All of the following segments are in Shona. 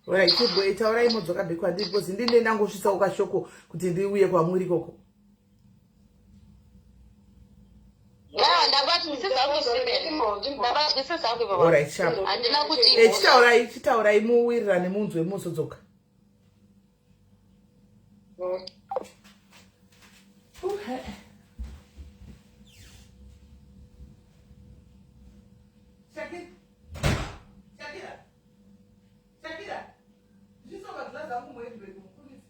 Alright, chibwe taurai modzoka back kwandiri because ndine ndangosvitsawo kashoko kuti ndiuye kwamuri ikoko. Eh, chitaurai chitaurai muwirirane munzwe muzodzoka. Okay. Shakira. Shakira. Shakira. Ndichisoka glass angu muhandbag mukurisa.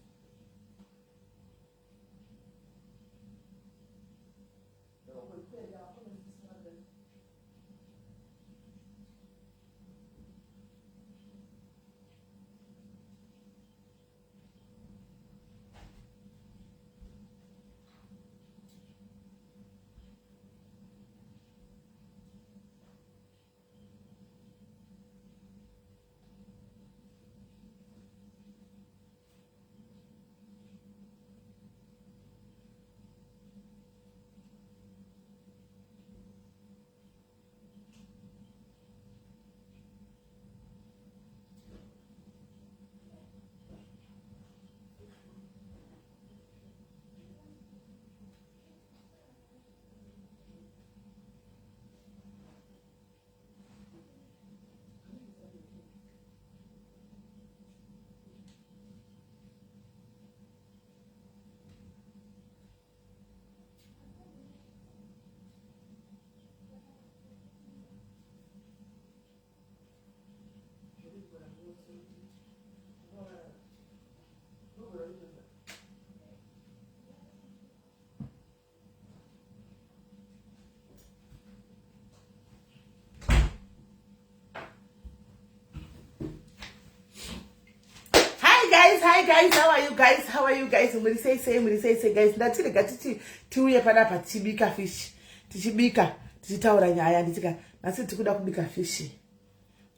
Hi guys, hi guys, how are you guys? How are you guys? Muri sei sei, muri sei sei guys. Ndati rega titi tiuye panapa tichibika fish. Tichibika, tichitaura nyaya nditika nhasi tikuda kubika fish.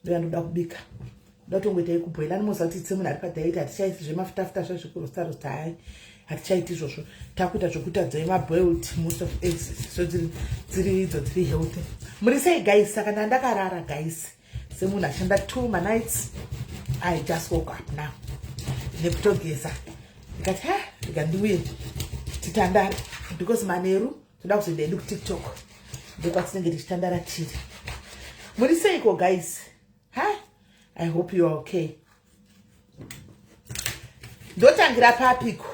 Ndoyandoda kubika. Ndoda kutongoita yekubhoila ndimoziva kuti semunhu ari padiet hatichaisi zvemafuta futa zvezvekurosta rosta hai hatichaiti izvozvo takuita zvekuita dzemaboiled most of eggs so dziri idzo dziri healthy. Muri sei guys? Saka ndandakarara guys. Semunhu ashanda 2 manights I just woke up now nekutogeza ndikati ha ndika ndiuye titandare because manheru toda kuzoenda hedu kutiktok ndokwatinenge tichitandara tiri. Muri seiko guys? Ha, I hope you are okay. Ndotangira papiko?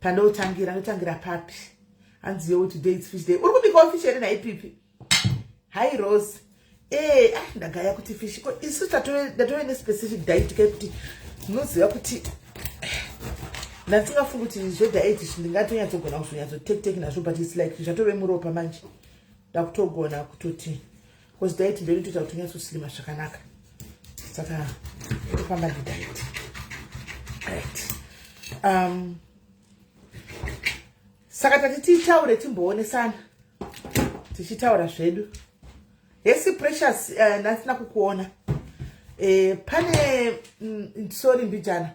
Pandotangira, ndotangira papi? Hanzi yo today it's fish day. Uri kubikawo fish here nhai Pipi? Hi Rose. Eh, ah, ndagaya kuti fish. Ko isu tatove ne specific diet kai kuti munoziva kuti ndandingafungi kuti zvediet izvi ndingatonyatsogona kuzonyatsotektek nazvo, but it's like zvatove muropa manje. Ndakutogona kutoti because diet ndio inotoita kuti unyatsosilima zvakanaka. Saka tofamba nediet. Right. Saka tati titaure timboonesana tichitaura zvedu. Hesi Precious, ndasina kukuona. Pane sorry mbijana.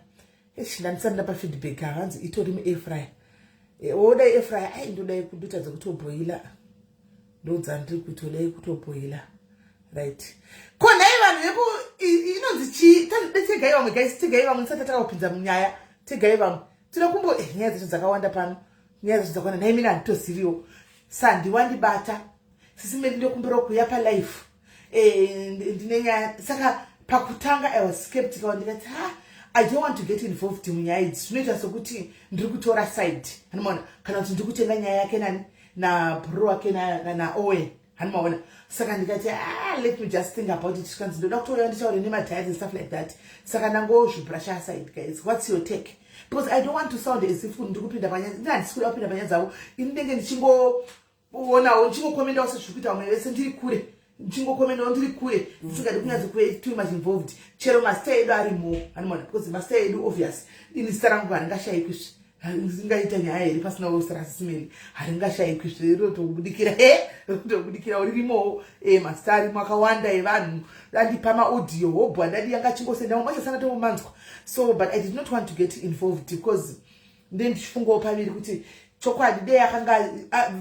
Eish, ndandisati ndapa feedback hanzi itori mu air fryer. Wodai air fryer, ai ndodai kuduta dzekutobhoila. Ndodzandiri kutodai kutobhoila. Right. Ko nhai vanhu veku inonzi chii? Tegai vamwe guys, tegai vamwe ndisati takapinza munyaya. Tegai vamwe. Tinoda kumbo nyaya dzacho dzakawanda pano. Nyaya dzacho dzakawanda. Nhai mina handitoziviwo. Sandi wandibata. Sisi Meli ndokumbira kuuya pa live. Ndine nyaya. Saka pakutanga I was skeptical ndikati ha I don't want to get involved munyaya idzi. Zvinoita sokuti ndiri kutora side. Hanomaona kana kuti ndiri kutenga nyaya yake nani na bro wake na na Owen. Hanomaona. Saka ndikati let me just think about it. Zvikanzi ndoda kutouya ndichaure nemadiets and stuff like that. Saka ndangozvibrusha aside guys. What's your take? Because I don't want to sound as if ndiri kupinda panyaya. Ndini handisi kuda kupinda panyaya dzavo. Ini ndenge ndichingo ndichingokomendawo sezviri kuita vamwe vese ndiri kure. Ndichingokomendawo ndiri kure. Ndisingadi kunyatso kuve too much involved. Chero mazita edu arimo. Hanomaona because mazita edu obvious. Ini zita rangu haringashayikwi zve. Ringaita nyaya here pasina zita raSisimeli? Haringashayikwi zve rotobudikira. Rotobudikira ririmowo. Mazita arimo akawanda evanhu. Andipa maaudio hobho andadi yanga achingosenda mamwe acho asana tomanzwa. So but I did not want to get involved because then ndichifungawo paviri kuti chokwadi dei akanga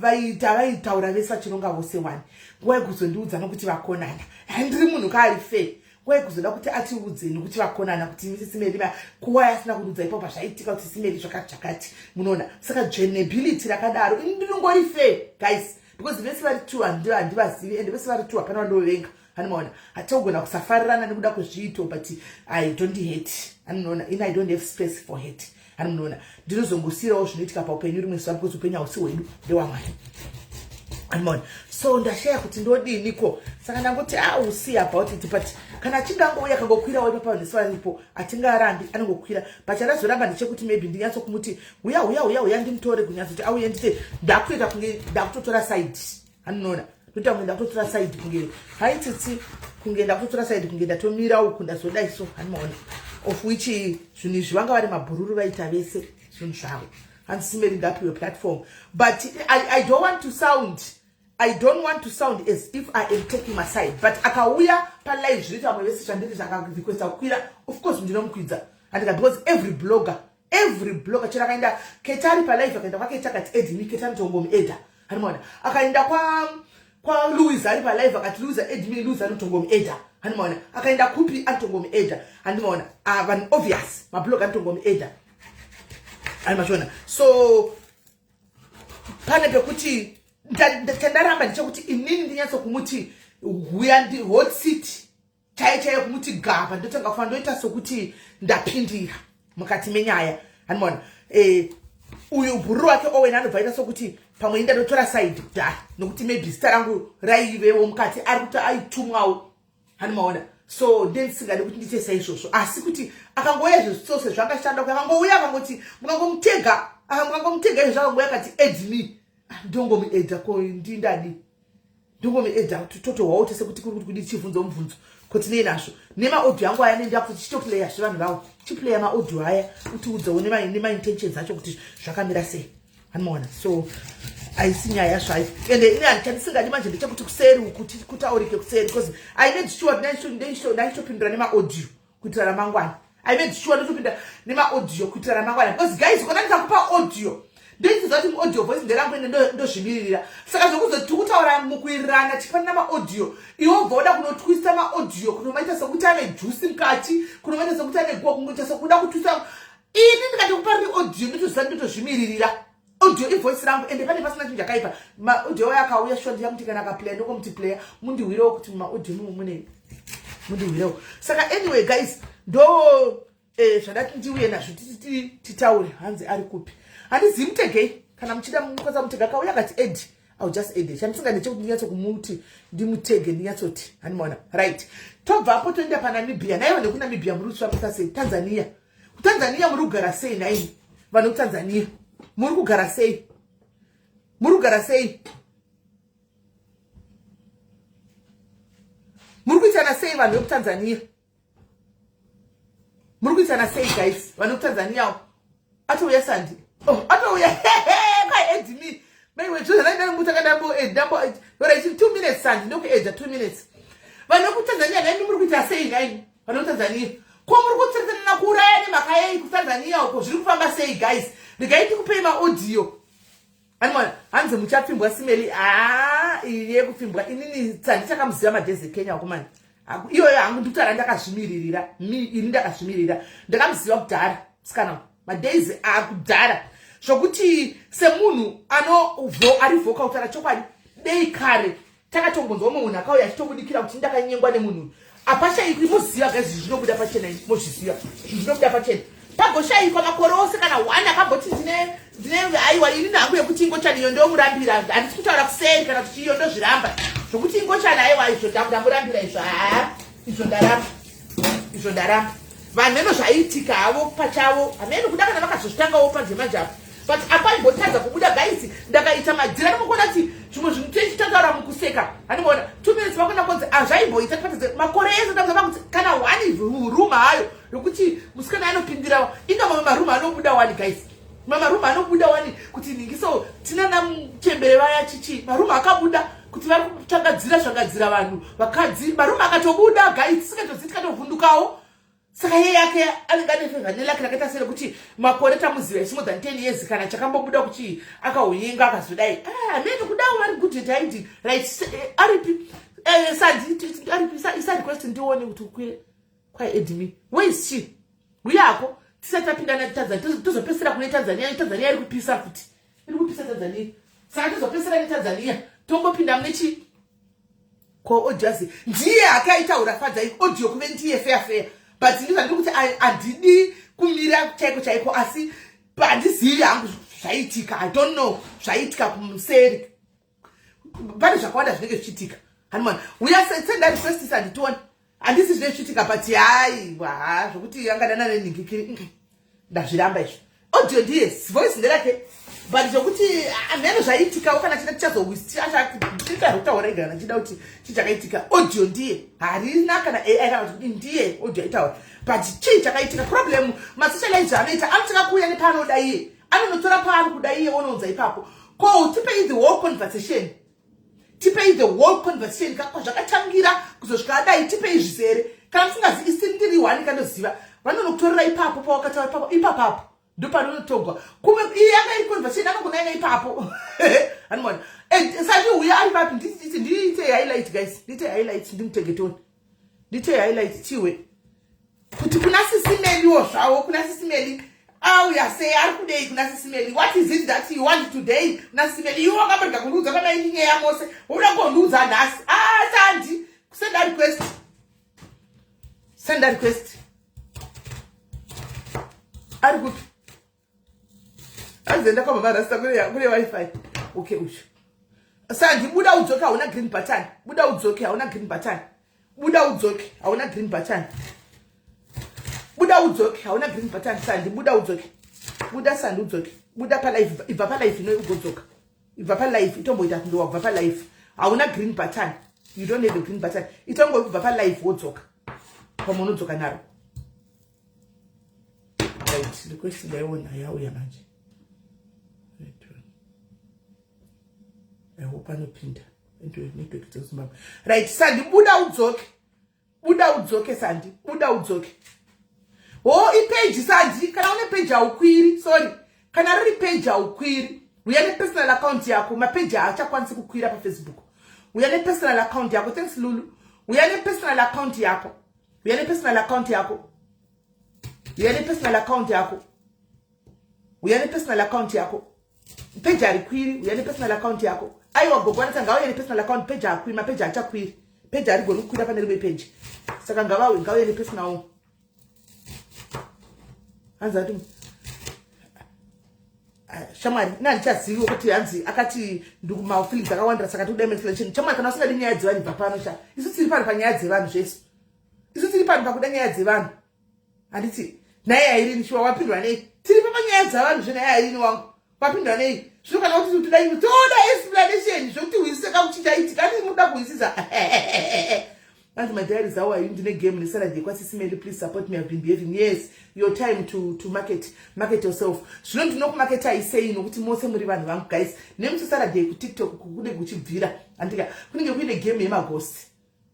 vaita vaitaura vese vachironga vose wani nguva yekuzondiudza nokuti vakonana. Handiri munhu kaari fair. Kwai kuzoda kuti atiudze nekuti vakonana kuti misisimeri kuwai asina kuudza ipapo pazvaitika kuti simeri zvakati zvakati, munoona. Saka dzvenebility rakadaro ini ndinongori fair, guys, because vese vari two handivazivi, and vese vari two hapana vandovenga. Anomaona, hatogona kusafarirana nekuda kwezviito, but I don't hate. Anonoona, ini I don't have space for hate. Anomunoona, ndinozongosiyirawo zvinoitika paupenyu rimwe zuva, because upenyu hausi hwedu, ndewamwari. Anomaona, so ndashaya kuti ndodiniko. Saka ndangoti, ah, we'll see about it. But kana achinge angouya akangokwirawo ipapa, vanhu vese varipo, hatingarambi, anongokwira. But chandazoramba ndechekuti maybe ndinyatso-kumuti uya, uya, uya, uya, ndimutore kunyatsoti auye, ndite ndakutoita kunge ndakutotora side. Anonoona, ndoita kunge ndakutotora side, kunge haitsitsi, kunge ndakutotora side, kunge ndatomira uku, ndazodai. So hanimaona, of which zvinhu izvi vanga vari mabhururu, vaita vese zvinhu zvavo. Hanzi Simeri ngapiwe platform, but I don't want to sound as if I am taking my side. But akauya palive, zvinoita vamwe vese zvandiri zvakarequesta kukwira, of course ndinomukwidza, andika, because every blogger, every blogger, chero akaenda Ketari palive, akaenda kwaKeta akati add me, Keta anotongomuadda. Hanimaona, akaenda kwaLouis ari palive akati Louis, add me, Louis anotongomuadda. Hanimaona, akaenda kupi anotongomuadda. Handimaona, ah, vanhu obvious mablog anotongomuadda. Hanimashona, so pane pekuti chandaramba ndechekuti inini ndinyatsokumuti huya ndi hot seat chaiyo chaiyo, kumuti gapa, ndotanga kufa, ndoita sokuti ndapindira mukati menyaya. Handimaona, uyu bhururu wake Owen anobva aita sokuti pamwe indadotora side kudhara, nokuti maybe zita rangu raivewo mukati, ari kuti aitumwawo. Handimaona, so ndendisingadi kuti ndiite saizvozvo. Asi kuti akangouya izvozvo sezvo angashanda, akangouya akangoti mukangomutega, mukangomutega izvozvo, akangouya akati add me, ndongomuadda. Ko ndindadi ndongomuadda, totohwawo tese kuti kuri kuti kudi chibvunzo mubvunzo kuti nei nazvo nemaaudio angu aya nenda kuti chitoplaya zvevanhu vavo, chiplaya maaudio aya, utiudzewo nemaintentions acho kuti zvakamira sei. Anomaona, so haisi nyaya zvayo. Ende ini chandisingadi manje ndechekuti kuseri uku kutaurike kuseri, because I made sure ndaichitopindura nemaaudio kuitira ramangwana. I made sure ndotopinda nemaaudio kuitira ramangwana, because guys, kana ndikakupa audio, ndoitiza kuti muaudio voice nderangu, ende ndozvimiririra. Saka zvokuzoti tiri kutaura mukuwirirana tichifanira maaudio, iwe ubva uda kunotwista maaudio, kunomaita sekuti ane juice mukati, kunomaita sekuti ane guwa, kungoita sekuda kutwista. Ini ndikati riri audio, ndotoziva, ndotozvimiririra. Audio ivoice rangu, ende pane pasina chinhu chakaipa. Maaudio ayo akauya, sure ndiyamuti kana akaplaya, ndokomuti playa, mundiwirewo kuti mumaaudio mumo mune, mundiwirewo. Saka anyway guys, ndo zvandati ndiuye nazvo titaure. Hanzi ari kupi? Handizivi, mutegei kana muchida, mukwanisa mutega. Akauya akati add, I'll just add. Chandisinga ndechekuti ndinyatso ndimutege, ndinyatsoti. Handimaona, right, tobvapo toenda paNamibia. Naivo nekuNamibia muri kutsvapisa sei? Tanzania, kuTanzania muri kugara sei naini? Vanhu kuTanzania muri kugara sei? Muri kugara sei? Muri kuitana sei vanhu vekuTanzania? Muri kuitana sei guys, vanhu vekuTanzania? Atouya Sandi. Oh, atouya kai, add me maiwe. Zvozvanaimutaka. 2 minutes, Sandi, ndokuadda 2 minutes. Vanhu vekuTanzania, naimi muri kuita sei naimi vanhu vekuTanzania? Ko muri kutsetsenana kuuraya nemhaka yei kuTanzania uko? Zviri kufamba sei guys? Regai ndikupei maaudio. Animona, hanzi muchapfimbwa Simeli. Haa, iyi yekupfimbwa inini tsandi chakamuziva madhezi eKenya wakomani iyoyo hangu ndikutaura ndakazvimiririra. Ini ndakazvimirira, ndakamuziva kudhara musikana, madays akudhara, zvokuti semunhu ari vocal, kutaura chokwadi, dei kare takatombonzwa umwe munhu akauya achitobudikira kuti ndakanyengwa nemunhu, apashaikwi. Muziva guys, zvinobuda pachena, mozviziva, zvinhu zvinobuda pachena. Pagoshayikwa makore ose kana one akamboti ndine aiwa, ini nhangu yekuti ingochani iyo ndomurambira. Handisi kutaura kuseri kana kuti iyo ndozviramba zvokuti ingochani, aiwa, izvo ndamurambira izvo. Haa, izvo ndaramba, izvo ndaramba. Vanhu veno zvaiitika havo pachavo, hameno kuda kana vakazozvitangawo panze manje apo, but apaimbotadza kubuda guys. Ndakaita madhira nomukuona kuti zvimwe zvinhu tichitataura mukuseka. Handimaona, 2 minutes vakona konzi hazvaimboita tipatidze makore ese ndazava kuti kana one rumour hayo yokuti musikana anopindira inga mamwe marumour anobuda wani guys, mamarumour anobuda wani kuti ningiso tina namuchembere vaya chichi, marumour akabuda kuti vari kutsvangadzira zvangadzira vanhu vakadzi. Marumour akatobuda guys, tisingatozivi, tikatovhundukawo. Saka iye yake anenge ane favour neluck rakaita sei rekuti makore tamuziva isi more than 10 years, kana chakambobuda kuti akauyenga akazodai? Ah, mene kudawo vari good at hiding, right? Aripi? Eh, sandi isa request ndione kuti ukwire kwai add me. Where is she? Uyako tisati tapinda neTanzania tozopesera kune Tanzania. Tanzania iri kupisa futi. Iri kupisa Tanzania. Saka tozopesera neTanzania. Tongopinda mune chi ko audio ndiye akaitaura Fadzai audio kuve ndiye fair fair. But ndizvo ndiri kuti handidi kumira chaiko chaiko asi handizivi hangu zvaitika. I don't know zvaitika kumuseri. Pane zvakawanda zvinenge zvichiitika. Hanimana. Uya senda request sanditione. Handisi zvinenge zvichiitika but haiwa zvokuti angadana nenhingikiri. Ndazviramba izvo. Audio ndiye voice nderake. But zvokuti hameno zvaiitikawo kana chida tichazowisitaura ega kana chida kuti chii chakaitika. Audio ndiye harina kana AI kana kuti ndiye audio aitaura. But chii chakaitika problem masocialize anoita anotanga kuuya nepaanoda iye. Anonotora paari kuda iye onoudza ipapo. Ko tipei the whole conversation. Tipei the whole conversation kako zvakatangira kuzosvika adai tipei zvizere. Kana musingazivi isi ndiri one kandoziva. Vanonokutorera ipapo pawakataura ipapo ipapapo. Ndopanonotogwa. Kumwe iyi yanga iri conversation anongonaina ipapo. Anoona. And sati uya ari papi nditi ndiite highlight guys. Ndiite highlight ndimutegetoni. Ndiite highlight chiwe. Kuti kuna Sisi Meliwo zvawo kuna Sisi Meli auya sei ari kudei kuna Sisi Meli. What is it that you want today kuna Sisi Meli? Iwe wakamborega kundiudza pamaini nyaya mose. Woda kundiudza nhasi. Ah Sandi, send a request. Send a request. Ari kupi? Azenda kwa baba Rasta kune wifi. Okay usho. Sandi buda udzoke hauna green button. Buda udzoke hauna green button. Buda udzoke hauna green button. Buda udzoke hauna green button Sandi buda udzoke. Buda Sandi udzoke. Buda pa live ibva pa live ino ugodzoka. Ibva pa live itomboita kunge wabva pa live. Hauna green button. You don't have a green button. Itongo kubva pa live wodzoka. Pamwe unodzoka naro. Right, request ndaiona yauya manje. I hope anopinda. Network dzeZimbabwe. Right, Sandi buda udzoke. Buda udzoke Sandi, buda udzoke. Oh, ipage Sandi, kana une page haukwiri, sorry. Kana riri page haukwiri. Uya nepersonal account yako, mapeji haachakwanisi kukwira paFacebook. Uya nepersonal account yako, thanks Lulu. Uya nepersonal account yako. Uya nepersonal account yako. Uya nepersonal account yako. Uya nepersonal account yako. Page harikwiri, uya nepersonal account yako. Aiwa gogo anoti ngauye nepersonal account, page hakwiri, mapeji haachakwiri. Page harigoni kukwira pane rimwe page. Saka ngavauye, ngauye nepersonal. Hanzi ati shamwari ina handichaziviwo kuti hanzi akati ndimafeelings akawandira saka tikuda explanation. Shamwari kana usingadi nyaya dzevanhu ibva pano sha. Isu tiri pano panyaya dzevanhu zvese. Isu tiri pano pakuda nyaya dzevanhu. Handiti naye Irene shuwa wapindwa nei? Tiri panyaya dzavanhu zve naye Irene wangu. Wapindwa nei? Zvino kana kuti toda toda explanation zvekuti hwisise kakuti chaitika ani muda kuhwisisa. Hanzi my diaries, how are you? Ndine game nesalad yekwaSisi Meli, please support me. I've been behaving. Yes, your time to market yourself. Zvino ndinokumaketai sei nokuti mose muri vanhu vangu guys. Nemusi salad yekuTikTok kunenge kuchibvira. Andika kunenge kuine game yemaghost.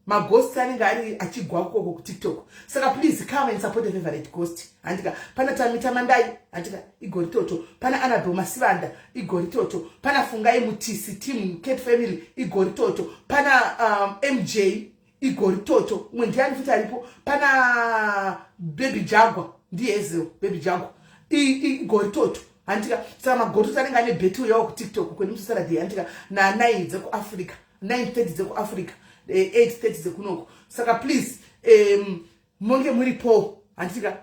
Maghosts anenge ari achigwa ukoko kuTikTok. Saka please come and support a favorite ghost. Andika pana Tamita Mandai, andika igori toto. Pana Annabel Masivanda, igori toto. Pana Fungai Mutisi team Cat Family, igori toto. Pana MJ igori toto. Umwe ndiani futi aripo? Pana Baby Jaguar, ndiye Ezel Baby Jaguar. Igori toto. Andika saka magori toto anenge ane battle yawo kuTikTok kwedu musi Saturday andika na 9 dzekuAfrica. 9:30 dzekuAfrica, 8:30 dzekunoko. Saka please monge muripo handika.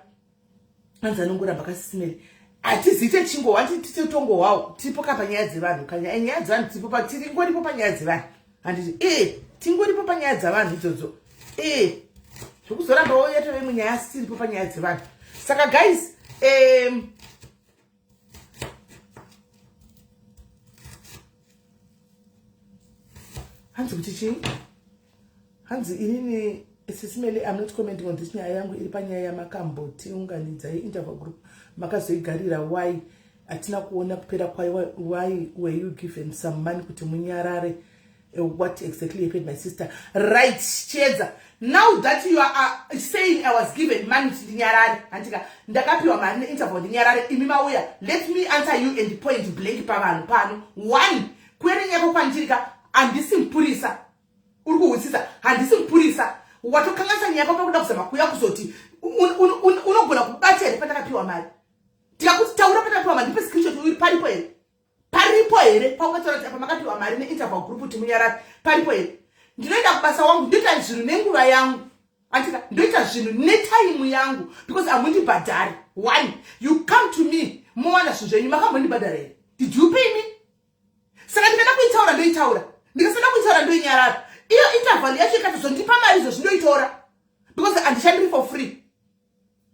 Hanzi anongoramba kaSisi Meli. Hatiziite chingo handiti titongohwawo tiripo ka panyaya dzevanhu kanya nyaya dzevanhu tiripo pa tiringoripo panyaya dzevanhu handiti tingoripo panyaya dzavanhu idzodzo zvekuzoramba woyatove munyaya asi tiripo panyaya dzevanhu. Saka guys hanzi kuti chii? Hanzi inini Sisi Meli, I'm not commenting on this. Nyaya yangu iri panyaya yamakambotiunganidza yeinterval group. Makazoigarira why? Hatina kuona kupera kwayo. Why were you given some money kuti munyarare? What exactly happened, my sister? Right, Chiedza, now that you are saying I was given money kuti ndinyarare, handika ndakapiwa mari neinterval ndinyarare, imi mauya, let me answer you and point blank pavanhu pano. One, kuerenyako kwandiri ka handisi mupurisa. Uri kuhwisisa? Handisi mupurisa. Watokanganisa nyaya yako pakuda kuzama kuuya kuzoti unogona kubata here pandakapiwa mari. Tikakuti taura pandakapiwa mari, ndipe screenshot uri paripo here? Paripo here paungataura kuti apa makapiwa mari neinterval group kuti munyarare? Paripo here? Ndinoenda kubasa wangu, ndoita zvinhu nenguva yangu. Andika ndoita zvinhu netaimu yangu because hamundibhadhari. One, you come to me mowana zvinhu zvenyu, makambondibhadhara here? Did you pay me? Saka ndikada kuitaura ndoitaura, ndikasada kuitaura ndoinyarara. Iyo interval yacho ikatozondipa mari izvo zvindoitora because handishandiri for free.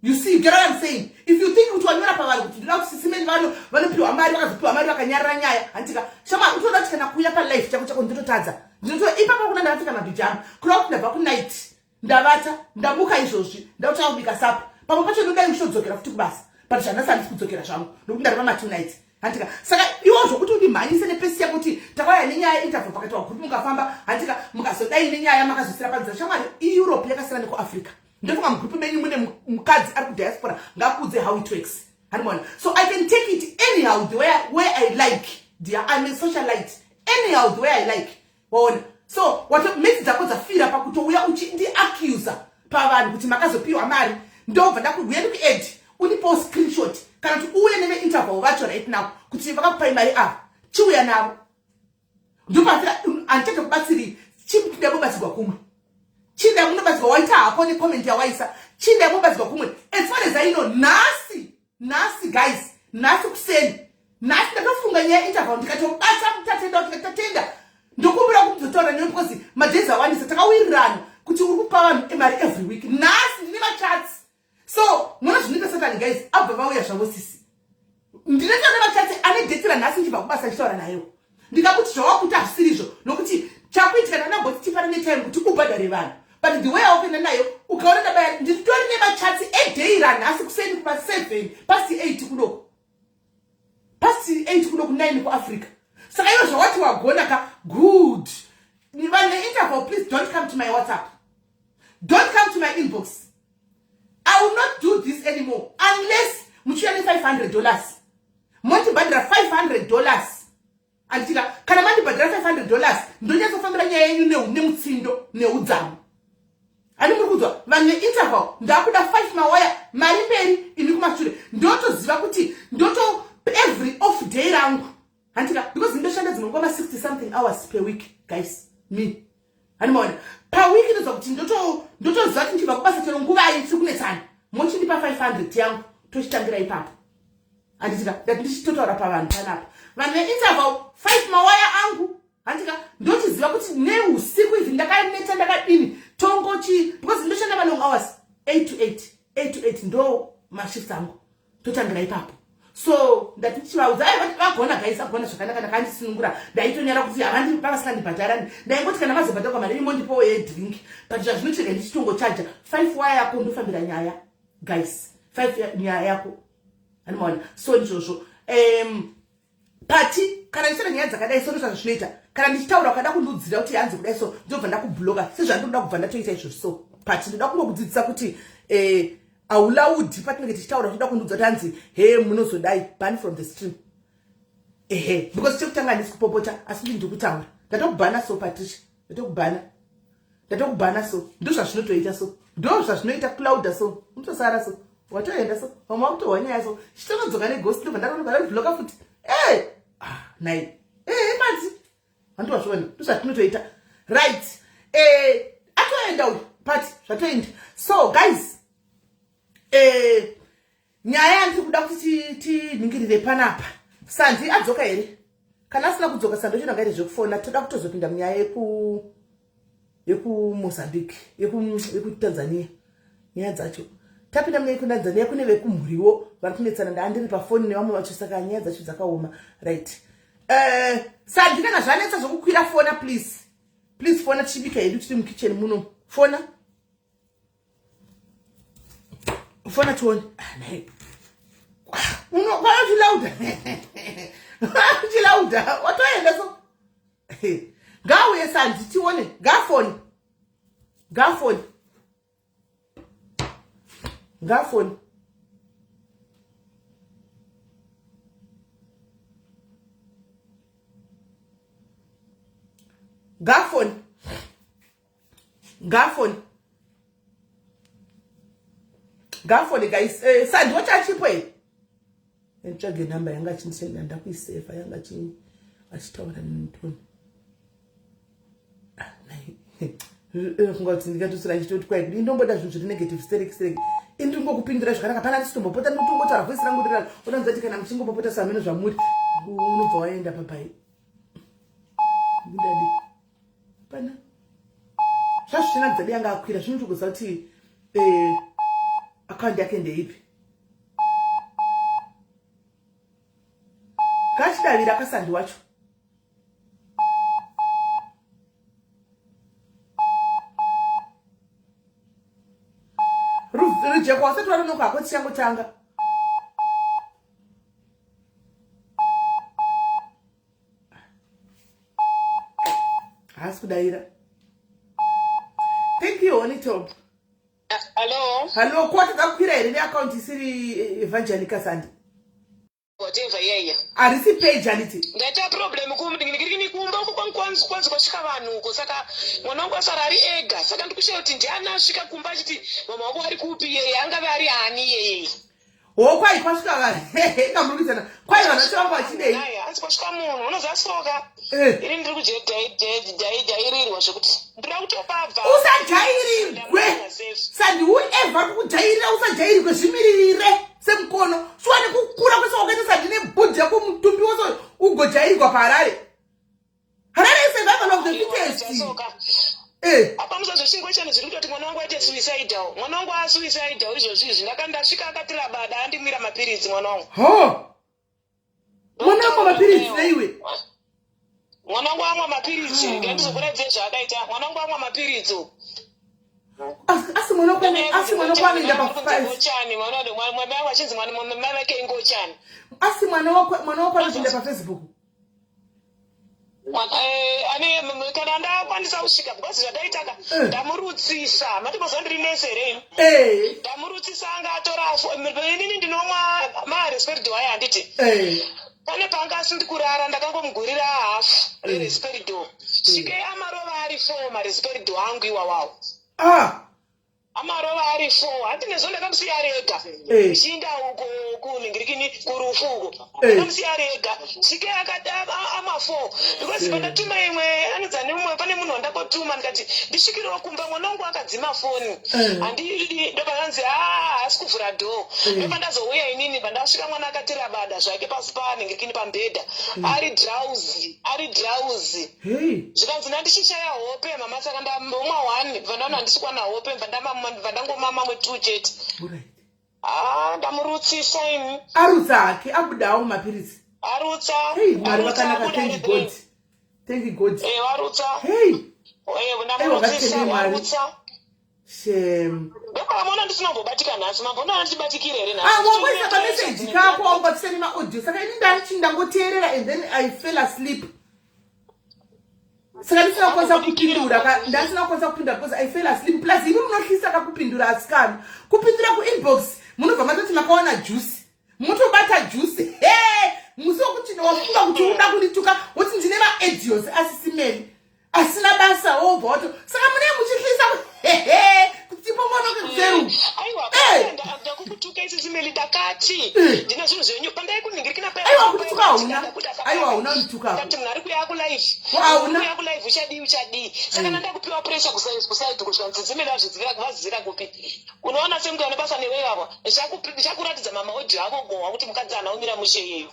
You see, you get what I'm saying? If you think kuti wanyora pavanhu kuti ndinoda kuti sisimeni vanopiwa mari, vakazopiwa mari vakanyarara nyaya, handika shama utoda kuti kana kuuya palife chako chako ndinototadza. Ndinoto ipapo kuna ndakapfeka mabhijama, kureva kuti ndabva kunight, ndavata, ndamuka izvozvi, ndakutanga kubika sapa. Pamwe pacho ndodai ndichitodzokera futi kubasa, but zvanhasi handisi kudzokera zvangu nokuti ndareva ma2 nights. Handika saka iwo zvokuti undimhanyise nepesi yako kuti takauya nenyaya interview pakati wagroup mukafamba, handika mukazodai nenyaya makazosira panzira. Shamwari, iEurope yakasiyana nekuAfrica. Ndofunga mugroup menyu mune mukadzi ari kudiaspora ngakuudze how it works. Handimaona? So I can take it anyhow the way, where I like. Dear, I'm a socialite. Anyhow the way I like. Waona? So wato mesi dzako dzafira pakutouya uchindiaccusa pavanhu kuti makazopiwa mari. Ndobva ndakuuya ndikuadd undipawo screenshot kana kuti uuye neveinterval vacho right now kuti vakakupai mari ava. Chiuya navo. Ndopafira handichade kubatsiri. Chinda mubatsirwa kumwe. Chinda munobatsirwa waita hako necomment yawaisa. Chinda mubatsirwa kumwe. As far as I know, nhasi, nhasi guys, nhasi kuseni. Nhasi ndatofunga nyaya interval ndikatobata mutatenda kuti tatenda. Ndokumbira kuzotaura newe because madays awandisa takawirirana kuti uri kupa vanhu mari every week. Nhasi ndine machats. So mona zvinoita Satani guys, abva vauya zvavo sisi. Ndinoita nemachats ane date ranhasi ndichibva kubasa ndichitaura nayo. Ndikakuti zvawakuita hazvisiri izvo nokuti chakuitika ndandamboti tipane netime kuti ubhadhare vanhu. But the way awapinda nayo ukaona ndabaya nditori nemachats eday ranhasi kuseni kuma 7 past 8 kudoko. Past 8 kuno ku 9 kuAfrica. Saka iwe zvawati wagona ka good. Vanhu veinterval, please don't come to my WhatsApp. Don't come to my inbox. I will not do this anymore unless muchiuya ne$500. Mondibhadhara $500. Anditika kana mandibhadhara $500 ndonyatsofambira nyaya yenyu nemutsindo neudzamu. Ani muri kunzwa vanhu veinterval ndakuda 5 mawaya mari mberi ini kumashure. Ndotoziva kuti ndoto every off day rangu. Handika because ndoshanda dzimwe nguva ma 60 something hours per week guys me. Hani maona pa week ndoziva kuti ndotoziva kuti ndichibva kubasa chero nguva iyi tiri kunetsana. Mochindipa 500 yangu tochitangira ipapo. Handitika ndati ndichitotaura pavanhu panapa. Vanhu veinterval 5 mawaya angu. Handika ndochiziva kuti neusiku ivi ndakaneta ndakadini tongochi because ndoshanda ma long hours 8 to 8 8 to 8 ndo mashifts angu totangira ipapo. So ndati ndichivaudza ai vagona guys, vagona zvakanaka ndakandisunungura. Ndaitonyara kuti havandi pavasingandibhadharani. Ndaingoti kana mazobhadharwa mari imondipowo yedrink. But zvazvinochega ndichitongochaja 5 waya yako ndofambira nyaya guys. 5 nyaya yako. Handimaona? So ndizvozvo. Pati kana ndichitaura nyaya dzakadai so ndozvazvinoita. Kana ndichitaura ukada kundiudzira kuti hanzi kudai so ndinobva ndakubloka sezvandinoda kubva ndatoita izvozvo. So pati ndoda kungokudzidzisa kuti haulaudi patinenge tichitaura unoda kundiudza kuti hanzi he munozodai ban from the stream. Ehe, because chekutanga handisi kupopota asi kuti ndiri kutaura. Ndatokubhana so Patricia, ndatokubhana. Ndatokubhana so. Ndozvazvinotoita so. Ndozvazvinoita Claudia so. Unotosara so. Watoenda so. Vamwe vakutohwa nyaya so. Chitonodzoka neghost ndobva ndaronobva ndabloka futi. Ah, nai. Madzi. Handowazviona. Ndozvatinotoita. Right. Atoenda uyu. But zvatoenda. So guys, nyaya yandiri kuda kuti tiningirire panapa. Sandi adzoka here? Kana asina kudzoka Sandi ochiona ngaite zvekufona, toda kutozopinda munyaya yekuMozambique, yekuTanzania. Nyaya dzacho. Tapinda munyaya yekuTanzania kune vekumhuriwo vari kunetsana ndaandiri pafoni nevamwe vacho saka nyaya dzacho dzakaoma. Right. Sandi kana zvanetsa zvokukwira fona please. Please fona tichibika hedu tiri mukitchen muno. Fona. Fona tione. Ah, nhai. Uno kwachilauda. Chilauda. Watoenda so. Ngauye Sandi tione. Ngafone. Ngafone. Ngafone. Ngafone. Ngaafone. Ngaafone guys. Eh, Sandi wachachipo here? Nditsvage number yanga achindisenga ndakuisefa yanga achitaura nentoni. Ah, funga kuti ndikatosira achitoti kwai kudi ndomboda zvinhu zviri negative sterek sterek ini ndingokupindura zvakanaka pana ndisitombopota ndinotongotaura voice rangu rira unonzwa kuti kana muchingopopota sameno zvamuri unobva waenda papai ndadi pana zvazvichina dzadi yanga akwira zvinotokuza kuti eh, akaundi yake ndeipi kachidavira kasandi wacho rujeko wasati wanonoka hako tichangotanga haasi kudaira thank you honey top Hello. Hello, kwati kakwira here neaccount isiri eh, evangelica sandi Whatever yeah yeah. Harisi page handiti. Ndaita problem kumdingirikini kumba uko kwangu kwanzi kwanzi kwasvika vanhu uko saka mwana wangu asara ari ega saka ndikushaya kuti ndiani asvika kumba achiti mama wako ari kupi iyeye angave ari ani iyeye. Ho kwai kwasvika vanhu kamurikudzana kwai vanhu vacho vanga vachidei. Ayi hanzi kwasvika munhu unoziva soka. Eh. Ini ndiri kujairirwa zvekuti ndinoda kutobabva. Usajairirwe. Sandi whoever kukujairira usajairirwe zvimiririre semukono. Shuwa nekukura kwese wakaita sandi nebhodhi yako mutumbi wose ugojairirwa paHarare. Harare is survival of the fittest. Eh. Apa musazvoshingochani zviri kutoti mwana wangu aite suicidal. Mwana wangu asuicidal izvozvi izvi. Ndakandasvika akati rabada andimwira mapiritsi mwana wangu. Ho. Mwana wangu mapiritsi neiwe. Mwana wangu amwa mapiritsi. Ah. Ngandizokuratidze zvaakaita. Mwana wangu amwa mapiritsi. Asi mwana wako asi mwana wako anoenda pa 5. Ngochani mwana wangu mwana wangu achinzi mwana mai vake ingochani. Asi mwana wako mwana wako anopinda pa Facebook. Eh, ane kana ndakwanisa kusvika because zvadaitaka eh. ndamurutsisa mati mazuva ndiri nese here eh. ndamurutsisa anga atora inini ndinomwa maresperidol aya handiti pane paanga asindi kurara ndakangomugurira hafu reresperidol svikei amarova ari four maresperidol angu iwawawo ah. Amarova ari four hanti nezvo ndakamusiya ari ega eh. ndichiinda uko kunhingirikini kurufu uko eh. ndakamusiya ari ega svike akati ama four because eh. pandatuma imwe anonzi ane umwe pane munhu wandakotuma ndikati ndisvikirewo kumba mwana wangu akadzima foni handidi ndopananzi haa haasi kuvhura dhoo ndopandazouya inini pandasvika mwana akati rabada zvake pasi panhingirikini pambhedha ari drowsy ari drowsy Hey. Zvikanzi ndandichishaya hope mama saka ndamwa one bva ndaona handisi kuwana hope bva ndamama bva ndangomwa mamwe two chete. Alright. Ah ndamurutsisa ini. Arutsa hake abudawo mapiritsi. Arutsa. Hey, Mwari Arutsa vakanaka abuda thank ari God. three. Thank God. Eh warutsa. Hey. Eh Hey, ndamurutsisa wakatendei Mwari. warutsa. Shem. Ndopamuona ndisina kumbobatika nhasi mamboona ndichibatikira here nhasi. Ah, wangoisa kameseji kako wangotiseni maaudio saka ini ndanichi ndangoteerera and then I fell asleep. Saka ndisina kukwanisa kupindura ndasina kukwanisa kupindura because I fell asleep plus imi munohlisa kakupindura asikana. Kupindura kuinbox munobva matoti makawana juice. Motobata juice. Hey! Musi wekuti wafunga kuti uda kundituka woti ndine maedios asisimeli. Asina basa wobva wato. Saka mune muchihlisa hehe kuti tipomonoke kuseru. Aiwa, Eh. ndakukutuka isisi Meli ndakati Eh. ndine zvinhu zvenyu pandaikunhingirikina paya Aiwa kutuka hauna. Aiwa hauna kundituka. Ndati munhu ari kuya kulive. Hauna. Kuya kulive uchadii uchadii. Saka ndandakupiwa pressure kuside kuside kusvika nzizi Meli azvizivira kuvazivira kupi. Unoona semunhu ane basa newe ivavo. Ndichakuratidza mama audio ako gohwa kuti mukadzi haana kumira mushe iyeyo.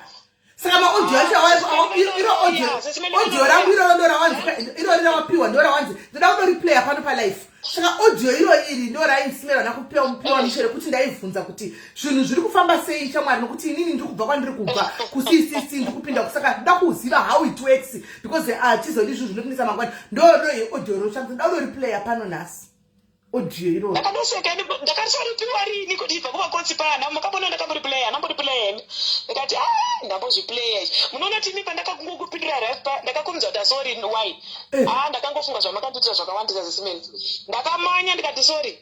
Saka maaudio acho awa- iro audio audio rangu iroro ndorawanzi irori rawapiwa ndorawanzi ndoda kudoriplaya pano palife saka audio iro iri ndorainsimera nakupiwa mupiwa mishere kuti ndaibvunza kuti zvinhu zviri kufamba sei shamwari nokuti inini ndiri kubva kwandiri kubva kuccc ndiri kupinda kusaka ndoda kuziva how it works because hatizodi zvinhu zvinopindisa mangwana ndoro audio roshandisa ndoda kudoriplaya pano nhasi audio iroro ndakandoseka ini ndakasoripiwa rini kuti ibva kuvakonsi paya makambona ndakamboriplaya ndamboriplaya ini ndikati a ah, ndambozviplaya izvi munoona kuti ini pandakakungokupindira right pa ndakakumidza kuti asori why eh. a ah, ndakangofunga zvamakandiitira zvakawandisa zisimeni ndakamanya ndikati sorry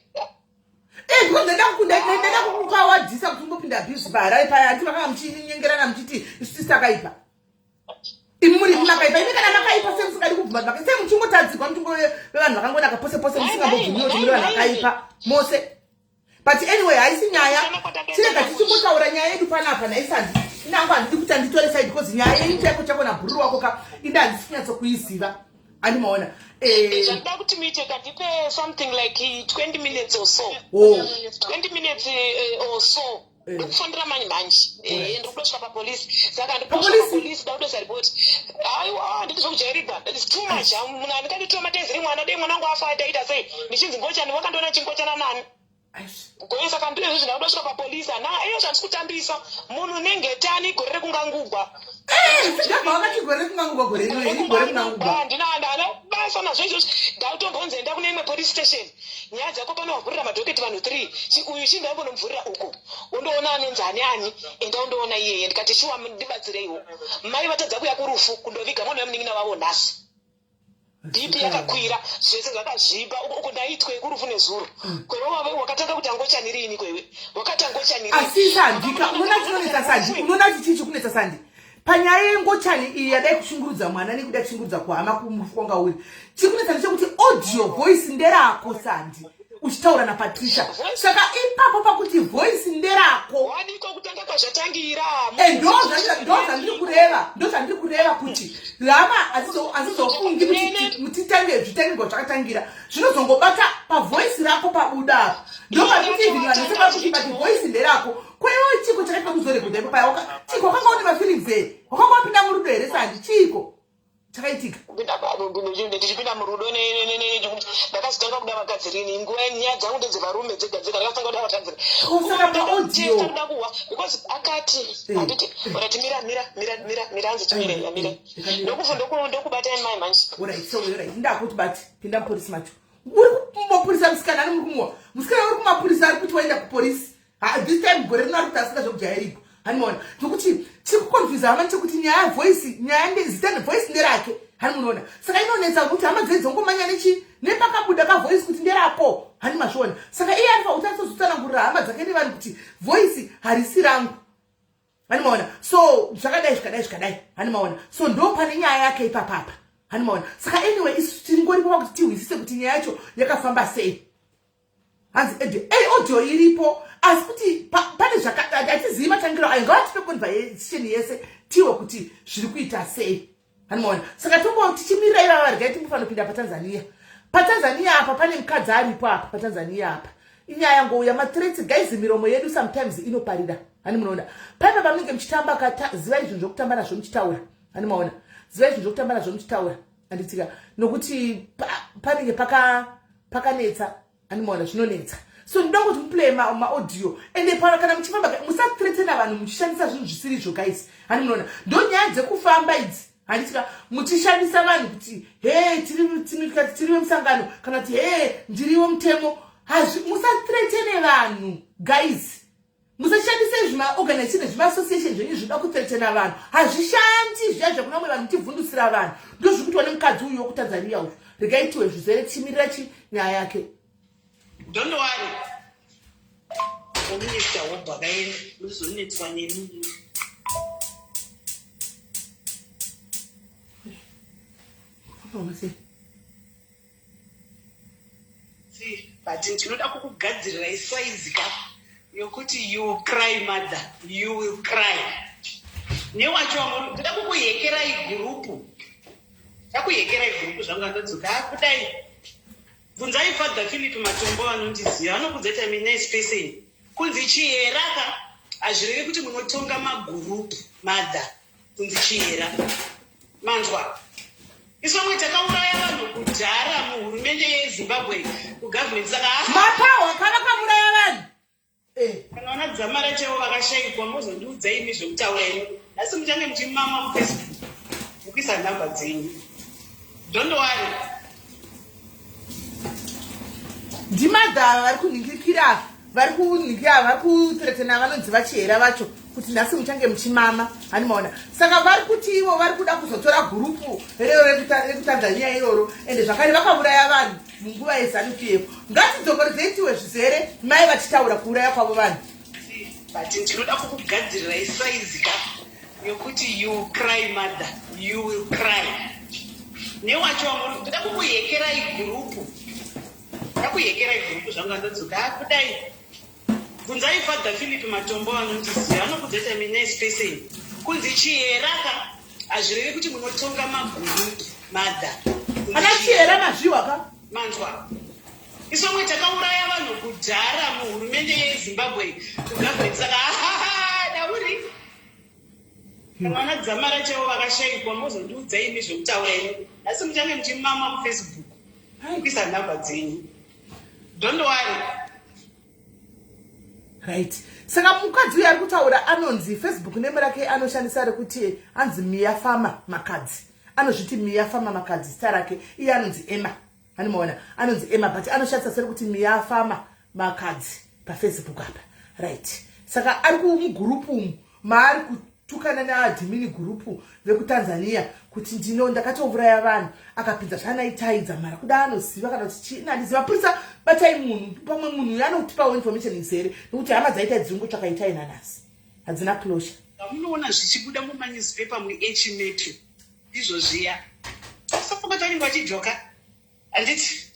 Eh, because ndada kukukawadzisa kuti ungopinda abuse paharare paya hanti makanga muchinyengerana muchiti isu tisi takaipa. Imi muri makaipa, imi kana makaipa sei musingadi kubvuma kuti sei muchingotadzirwa muchingove vevanhu vakangonaka pose pose musingambobvumiwo kuti muri vanhu vakaipa mose. But anyway, haisi nyaya. Tirega tichingotaura nyaya yedu panapa nhaisandi. Inangu handidi kuti anditore side because nyaya yenyu chaiko chako nabhururu wako ka inde handisi kunyatsokuiziva. Andimaona. Eh, Zvandida kuti muite kandipe something like 20 minutes or so. Oh. 20 minutes or so. Ndikufonera manje manje. Ndiri kutosvika papolisi. Saka ndikutosvika papolisi ndakutoisa report. Aiwa, handidi zvekujairigwa. It's too much. Munhu andinganditora mateziri mwana dei mwana wangu afa ataita sei? Ndichinzi ngochani wakandiona chingochana nani? Goye saka ndizvo izvi ndakutosvika papolisi. Hana iyo zvandisi kutambisa. Munhu nengetani gore rekungangugwa. Ndabva wakati gore rekungangugwa gore rino iri gore rekungangugwa. Handina handina basa nazvo izvozvo. Ndakutombonzi enda kune imwe police station. Nyaya dzako pano wavhurira madhoketi vanhu 3. Chi uyu chi ndaimbonomuvhurira uko. Undoona anonzi ani ani enda undoona iyeye. Ndikati shuwa ndibatsireiwo. Mai vatadza kuya kurufu kundoviga mwana wemunin'ina wavo nhasi. BP yakakwira zvese zvakazvimba uko uko ndaitwe kurufu nezuro. Kwewe wave wakatanga kuti angochani riini kwewe. Wakati angochani riini. Asi Sandika, unoona chinonetsa Sandi, unoona kuti chii chikunetsa Sandi? Panyaya yengochani iyi yadai kushungurudza mwana nekuda kushungurudza kuhama kumufu kwanga uri. Chiri kunetsa ndechekuti audio voice nderako Sandi uchitaura naPatricia. Saka ipapo pakuti voice nderako. Wadiko kutanga kwazvatangira. Ndo zvandiri kureva, ndo zvandiri kureva kuti hama hadzizofungi kuti titange zvitangirwa zvakatangira. Zvinozongobata pavoice rako pabuda apa. Ndo parikuti even vanhu vese vari kuti but voice nderako. Kwaiwo chiko chakaipa kuzorekodha ipo paya chiko wakanga une mafeelings here? Wakanga wapinda murudo here Sandi? Chiko chakaitika? Ndichipinda murudo ndakazotanga kuda vakadzi rini nguva nyaya dzangu ndedzevarume dzega dzega ndakatanga kuda vakadzi saka paaudio kuda kuwa because akati handiti orati mira mira mira mira mira hanzi timire mira ndokubata mai manje. Alright, so alright, ndakuti bati pinda mupolisi macho. Uri kumapurisa musikana ani muri kumuwa musikana uri kumapurisa ari kuti waenda kupolisi. This time gore rino ari kuti asina zvekujairigwa. Hani maona zvekuti chiri kuconfuse hama ndechekuti nyaya voice nyaya zita voice nderake. Hani munoona saka inonetsa kuti hama dzei dzongomanya nechi nepakabuda kavoice kuti nderako. Hani mazviona saka iye anofanira kuti asozotsanangurira hama dzake nevanhu kuti voice harisi rangu. Hani maona so zvakadai zvikadai zvikadai. Hani maona so ndo pane nyaya yake ipapapa. Hani maona saka anyway isu tiringoripo pakuti tihwisise kuti nyaya yacho yakafamba sei. Hanzi audio iripo asi kuti pane hatizivi matangiro ayo. Ngavatipe conversation yese tiwe kuti zviri kuita sei. Hani maona saka tombo tichimirira ivava regai timbofanira kupinda paTanzania. PaTanzania apa pane mukadzi aripo apa paTanzania apa. Inyaya ngouya mathreats guys, miromo yedu sometimes inoparira. Hani munoona paipa pamunenge muchitamba zivai zvinhu zvokutamba nazvo muchitaura. Hani maona zivai zvinhu zvokutamba nazvo muchitaura. Handitika nokuti panenge pakanetsa. Hani maona zvinonetsa. So ndinoda kuti muplay maaudio ende pano kana muchifamba musathreatena vanhu muchishandisa zvinhu zvisiri izvo guys. Hani munoona ndo nyaya dzekufamba idzi. Handitika muchishandisa vanhu kuti he tiri vemusangano kana kuti he ndiri wemutemo. Musathreatene vanhu guys. Musashandise zvimaorganization nezvimaassociation zvenyu zvinoda kuthreatena vanhu. Hazvishandi zviya zvekuna vamwe vanhu muchivhundusira vanhu. Ndozviri kuitwa nemukadzi uyu wekuTanzania uyu. Regai tiwe zvizere tichimirira chi nyaya yake. Don't worry. Minister wobva kaenda uzonetswa nemi. But ndinoda kukugadzirirai size ka yokuti you will cry mother, you will cry. Newacho wangu ndoda kukuhekerai gurupu. Ndakuhekerai gurupu zvangu andodzoka kudai. Bvunzai Father Philip Matombo vanondiziva vanokudza kuti I'm a nice person. Kunzi chihera ka hazvirevi kuti munotonga magurupu mother. Kunzi chihera. Manzwa. Isu vamwe takauraya vanhu kudhara muhurumende yeZimbabwe kugovernment saka mapahwa kava kamuraya vanhu. Kana vana Dzamara chaivo vakashaikwa mozondiudza imi zvekutaura imi. Nhasi muchange muchimama muFacebook mukuisa nhamba dzenyu. Don't worry. Ndimadhava vari kunhingirikira vari kunhingirira vari kuthreatena vanonzi vachihera vacho kuti nhasi muchange muchimama. Hani maona saka vari kuti ivo vari kuda kuzotora gurupu rero rekuTanzania iroro ende zvakare vakauraya vanhu munguva yeZANU PF. Ngatidzokoredzei tiwe zvizere mai vachitaura kuuraya kwavo vanhu. But ndinoda kukugadzirirai size ka Yokuti you cry, mother, you will cry. Newacho wamuri ndoda kukuhekerai gurupu, ndakuhekerai gurupu zvangu andodzoka kudai. Bvunzai Father Philip Matombo, vanondiziva, anokudza I'm a nice person. Kunzi Chihera ka hazvirevi kuti munotonga magurupu, mother. Ana Chihera mazviwa ka. Manzwa, isomwe takauraya vanhu kudhara muhurumende yeZimbabwe kugovernment. Saka dauri mwana Dzamara chaivo vakashayikwa, mozondiudza imi zvekutaura imi. Asi muchange muchimama muFacebook kuisa nhamba dzenyu, don't worry. Right, saka mukadzi uyu ari kutaura anonzi Facebook name rake anoshandisa rekuti anzi Mia Fama Makadzi. Anozviti Mia Fama Makadzi zita rake. Iye anonzi Emma, anomaona anonzi Emma, but anoshandisa serekuti Mia Fama Makadzi paFacebook apa. Right, saka ari kumugurupu umu maari kutukana neadmin gurupu vekuTanzania kuti ndino ndakatouraya vanhu. Akapinza zvaanaitai Dzamara kuda anoziva kana kuti chii, handiziva. Mapurisa, batai munhu. Pamwe munhu uyu anotipawo information izere, nekuti hama dzaitai dziri ngotsvaka Itai nanhasi hadzina closure. Vamunoona zvichibuda mumanewspaper muH Metro ndizvo zviya. Usafunga kuti vanenge vachijoka, handiti?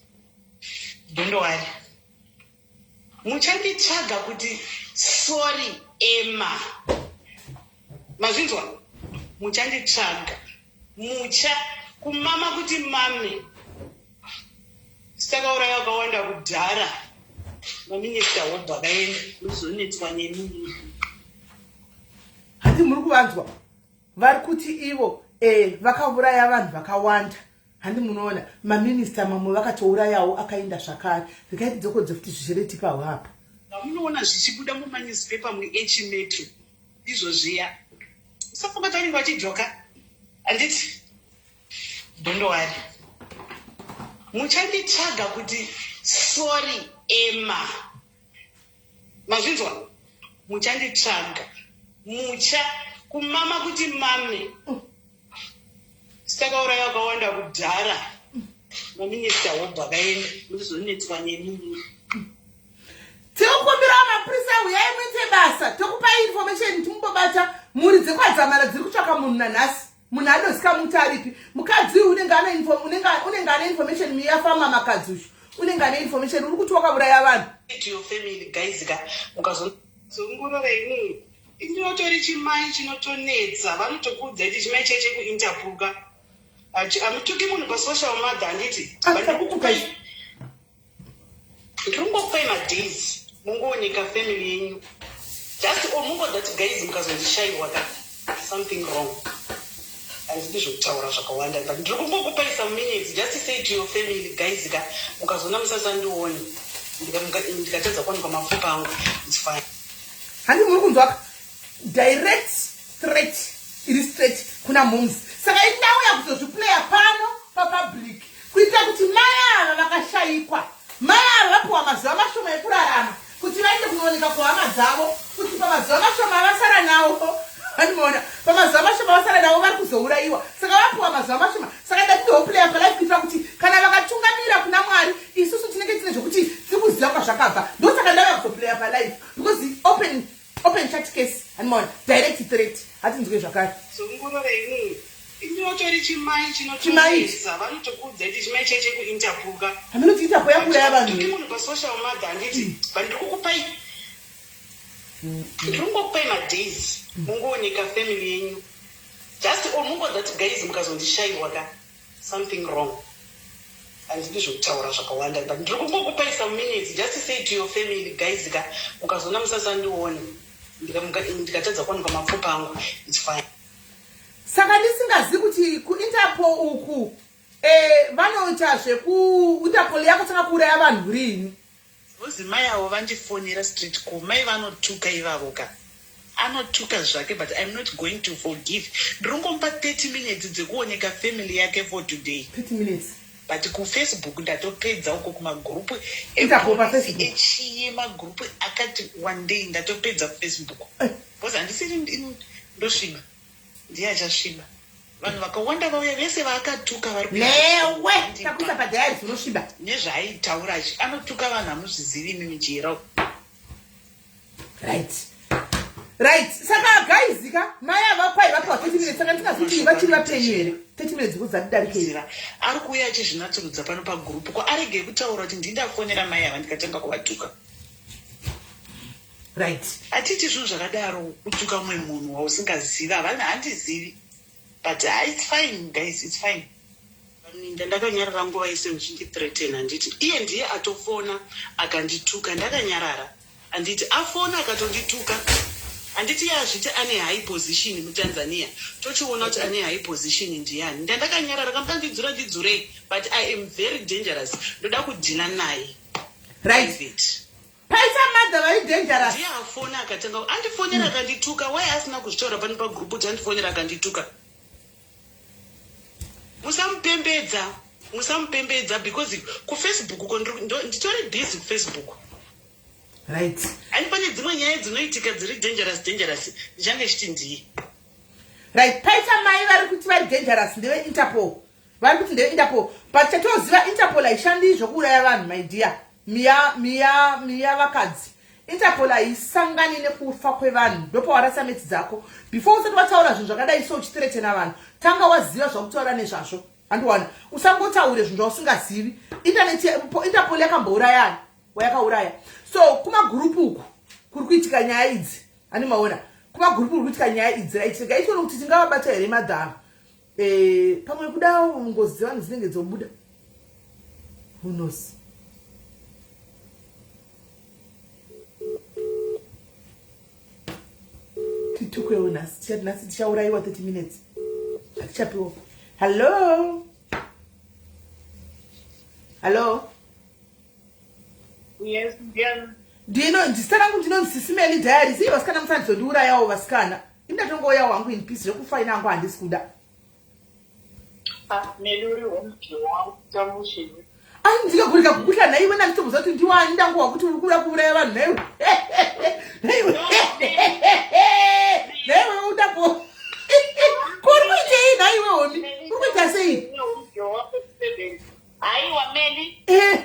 Don't worry, muchanditsvaga kuti sorry Emma. Mazvinzwa, muchanditsvaga, mucha kumama kuti mame. Sitakauraya vakawanda kudhara, maminista wobva akaenda, muzonetswa nemi. Handi muri kuvanzwa vari kuti ivo vakauraya vanhu vakawanda? Handi munoona maminista mamwe vakatourayawo akaenda zvakare. Regai tidzokodze futi zvichiretipawo apa. Vamunoona zvichibuda mumanewspaper muH Metro ndizvo zviya. Usafunga kuti vanenge vachijoka, handiti? Don't worry, muchanditsvaga kuti sorry Emma. Mazvinzwa, muchanditsvaga, mucha kumama kuti mame. Sitakauraya vakawanda kudhara, maminista wobva akaenda, muzonetswa nemi. Tinokumbira mapurisa, uyai muite basa. Tokupai information, timumbobata. Mhuri dzekwaDzamara dziri kutsvaka munhu nanhasi. Munhu adozika muti aripi mukadzi uyu. Unenge ane information. Miyafama Makadzi uyu unenge ane information. Uri kuti wakauraya vanhu. To your family, guys ka, mukazozongorora inini ndinotori chimai chinotonetsa. Vanotokuudza kuti chimai chai chekuInterpol ka, hamutuki munhu pasocial, mother, handiti? Ndiringokupai madays mungooneka family yenyu. Just mungoda kuti guys, mukazondishayiwa ka, something wrong. Handidi zvekutaura zvakawanda, but ndiri kungokupai some minutes. Just say to your family, guys ka, mukazoona musasandione, ndikatadza kuwanikwa mapfupa angu, it's fine. Handi muri kunzwaka direct threat iri straight kuna moms. Saka indauya kuzozviplaya pano papublic kuitira kuti mai ava vakashayikwa, mai ava vapiwa mazuva mashoma ekurarama kuti vaende kunooneka kuhama dzavo, kuti pamazuva mashoma avasara nawo, andimaona, pamazuva mashoma avasara navo vari kuzourayiwa. Saka vapiwa mazuva mashoma. Saka ndatindoplaya palive kuitira kuti kana vakatungamira kuna Mwari, isusu tinenge tine zvokuti tiri kuziva kwazvakabva. Ndosaka ndauya kuzoplaya palive, because open chat case, andimaona, direct threat. Hatinzwe zvakare. Zongorora inini ndinotori chimai Chimai. chinotonetsa. Vanotokuudza kuti chimai chai chekuInterpol ka. Haminoti Interpol yakuuraya vanhu. Tuki munhu pasocial, mother, handiti? But ndiri kungokupai madays mungooneka family yenyu. Just mungoda kuti guys, mukazondishayiwa ka, something wrong. Handidi zvekutaura zvakawanda, but ndiri kungokupai some minutes. Just say to your family, guys ka, mukazoona musasandione, ndikatadza kuwanikwa mapfupa angu, it's fine. Saka ndisingazivi kuti kuInterpol uku vanoita zvekuInterpol yakatanga kuuraya vanhu rini? Vozi mai avo vandifonera street call. Mai vanotuka ivavo ka, anotuka zvake, but I'm not going to forgive. Ndiringomupa 30 minutes dzekuoneka family yake for today. 30 minutes. But kuFacebook ndatopedza uko, kumagurupu Interpol paFacebook. Echiye magurupu akati one day ndatopedza kuFacebook, because handisiri ndosviba, ndiye achasviba. Vanhu vakawanda vauya vese vaakatuka vari Newe takuisa padiary, unosviba. Nezvaaitaura anotuka vanhu, hamuzvizivi imi michero. Right. Right, saka guys ka mai ava kwai vapiwa 30 minutes, saka ndingazi kuti vachiri vapenyu here? 30 minutes kudzatidarikei. Ari kuuya achizvinatsurudza pano pagurupu ko aregei kutaura kuti ndindafonera mai ava ndikatanga kuvatuka. Right. Hatiti zvinhu zvakadaro kutuka mumwe munhu wausingazivi havana handizivi but ah, it's fine guys it's fine. Minda ndakanyarara nguva yese muchindithreaten handiti iye ndiye atofona akandituka ndakanyarara handiti afona akatondituka handiti iye azviti ane high position muTanzania tochiona kuti ane high position ndiyani ndandakanyarara kamuda ndidzura ndidzurei but I am very dangerous ndoda kudhila naye Right. private. Paita mother vari dangerous. Ndiye afona akatanga andifonera akandituka why asina kuzvitaura pano pagroup kuti andifonera akandituka musamupembedza musamupembedza because kufacebook uko nditori busy kufacebook. Right. Ani pane dzimwe nyaya dzinoitika dziri dangerous dangerous ndichange chiti ndiye. Right, paita mai vari kuti vari dangerous ndeve Interpol. Vari kuti ndeve Interpol. But chatoziva Interpol haishandi zvokuuraya vanhu my dear. Miya miya miya vakadzi. Interpol haisangani nekufa kwevanhu. Ndopawarasa metsi dzako. Before usati wataura zvinhu zvakadai so uchithreatena vanhu, tanga waziva zvakutaura nezvazvo. Handiwana. Usangotaure zvinhu zvausingazivi. Internet Interpol yakambourayani? Wayakauraya. So kumagurupu uku kuri kuitika nyaya idzi. Hani maona. Kumagurupu kuri kuitika nyaya idzi. Right. Regai tione kuti tingavabata here madhara. Eh, pamwe kuda ngozi dzevanhu dzinenge dzobuda. Who knows? Titukwewo nhasi. Tichati nhasi tichaurayiwa 30 minutes. Hatichapiwa. Hello. Hello. Yes, ndiani? Ndino zita rangu ndinonzi Sisi Melly Diaries. Iye vasikana musanizondiurayawo vasikana. Ini ndatongoyawo hangu in peace zvekufa ini hangu handisi kuda. Ah, Melly uri homji wangu tamushini. Ai ndikagurika kukuhla nhaiwe ndanditobuza kuti ndiwani ndangowa kuti uri kuda kuuraya vanhu nhaiwe. Nhaiwe. Nhaiwe udapo. Ko uri kuitei nhaiwe homi? Uri kuita sei? Haiwa Melly. Eh.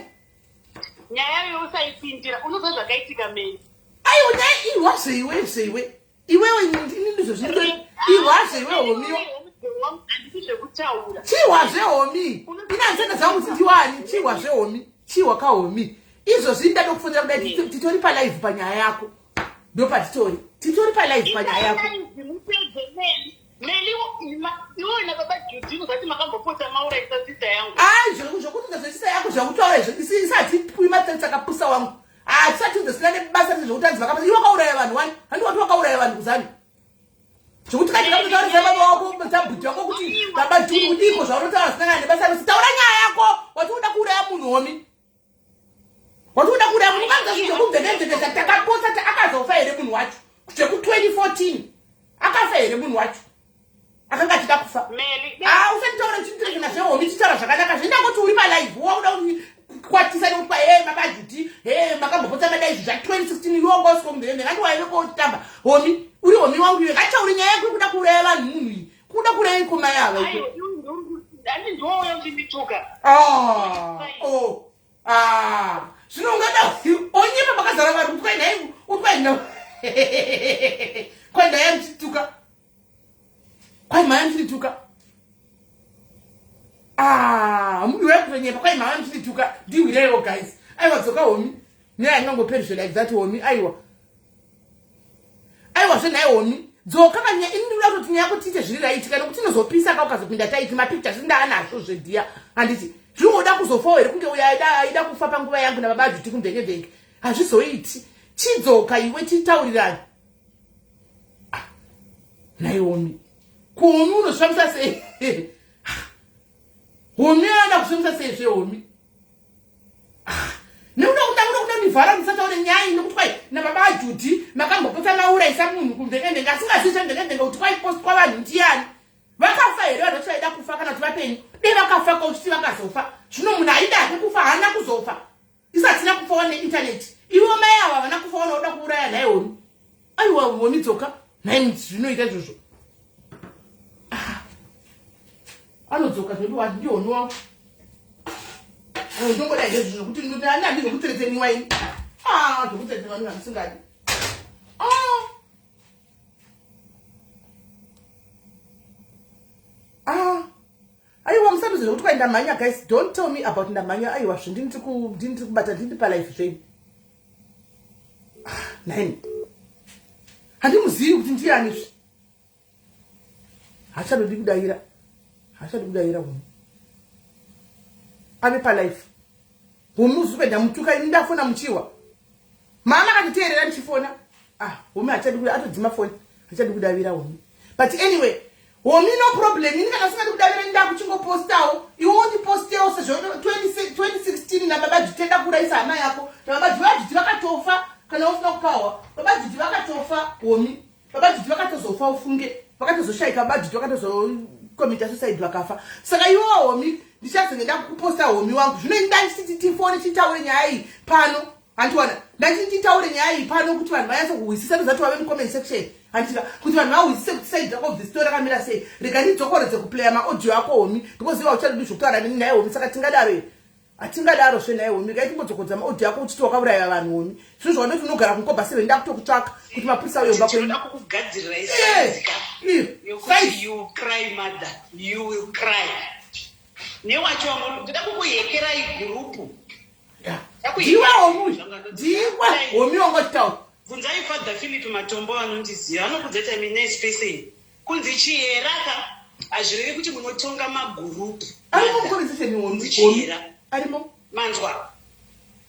Nyaya iyo usaipindira. Unoziva zvakaitika Melly. Aiwa nyaya iwa zveiwe zveiwe. Iwewe ini ndizvo zvinoto iwa zveiwe homi. Handisi zvekutaura. Chihwa zvehomi. Ini handisati ndaziva kuti ndiwani. Chihwa zvehomi. Chihwa kahomi. Izvozvi ndada kufonera kudai titori palive panyaya yako. Ndopatitori. Titori palive panyaya yako. Mupedze Melly. Meli, iwe na baba Judy muzati makambopotsa mauraisa sister yangu. Ai, zvokuti ndazvesisa yako zvakutaura izvo isi isati pui matsatsa akapusa wangu. Ah, tisati zvisina nebasa zvekuti anzi vakapasa. Iwe wakauraya vanhu wani? Handi wati wakauraya vanhu kuzani? Zvekuti kana ndakutaurisa baba wako sabhuti wako kuti baba Judy kudiko zvaunotaura zvisina kana nebasa rose. Taura nyaya yako. Wati unoda kuuraya munhu homi. Wati unoda kuuraya munhu ukanza zvinhu zvekumvekemvekesa takapotsa akazofa here munhu wacho? Zveku 2014. Akafa here munhu wacho? Akanga achida kufa. Ah, usanditaura uchitirekena zvehomi tichitaura zvakanaka. Zvindangoti uri palive wakuda kukwatisa nekuti kwa hey baba Judy, hey makambopotsa madai izvi zva 2016 iwe wanga usiko mundende ngati waive kochitamba. Homi, uri homi wangu iwe. Ngatichauri nyaya yako yekuda kuuraya vanhu munhu iyi. Kuda kuuraya iko mai ava iko. Handi ndiwo uya uchindituka. Ah, oh. Ah, zvino ungada onyepa pakazara vanhu kuti kwai nhai uri kwai nhai kwai ndaya ndichituka kwai mhaya ndichituka ah mudiwa kutonyepa kwai mhaya ndichituka ndihwireiwo guys aiwa dzoka homi nyaya ingangoperishe like that homi aiwa aiwa zve nhai homi dzoka kanyaya ini ndinoda kutoti nyaya yako tiite zviri raiti kana kuti inozopisa ka ukazopinda taiti mapictures ndaanazvo zvedhiya handiti zvingoda kuzofawo here kunge uyo aida kufa panguva yangu nababa ajuti kumvengevhenge hazvizoiti chidzoka iwe titaurirani ah, nhai homi kuhomi unozvifambisa sei homi anoda kuzvifambisa sei zvehomi Ah, nekuda kuda kuda kuda ndivhara ndisataure nyaya iyi nekuti kwai nababa ajudhi makambopotsa mauraisa munhu kumvekendenge asingazivi zvemvekendenge kuti kwaipostwa vanhu ndiyani vakafa here vanhu vacho vaida kufa kana kuti vapenyu dei vakafa ko uchiti vakazofa zvino munhu aida hake kufa haana kuzofa isatina kufawa neintaneti ivo mai ava havana kufa vanoda kuuraya nhai homi aiwa homi dzoka nhai zvinoita izvozvo ah. Anodzoka zvekuti wati ndihomi wangu. Ndongoda izvo zvekuti ndani handizokutseteniwa ini. Ah, zvokutseteniwa ndinga ndisingadi. Ah. Handiuze zvekuti kwai ndamhanya. Guys, don't tell me about ndamhanya. Aiwa, zvindini tiri kubata, ndini palife zvenyu. Ah, nine handimuzivi kuti ndiani zve. Hachadodi kudayira, hachadi kudayira. Homi ave palife. Homi uzupe ndamutuka ini, ndafona muchiwa mama akanditeerera ndichifona. Ah, homi hachadi kuda, atodzima foni, hachadi kudavira homi. But anyway, homi, no problem. Ini kana usingadi kudavira, ndakuchingopostawo, iwe undipostewo sezvo 2016 nababa Jitenda kuurayisa hama yako nababa Jiti vakatofa. Kana usina kupawa, baba Jiti vakatofa. Homi, baba Jiti vakatozofa, ufunge vakatozoshayika. Baba Jiti vakatozokomita suicide, vakafa. Saka iwewo homi, ndichazenge ndakuposta. Homi wangu, zvino ndachiti tifone titaure nyaya iyi pano, handiwana? Ndachiti titaure nyaya iyi pano kuti vanhu vanyatso kuhwisisa. Ndozati wave mucomment section, handika? Kuti vanhu vahwisise kuti side rako of the story rakamira sei. Rega ndidzokoredze kuplaya maaudio ako, homi, because iva uchadidi zvokutaura neni naye, homi. Saka tingadaro here? Hatingadaro zve naye, homi. Kaitimbodzokodza maaudio ako uchiti wakauraya vanhu, homi. Zvinhu zvawandoti unogara kuMkoba 7, ndakutokutsvaka kuti mapurisa auye kumba kwenyu. Tinoda kukugadzirirai size ka yokuti you cry, mother, you will cry. Newacho wangu, ndoda kukuhekerai gurupu. Ndiwe homi, ndiwe homi wangotitaura. Bvunzai Father Philip Matombo, vanondiziva, vanokudza time person. Kunzi chiyera ka hazvirevi kuti munotonga magurupu. Arimo mucomment section, homi. Chiyera. Arimo. Manzwa,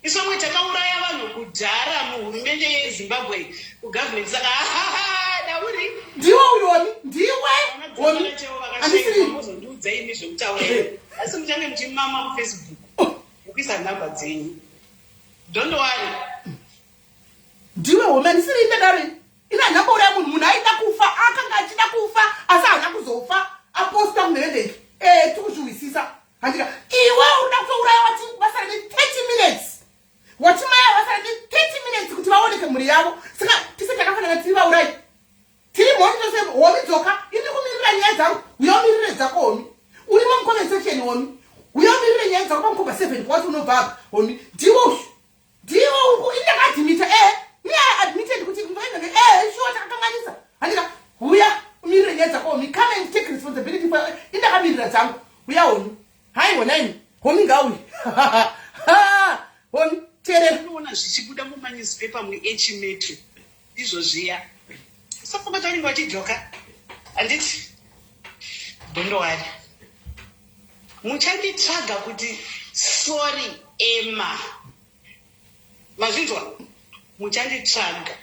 isomwe takauraya vanhu kudhara muhurumende yeZimbabwe, kugovernment. Saka dauri. Ndiwe uyu, homi, ndiwe homi, handisiri. Mozondiudza imi zvekutaura, asi muchange muchimama kuFacebook mukuisa nhamba dzenyu. Don't worry. Ndiwe homi, handisiri. Indadaro ina handambouraya munhu. Munhu aida kufa, akanga achida kufa, asi haana kuzofa. Aposta munherendeki e tikuzvihwisisa, handika? Iwe urida kutouraya. Wati vasara ne30 minutes, wati maya vasara ne30 minutes kuti vaoneke mhuri yavo. Saka tise takafanana, tiri vaurai, tiri mhondi tose. Homi, dzoka, ini kumirira nyaya dzangu. Uya umirire dzako, homi. Urimo mucomment section, homi. Uya umirire nyaya dzako paMkoba 7 pawati unobva apa. Homi, ndiwo uyu, ndiwo uku. Ini ndakaadmita, me, I admitted kuti sure, takakanganisa, handika? Uya umirire nyaya dzako, homi. Come and take responsibility for indakamirira dzangu. Uya, homi. Haiwa naini, homi ngauye. Homi, teerera. Unoona zvichibuda mumanewspaper muH Metro, ndizvo zviya. Usafunga kuti vanenge vachijoka, handiti? Don't worry, muchanditsvaga kuti sorry Emma. Mazvinzwa? Muchanditsvaga,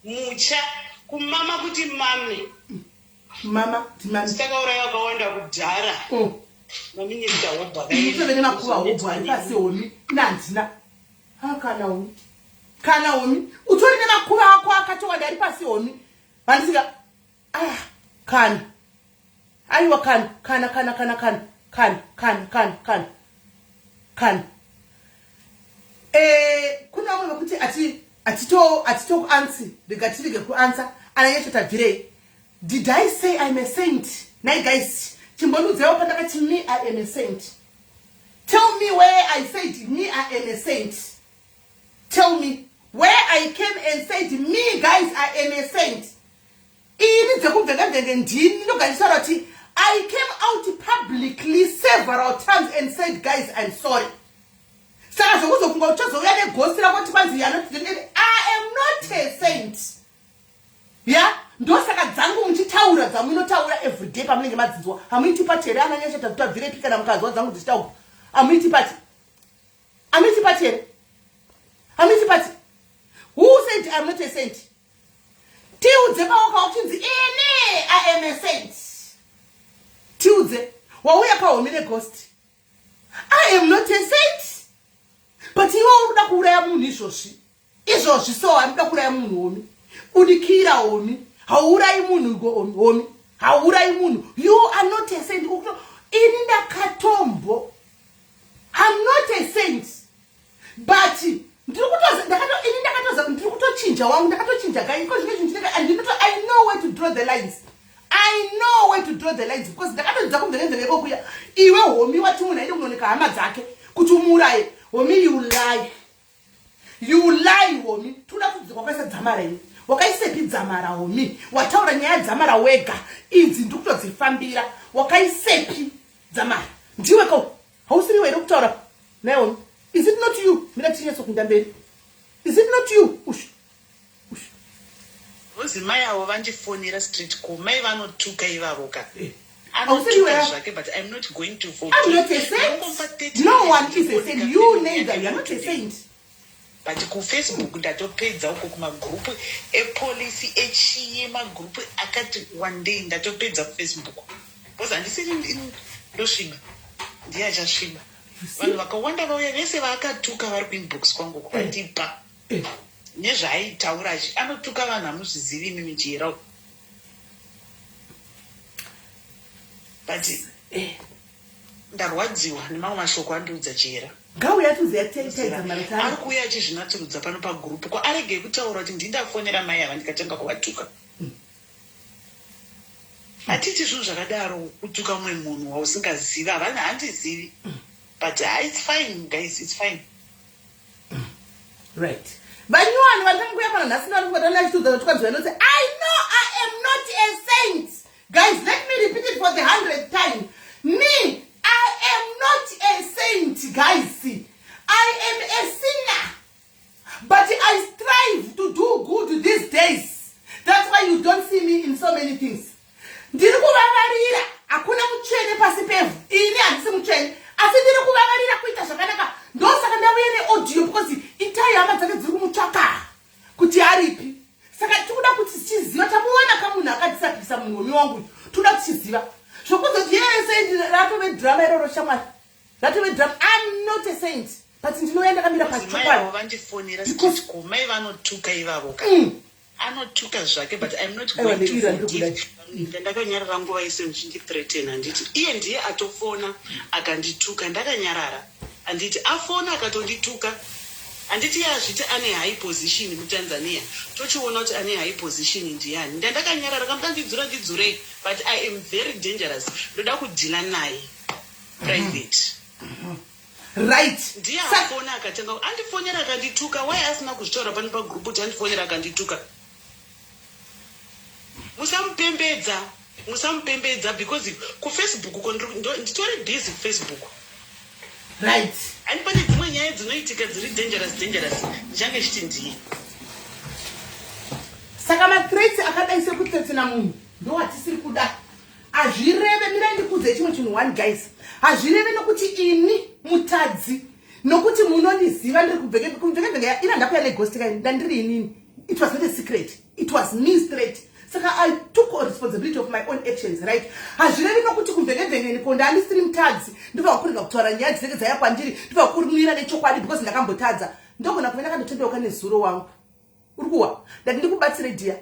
mucha kumama kuti mame. Mama timami. Takauraya vakawanda kudhara. Maminista hobho. Itove nemakuva hobho ari pasi, homi. Ina handina ha kana, homi, kana homi utori nemakuva ako akatowanda ari pasi, homi, handisika. Ah, kana, aiwa, kana, kana, kana, kana, kana, kana, kana, kana, kana, kana. Kune vamwe vekuti ati atito kuanswer. Rega tirege kuanswer. Ananyasha tabvirei. Did I say I'm a saint? Nai guys, chimbonudzewo pandakati me, I am a saint. Tell me where I said me, I am a saint. Tell me where I came and said me, guys, I am a saint. Ini dzekubvengabvenge ndini ndoganditaura kuti I came out publicly several times and said, "Guys, I'm sorry." Saka zvokuzofunga kuti uchazouya neghost rako kuti kwanzi yanoti, I am not a saint ya. Ndosaka dzangu muchitaura dzamunotaura everyday pamunenge madzinzwa, hamuiti pati here? Ananyasha tabvirepi? Kana mukazwa dzangu dzichitaurwa, hamuiti pati, hamuiti pati here? Hamuiti pati. Who said I'm not a saint? Tiudze paoka uchinzi ini I am a saint. Tiudze wauya pahomi neghost. I am not a saint, but iwe uri kuda kuuraya munhu izvozvi, izvozvi. So handida kuuraya munhu, homi. Budikira, homi. Hauurayi munhu, homi, hauurayi munhu. You are not a saint. Ini ndakatombo, I'm not a saint, but ndiri kutoza ndakato ini ndakatoza ndiri kutochinja wangu, ndakatochinja gai iko zvino zvinhu chinenge andinoto. I know where to draw the lines. I know where to draw the lines, because ndakatodza kumveremvere ikokuya. Iwe homi, wati munhu aende kunooneka hama dzake kuti umuuraye. Homi, you lie, you lie, homi. Toda kudzidza kwakaisa dzamara ini. Wakaisepi dzamara, homi? Wataura nyaya dzamara wega idzi, ndiri kutodzifambira. Wakaisepi dzamara? Ndiwe ko hausiriwe here kutaura naye? Is it not you? Mira tinyatso mberi. Is it not you? Ush ush. Ozi mai avo vandifonera street call. Mai vanotuka ivavo ka. Hausiriwe. Anotuka zvake, but I'm not going to I'm not a saint. No one is a saint. You neither. You are not a saint. But kuFacebook ndatopedza uko, kumagurupu epolisi echiye, magurupu akati one day ndatopedza kuFacebook, because handisiri ndosviba, ndiye achasviba. Vanhu vakawanda vauya vese vaakatuka vari kuinbox kwangu kuvandipa nezvaaitaura. Anotuka vanhu, hamuzvizivi imi mijera, but ndarwadziwa nemamwe mashoko andiudza Chihera. Ngauya tiuze. Ari kuuya achizvinaturudza pano pagurupu ko aregei kutaura kuti ndindafonera mai ava ndikatanga kuvatuka. Hatiti zvinhu zvakadaro, kutuka mumwe munhu wausingazivi. Havana, handizivi, but it's fine guys, it's fine. Right, vanyowani vatanga kuuya pano nhasi ndovanikuvatana achitiudza zvatukwanzi vanoti, "I know I am not a saint." Guys, let me repeat it for the 100th time. Me, I am not a saint, guys. I am a sinner, but I strive to do good these days. That's why you don't see me in so many things. Ndiri kuvavarira. Hakuna mutsvene pasi pevhu. Ini handisi mutsvene, asi ndiri kuvavarira kuita zvakanaka. Ndosaka ndauya neaudio, because Itai hama dzake dziri kumutsvaka kuti aripi. Saka tikuda kuti tichiziva tamuwana kamunhu akadisapisa munhu wangu uyu. Toda tichiziva zvokuzoti yeye saint, ratove drama iroro shamwari, ratove drama. I'm not a saint, but ndinouya ndakamira pachokwadi. Vandifonera ko mai vanotuka ivavo ka. Anotuka zvake, but I'm not going to forgive. Ndakanyarara nguva yese muchindithreaten. Handiti iye ndiye atofona akandituka? Ndakanyarara. Handiti afona akatondituka? Handiti iye azviti ane high position muTanzania? Tochiona kuti ane high position ndiani. Ndandakanyarara. Kamuda ndidzura, ndidzurei, but I am very dangerous. Ndoda kudeala naye private. Ndiye afona akatanga andifonera akandituka. Why asina kuzvitaura pano pagroup kuti andifonera akandituka? Musamupembedza, musamupembedza, because kuFacebook ko nditori busy kuFacebook. Ani pane dzimwe nyaya dzinoitika dziri dangerous dangerous, ndichange chiti ndiye. Saka mathreats akadai sekuthreatena munhu ndowatisiri kuda. Hazvireve, mirai ndikuudzei chimwe chinhu one, guys. Hazvireve nokuti ini mutadzi, nokuti munondiziva ndiri kumvekemveke ina ndakuya neghost kai. Ndandiri inini. It was not a secret, it was me straight. Saka I took a responsibility of my own actions, right? Hazvirevi nokuti kumvekemvekeni ko ndandisiri mutadzi, ndobva kurega kutaura nyaya dzinenge dzaya kwandiri, ndobva kumira nechokwadi because ndakambotadza. Ndogona kuve ndakandotendeuka nezuro wangu. Uri kuwa ndati ndikubatsire dia.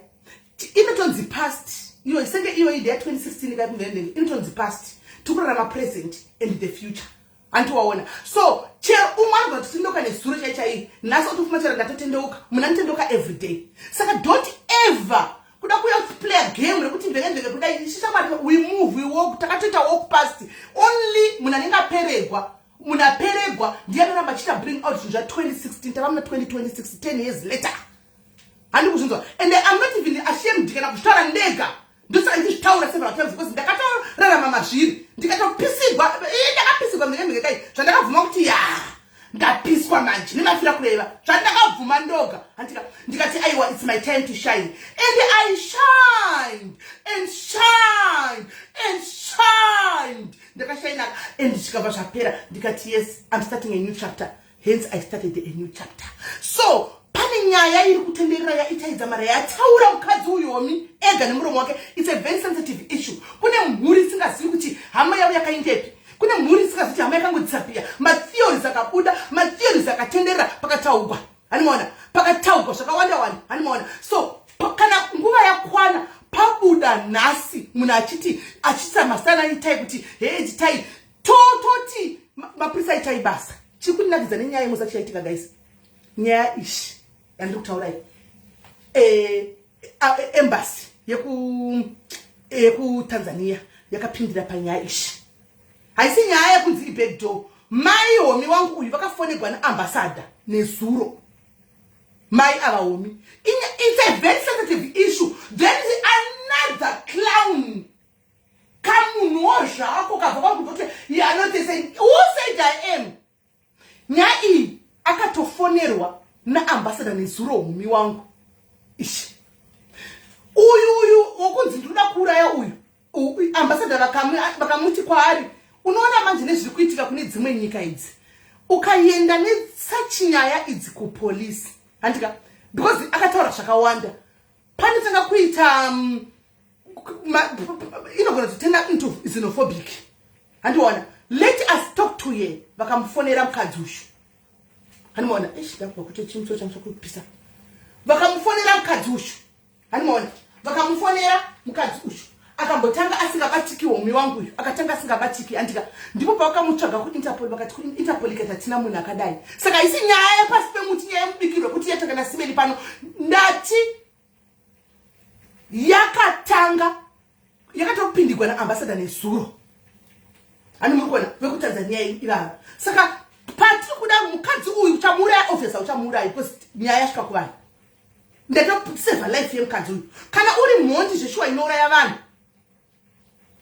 Inotonzi past iyo, senge iyoyi ndeya 2016 kai kumvekemveke inotonzi past. Tikurarama present and the future, handiwaona? So chero umwe anogona kutotendeuka nezuro chai chai, nhasi otofuma chero ndatotendeuka. Munhu anotendeuka every day. Saka don't ever kuda kuuya kuplay a game rekuti mvekemveke kudai. Ishishamwari, we move, we walk. Takatoita walk past. Only munhu anenge aperegwa, munhu aperegwa ndiye anoramba achiita bring out zvinhu zva2016. Tava muna 2026, 10 years later, handi kuzvinzwa? And I'm not even ashamed kana kuzvitaura ndega. Ndosaka ndichitaura several times, because ndakatorarama mazviri, ndikatopisigwa. Ndakapisigwa mhekemheke kai, zvandakabvuma kuti ya, ndapiswa manje nemafira kureva, zvandakabvuma ndoga handika. Ndikati aiwa, it's my time to shine, and I shined and shined and shined. Ndakashainaka and zvikabva zvapera. Ndikati yes, I'm starting a new chapter. Hence I started a new chapter. So pane nyaya iri kutenderera yaItai Dzamara, yataura mukadzi uyomi ega nemuromo wake. It's a very sensitive issue. Kune mhuri isingazivi kuti hama yavo yakaindepi. Kune mhuri isingazivi kuti hama yakangodisappear. Matheories akabuda, matheories akatenderera, pakataugwa, hanimaona? Pakataugwa zvakawanda wanda, hanimaona? So kana nguva yakwana, pabuda nhasi munhu achiti achiisa masana Itai kuti hee Itai, tototi mapurisa itai basa. Chiri kundinakidza nenyaya yemusa chichaitika, guys, nyaya ishi yandiri kutaurai, embassy yekuTanzania yakapindira panyaya ishi. Haisi nyaya yekunzi ibackdoor. Mai homi wangu uyu vakafonegwa naambassador nezuro. Mai ava homi, it's a very sensitive issue. There is another clown, kamunhuwo zvako kabva kwakutoti yanotese. naambassador nezuro humi wangu ishi uyu uyu wokunzi ndinoda kuuraya uyu ambassador vakamuti kwaari unoona manje nezviri kuitika kune dzimwe nyika idzi ukaenda nesuch nyaya idzi kupolisi handika because akataura zvakawanda panotanga kuita um, inogona kutenda into xenophobic handiona let us talk to her vakamufonera mukadzi uyu handimaona ish ndakubva kuti chimuso changu chakupisa vakamufonera mukadzi uyu handimaona vakamufonera mukadzi uyu akambotanga asingabatiki homi wangu uyu akatanga asingabatiki andika ndipo pavakamutsvaga kuinterpol vakati kuinterpol ikati hatina munhu akadai saka isi nyaya yepasi pemuti nyaya yemubikirwe kuti yatanga nasimeni pano ndati yakatanga yakatopindigwa naambasada nezuro ani muri kuona vekutanzania ivava saka patiri kuda mukadzi uyu uchamuuraya obvious uchamuuraya because nyaya yasvika kuvanhu ndatoseva life yemukadzi uyu kana uri mhondi zveshuwa inouraya vanhu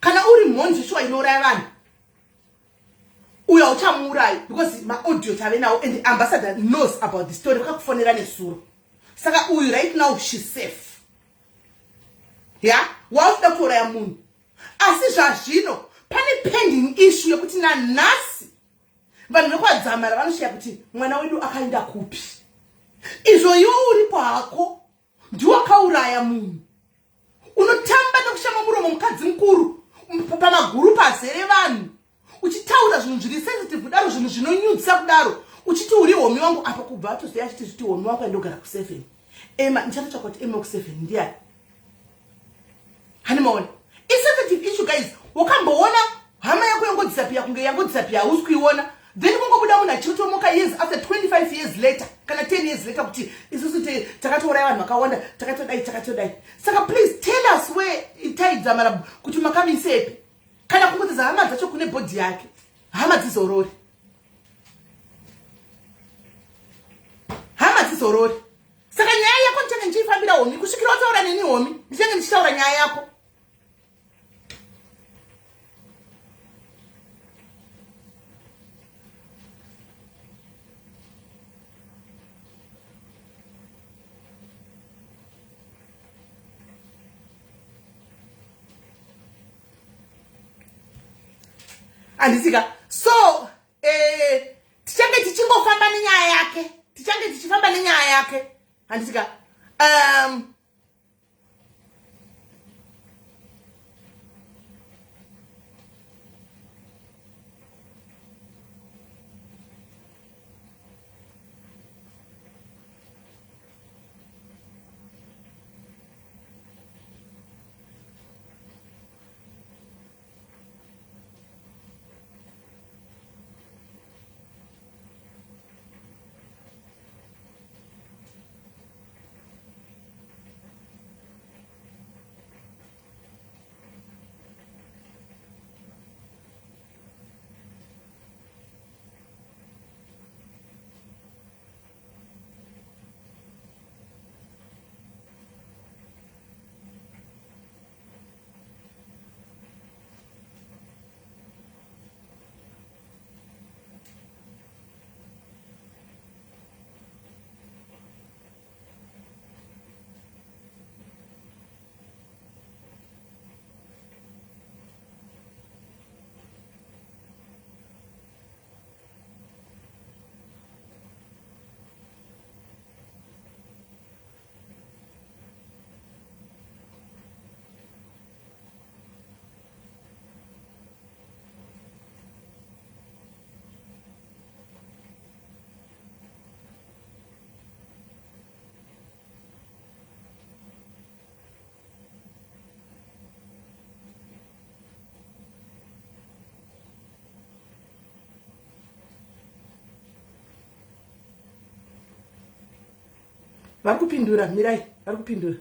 kana uri mhondi zveshuwa inouraya vanhu uyo hauchamuurayi because maaudio tave nawo and ambassador knows about the story vakakufonera nesuro saka uyu right now she safe ya wausida kuuraya munhu asi zvazvino pane pending issue yekuti nanhasi vanhu vekwadzamara vanoshiya kuti mwana wedu akaenda kupi izvo iwe uripo hako ndiwakauraya munhu unotamba nekushama muromo mukadzi mukuru pamaguru pazere vanhu uchitaura zvinhu zviri sensitive kudaro zvinhu zvinonyudzisa kudaro uchiti uri homi wangu apa kubva atozoya achiti zviti homi wangu andogara kuseven ema ndichatotsvaka kuti ema kuseven ndiyani hani maona isensitive issue guys wakamboona hama yako yangodisapia kunge yangodisapia hausi kuiona then kungobuda munhu achitotomoka years after 25 years later kana 10 years later kuti isusu takatouraya vanhu vakawanda takatodai takatodai saka please tell us where itaidzamara kuti makamisepi kana kungotidza hama dzacho kune bhodhi yake hama dzizorore hama dzizorore saka nyaya yako ndichange ndichiifambira homi kusvikira wataura neni homi ndichange ndichitaura nyaya yako handisika so eh, tichange tichingofamba nenyaya yake tichange tichifamba nenyaya yake handisika um, vari kupindura mirai vari kupindura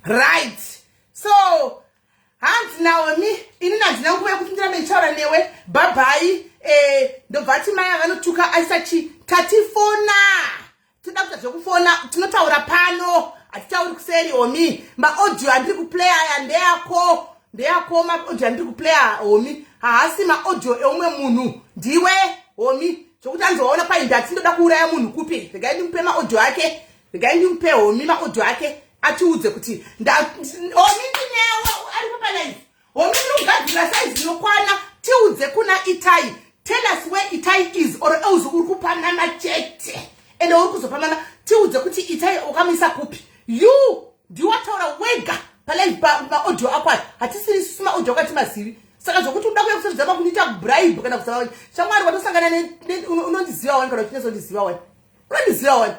Right, so hanzi Naomi, ini handina nguva yekuti ndirambe ndichitaura newe. Bhabhai. Ndobva ati mai avanotuka aisachi tatifona, toda kuita zvekufona, tinotaura pano, hatitauri kuseri. Homi, maaudio andiri kuplaya aya ndeyako, ndeyako. Maaudio andiri kuplaya, Homi, haasi maaudio eumwe munhu, ndiwe, Homi. Zvokuti anzi waona kwai ndati ndoda kuuraya munhu kupi? Regai ndimupe maaudio ake, regai ndimupe Homi maaudio ake atiudze kuti Homi ndinewe aripo palive. Homi, ndiri kugadzira saizi inokwana. Tiudze kuna Itai. Tell us where Itai is or else uri kupanana chete, ende uri kuzopanana. Tiudze kuti Itai ukamisa kupi. You ndiwataura wega palive maaudio ako aya, hatisiri isusu. Maaudio ako atimazivi. Saka zvokuti uda kuya kusenzama kundiita bribe kana kuzama, shamwari, watosangana. Unondiziva wani? Kana uchinyatsondiziva wani? Unondiziva wani?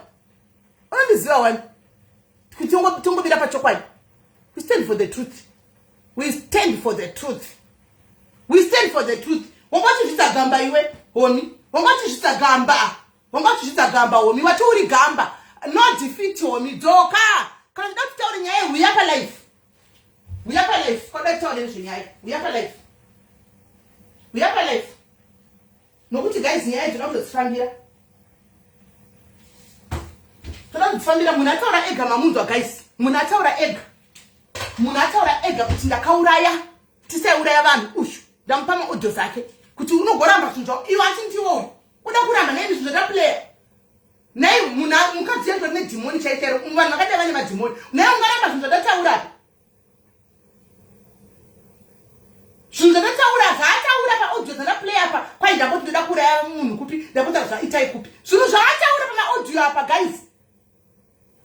Unondiziva wani? Tongobira pachokwadi. We stand for the truth, we stand for the truth, we stand for the truth. Wanga uchizvidza gamba iwe, Homi. Wanga uchizvidza gamba, wanga uchizvidza gamba, Homi. Wati uri gamba. No defeat, Homi. Dzoka kana uchida kutaura nyaya. Huya palive, huya palive. Kwada kutaura nezvenyaya, huya palive, huya palive, nokuti guys, nyaya dzoda kutodzifambira, toda kudzifambira. Munhu ataura ega, mamunzwa guys. Munhu ataura ega, munhu ataura ega kuti ndakauraya, tisaiuraya vanhu. Ushu ndamupa maaudios ake kuti unogoramba zvinhu zvao iwe, ati ndiwo uyu uda kuramba naini zvinhu zvandaplaya nai. Munhu mukadzi yangu nedhimoni chaitero, vanhu vakadai vane madhimoni. Nai ungaramba zvinhu zvandataura, zvinhu zvandataura, zvaataura paaudio dzandaplay apa? Kwai ndamboti ndoda kuuraya munhu kupi? Ndambotaura zvaitai kupi? Zvinhu zvaataura pamaaudio apa guys,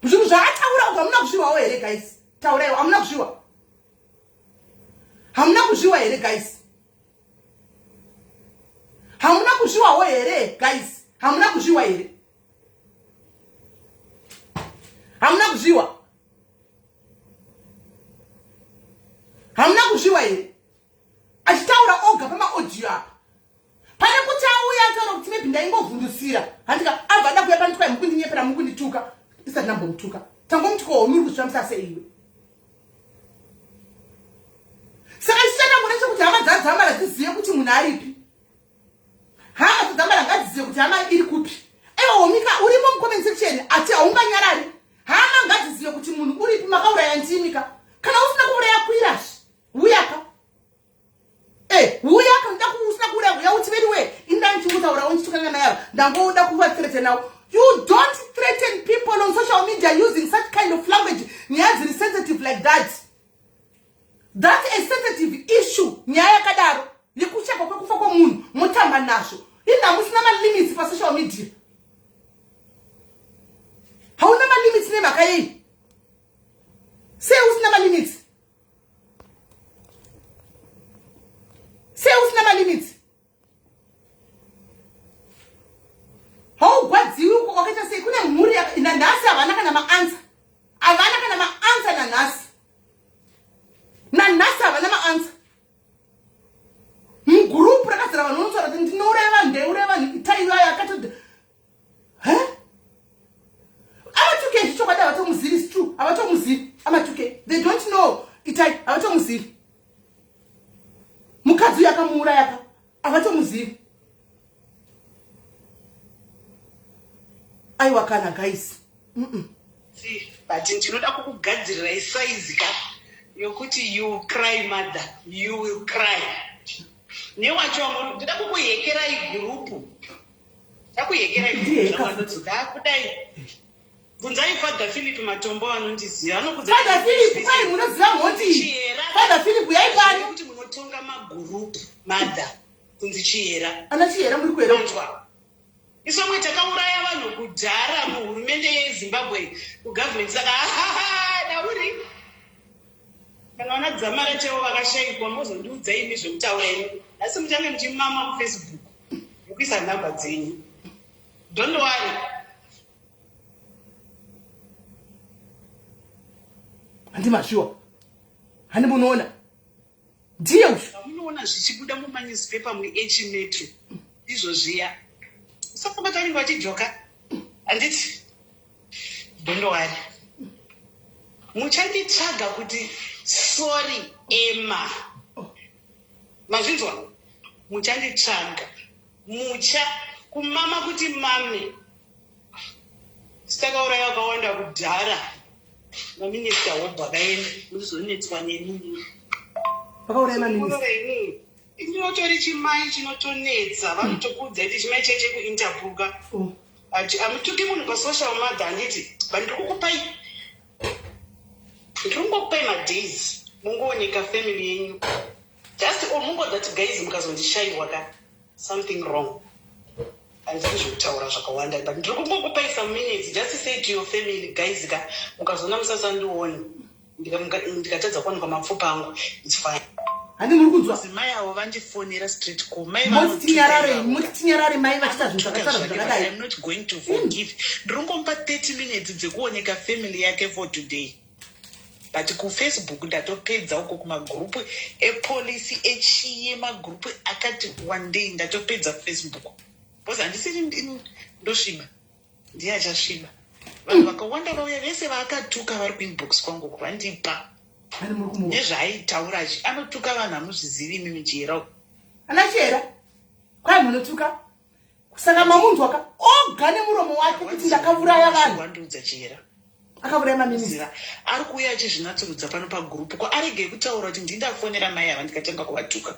zvinhu zvaataura uku, hamuna kuzviwawo here guys? Tauraiwo, hamuna kuzviwa? Hamuna kuzviwa here guys? Hamuna kuzviwawo here guys? Hamuna kuzviwa here? Hamuna kuzviwa? Hamuna kuzviwa here? Achitaura oga pamaaudio apa, pane kuti auya ataura kuti maybe ndaingovhundusira, handika abva ada kuya panitwai, mukundinyepera, mukundituka. Isati ndambomutuka, tangomutukawo. Muri kuzvifambisa sei iwe? Saka chichatango nechekuti hama dzadzamara dzizive kuti munhu aripi. Hama dzadzamara ngadzizive kuti hama iri kupi. Aiwa, Homika urimo mucomment section, ati haunganyarari. Hama ngadzizive kuti munhu uripi. Makauraya ndimika. Kana usina kuuraya, kwirashi uyaka. Eh, uyaka nda usina kuuraya, uya uti veduwe, inda ndichikutaurawo ndichitukana naye ava, ndangoda kuvathreaten nawo. You don't threaten people on social media using such kind of language. Nyaya dziri sensitive like that, that's a sensitive issue. Nyaya yakadaro yekushakwa kwekufa kwomunhu motamba nazvo? Ina musina malimits pasocial media? Hauna malimits nemhaka yei? Sei usina malimits? Sei usina malimits? Haugwadziwi? Wakaita sei? Kune mhuri nanhasi havana kana maanswer, havana kana maanswer nanhasi, nanhasi havana maanswer. Mugurupu rakazara vanhu vanotaura kuti ndinouraya vanhu, ndaiuraya vanhu. Itaivayo akato he amatuke zvichokwadi havatomuzivi. Is true, havatomuzivi amatuke. They don't know Itai, havatomuzivi. Mukadzi uyu akamuuraya ka, havatomuzivi. Aiwa kana guys, But ndinoda kukugadzirirai saizi ka yokuti you cry, mother, you will cry. Newacho wamuri ndoda kukuhekerai gurupu, ndakuhekerai gurupu. Kudai bvunzai Father Philip Matombo, anondiziva, anokudza. Father Philip, kwai munoziva mhoti. Father Philip, yaipano kuti munotonga magurupu, mother, kunzi Chihera. Ana Chihera, muri kuera. Manzwa, isomwe takauraya vanhu kudhara muhurumende yeZimbabwe, kugovernment. Saka dauri kana vana Dzamara chaivo vakashayikwa, mozondiudza imi zvekutaura imi. Nhasi muchange muchimama muFacebook nekuisa nhamba dzenyu. Don't worry. Handi mashuwa, handi munoona ndiye uyu. Zvamunoona zvichibuda mumanewspaper muH Metro ndizvo zviya. Usafamba vanenge vachijoka, handiti? Don't worry. Muchanditsvaga kuti sorry Emma. Mazvinzwa? Muchanditsvaga. Mucha kumama kuti mame. Sitakauraya vakawanda kudhara. Maminista wobva vakaenda muzonetswa neni. Vakauraya maminista. Ndinotori chimai chinotonetsa vanotokuudza kuti chimai cheche kuInterpol ka. Oh. Ati amutuki munhu pasocial mother handiti but ndiri kukupai ndiri kungokupai madays mungooneka family yenyu just or mungoda kuti guys mukazondishayiwa ka something wrong handidi zvekutaura zvakawanda but ndiri kungokupai some minutes just say to your family guys ka mukazoona musasandioni ndikatadza kuwanikwa mapfupa angu its fine. Handi muri kunzwa? Mai avo vandifonera straight call. Mai Moti tinyarare, moti tinyarare mai vachiita zvinhu zvakataura zvakadai. I'm not going to forgive. Ndiri kungomupa 30 minutes dzekuoneka family yake for today. But kuFacebook ndatopedza uko kumagurupu epolisi echiye magurupu akati one day ndatopedza Facebook. Because handisiri ndosviba. Ndiye achasviba. Vanhu vakawanda vauya vese vaakatuka vari kuinbox kwangu uko vandipa. Ani muri kumuona. Nezvaaitaura achi anotuka vanhu hamuzvizivi imi michihera uko. Ana Chihera kwai munotuka saka mamunzwa ka oga nemuromo wake kuti ndakauraya vanhu. Wandiudza Chihera. Akauraya maminista. Ari kuuya achizvinatsurudza pano pagroup ko aregei kutaura kuti ndindafonera mai ava ndikatanga kuvatuka.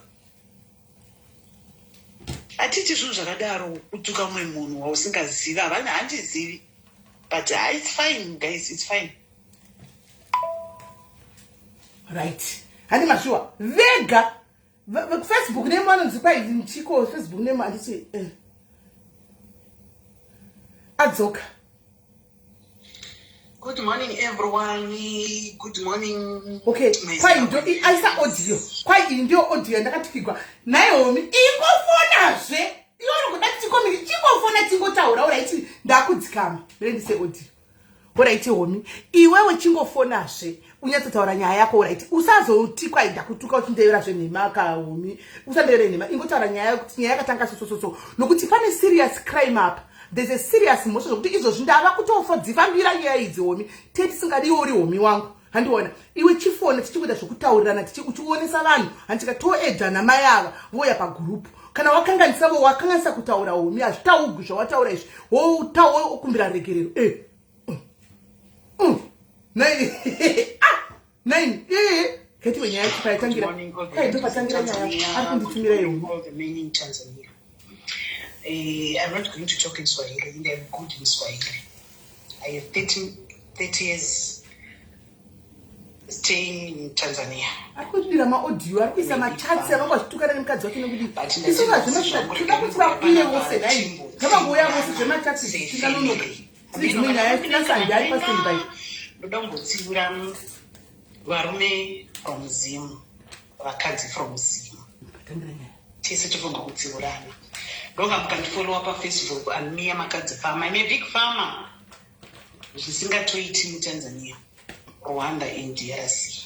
Hatiti zvinhu zvakadaro kutuka mumwe munhu wausingazivi havana handizivi but it's fine guys it's fine. Right. Handi mashuwa vega Facebook name vanonzi kwai chiko Facebook name handiti eh. Adzoka. Good morning everyone. Good morning. Okay, kwai ndo aisa audio. Kwai iyi ndiyo audio yandakatukigwa. Naomi ingofonazve. Iwe unokuda tikomi chingofona tingotaura uraiti ndakudzikama. Ndire ndise audio. Uraiti homi iwewe chingofonazve unyatsotaura nyaya yako uraiti usazoti kwai ndakutuka uchindevera zvenhema ka homi. Usandevere nhema ingotaura nyaya yekuti nyaya yakatanga so so so nokuti pane serious crime apa. There's a serious mhosva zvokuti izvozvi ndava kutofa dzifambira nyaya idzi homi te tisingadiwo uri homi wangu handiona iwe chifona tichikuita zvokutaurirana uchionesa vanhu handika toedza namai ava voya pagurupu kana wakanganisa vo wakanganisa kutaura homi hazvitaugwi zvawataura izvi wokumbira regerero e nai ah nai ee ketiwe nyaya yacho payatangira kai ndopatangira nyaya ari kunditumira yehomi. I'm not going to talk in Swahili, and I'm good in Swahili. I have 30 years staying in Tanzania. Ari kudira maaudio ari kuisa machats avanga vachitukana nemukadzi wake nokudii isu vazvematoda kuti vakwire vose nai ngavangouya vose zvemachats tinganonoka tine dzimwe nyaya tina sandi ari pastandby. Ndoda kumbotsiura varume from Zim, vakadzi from Zim. Patangira nyaya. Tese tofanira kutsiurana. Ndonga mukandifolowa paFacebook Anmiya Makadzi Farmer. I'm a big farmer. Zvisingatoiti muTanzania, Rwanda and DRC.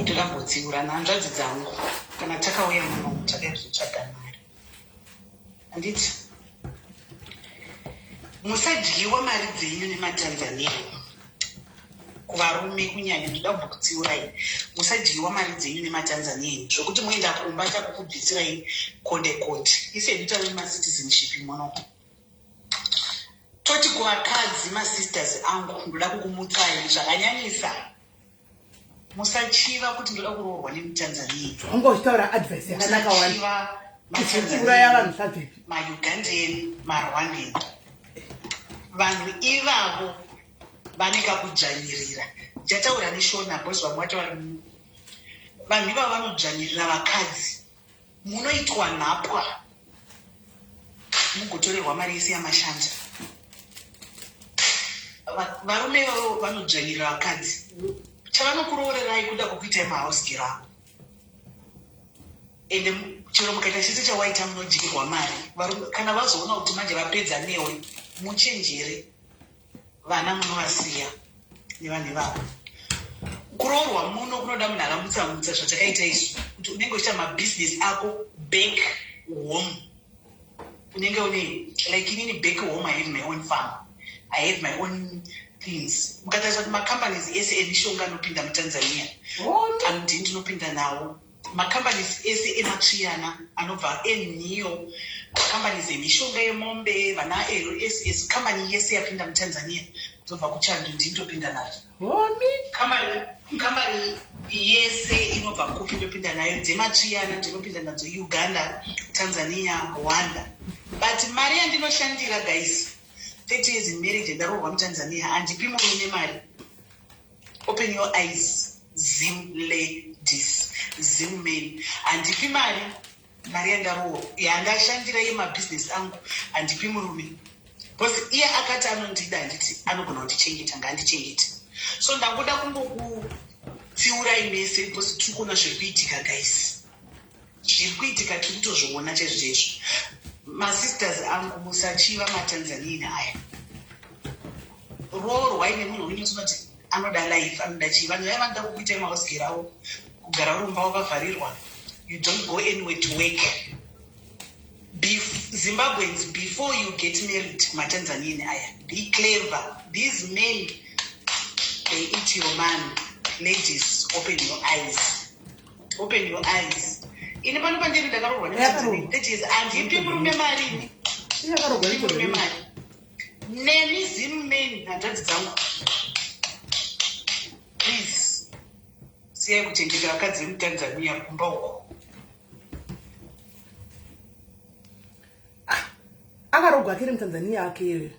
Toda kumbotsiurana hanzvadzi dzangu kana takauya muno takauya kuzotsvaga mari. Handiti musadyiwa mari dzenyu nemaTanzania kuvarume kunyanya ndoda kumbokutsiurai musadyiwa mari dzenyu nemaTanzania zvokuti muenda kumba takukubvisirai konde konde isedu tave nemacitizenship muno toti kuvakadzi masisters angu ndoda kukumutsai zvakanyanyisa musachiva kuti ndoda kuroorwa nemuTanzania. Wanga uchitaura advice yakanaka wani kuuraya vanhu zvabvepi. MaUgandan, maRwandan, vanhu ivavo vane kakudzvanyirira. Ndichataura neShona because vamwe vacho vari vanhu ivavo vanodzvanyirira vakadzi munoitwa nhapwa mugotorerwa mari yese yamashanda. Varume ivavo vanodzvanyirira vakadzi chavanokuroorerai kuda kukuitai mahouse girl avo ende chero mukaita chese chawaita munodyirwa mari. Kana vazoona kuti manje vapedza newe muchenjere vana munovasiya nevanhu ivavo. Kuroorwa muno kunoda munhu akamutsamutsa zvatakaita isu kuti unenge uchiita mabhizinesi ako back home unenge une like inini back home I have my own farm, I have my own. things. Mukatarisa kuti macompanies ese emishonga anopinda muTanzania, anodii ndinopinda nawo. Macompanies ese ematsviyana anobva enhiyo, macompanies emishonga yemombe, vana LSS, company yese yapinda muTanzania dzobva kuchando ndinotopinda nazo. Company yese inobva kupi ndopinda nayo, dzematsviyana ndinopinda nadzo Uganda, Tanzania, Rwanda. But mari yandinoshandira guys, 30 years in marriage, ndaroorwa muTanzania, handipi murume mari. Open your eyes, Zim ladies, Zim men, handipi mari. Mari yandaroorwa yandashandira yemabhizinesi angu handipi murume, because iye akati anondida, handiti anogona kundichengeta, ngaandichengete. So ndangoda kungokutsiurai mese because tiri kuona zviri kuitika guys, zviri kuitika tiri kutozviona chaizvo chaizvo. Masisters angu, musachiva maTanzanian aya. Roorwai nemunhu unyatsonati anoda life, anoda chii. Vanhu vaya vanoda kukuitai mahouse girl avo, kugara uri mumba wakavharirwa, you don't go anywhere to work. Zimbabweans, before you get married maTanzanian aya, be clever. These men, they eat your money. Ladies, open your eyes, open your eyes. Ini pano pandiri ndakaroorwa nemuTanzania 30 years, handipi murume mari ini, murume mari. Nemi Zim men, hanzvadzi dzangu, please siyai kuchengeta vakadzi vemuTanzania kumba uko. Ah, akarogwa akiri muTanzania ake iyoyo.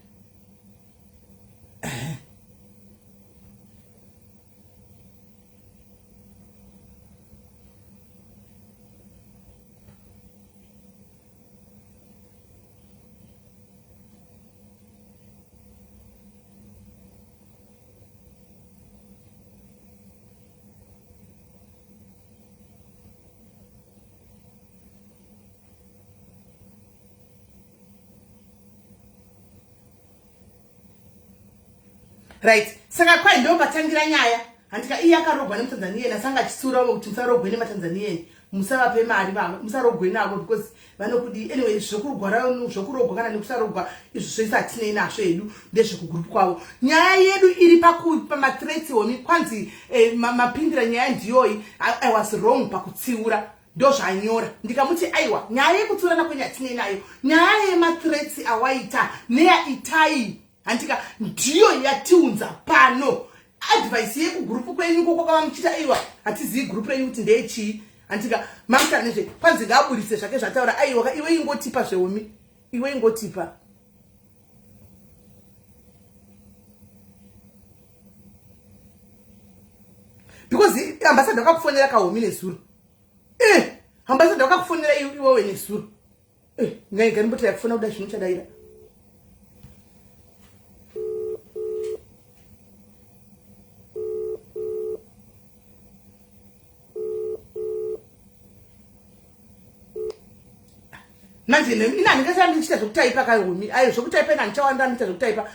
Right, saka kwai ndo patangira nyaya, handika? Iye akarogwa nemuTanzanian, asi anga achitsiura vamwe kuti musarogwe nemaTanzanian, musavape mari, musarogwe navo because vanokudii. Anyway, zvekurwara, zvekurogwa kana nekusarogwa, izvo zvese hatinei nazvo hedu, ndezvekugurupu kwavo. Nyaya yedu iri pamathreats homi. Kwanzi mapindira nyaya ndiyoyi. I was wrong pakutsiura, ndozvanyora. Ndikamuti aiwa, nyaya yekutsiurana kwenyu hatinei nayo, nyaya yemathreats awaita neyaitai, handika, ndiyo yatiunza pano. Advice yekugurupu kwenyu kokwakava muchiita, aiwa, hatizivi gurupu renyu kuti ndeyechii, handika? Mamutaura nezve, kwanzi ngaaburitse zvake zvataura. Aiwa, iwe ingotipa zveomi, iwe ingotipa. Because ambassador vakakufonera kahomi nezuro, ambassador vakakufonera iwewe nezuro. Ngaiga ndimboti yakufona kuda zvino chadaira. Manje ini handingasara ndichiita zvekutaipa kahomi. Ayo zvekutaipa ini handichawanda ndichiita zvekutaipa,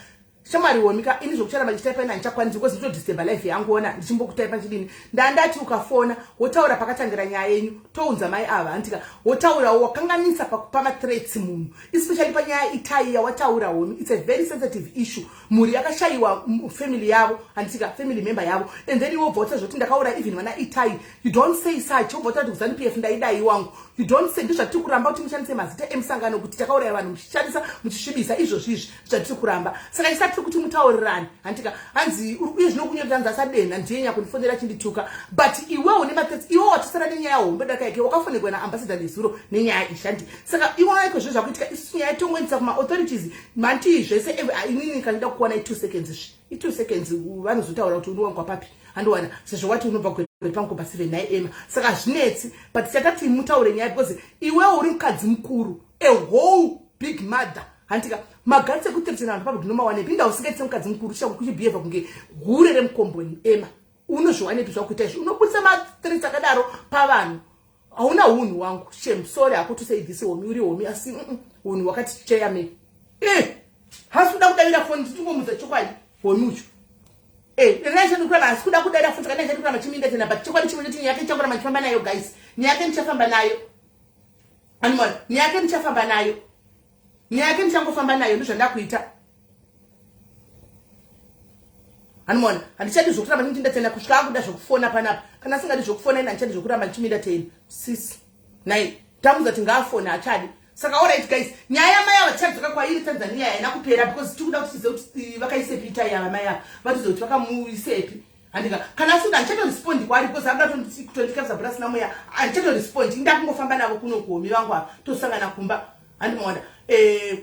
shamwari homi ka. Ini zvekucharamba ndichitaipa ini handichakwanisi because nditodisturba life yangu. Ona ndichimbokutaipa chidini? Ndandati ukafona wotaura pakatangira nyaya yenyu, tounza mai ava, handika? Wotaurawo wakanganisa pakupa mathreats munhu, especially panyaya itai yawataura homi. It's a very sensitive issue. Mhuri yakashayiwa family yavo, handika, family member yavo, and then iwe wobva wataura zvekuti ndakaura even vana itai. You don't say such. Wobva wataura kuti kuZANU PF ndaidai wangu. You don't say. Ndozvatiri kuramba, kuti mushandise mazita emusangano kuti takauraya vanhu, muchishandisa muchisvibisa. Izvozvo izvi zvatiri kuramba. Saka isati tiri kuti mutaurirani, handika? Hanzi uye zvino kunyora hanzi asadenha, ndiye nyakundifonera achindituka. But iwe une mathreats, iwe watosara nenyaya hombe dakaike. Wakafonerwa naambassador nezuro nenyaya ishandi. Saka iwe iko zvinhu zvakuitika, isusu nyaya tongoendesa kumaauthorities mantii zvese. Inini kanida kuwana i2 seconds izvi, i2 seconds, vanozotaura kuti unowanikwa papi, handiwana, sezvo wati unobva Gwete pamukoba 7 naema. Saka hazvinetsi, but chatati mutaure nyaya because iwewo uri mukadzi mukuru, a whole big mother, handika? Magatsi ekuthreatena vanhu papo ndinomawanepi? Inda usingaiti semukadzi mukuru kuchibhiyevha kunge hure remukomboni. Ema, unozviwanepi zvakuita izvi? Unobudisa mathreats akadaro pavanhu, hauna unhu wangu. Shem, sorry hako to say this homi, uri homi, asi unhu wakati cheyame. Hasi kuda kudavira foni, titingomudza chokwadi homi ucho. Ndinaichadikuramba, asi kuda kudaira foni, saka ndaichadikuramba chiminda chena. But chokwadi chimwe choti nyaya yake ndichangoramba ndichifamba nayo guys, nyaya yake ndichafamba nayo animal, nyaya yake ndichafamba nayo, nyaya yake ndichangofamba nayo, ndozvandakuita. Hanimona handichadi zvokuramba ndichimuentertaina kusvika akuda zvokufona panapa. Kana asingadi zvokufona ini handichadi zvokuramba ndichimuentertaina. Sis. Nai tamuudza kuti ngaafone hachadi. Saka alright guys, nyaya yamai ava tichadzoka kwairi Tanzania haina kupera because tikuda kuti tizive kuti vakaisepi itai ava mai ava. Vatiudze kuti vakamuisepi. Handika kana asikuda handichatorespondi kwaari because akuda kutondikavisa bhora sina mweya. Handichatorespondi. Ndakungofamba navo kuno kuhomi vangu ava tosangana kumba. Handimaona. Eh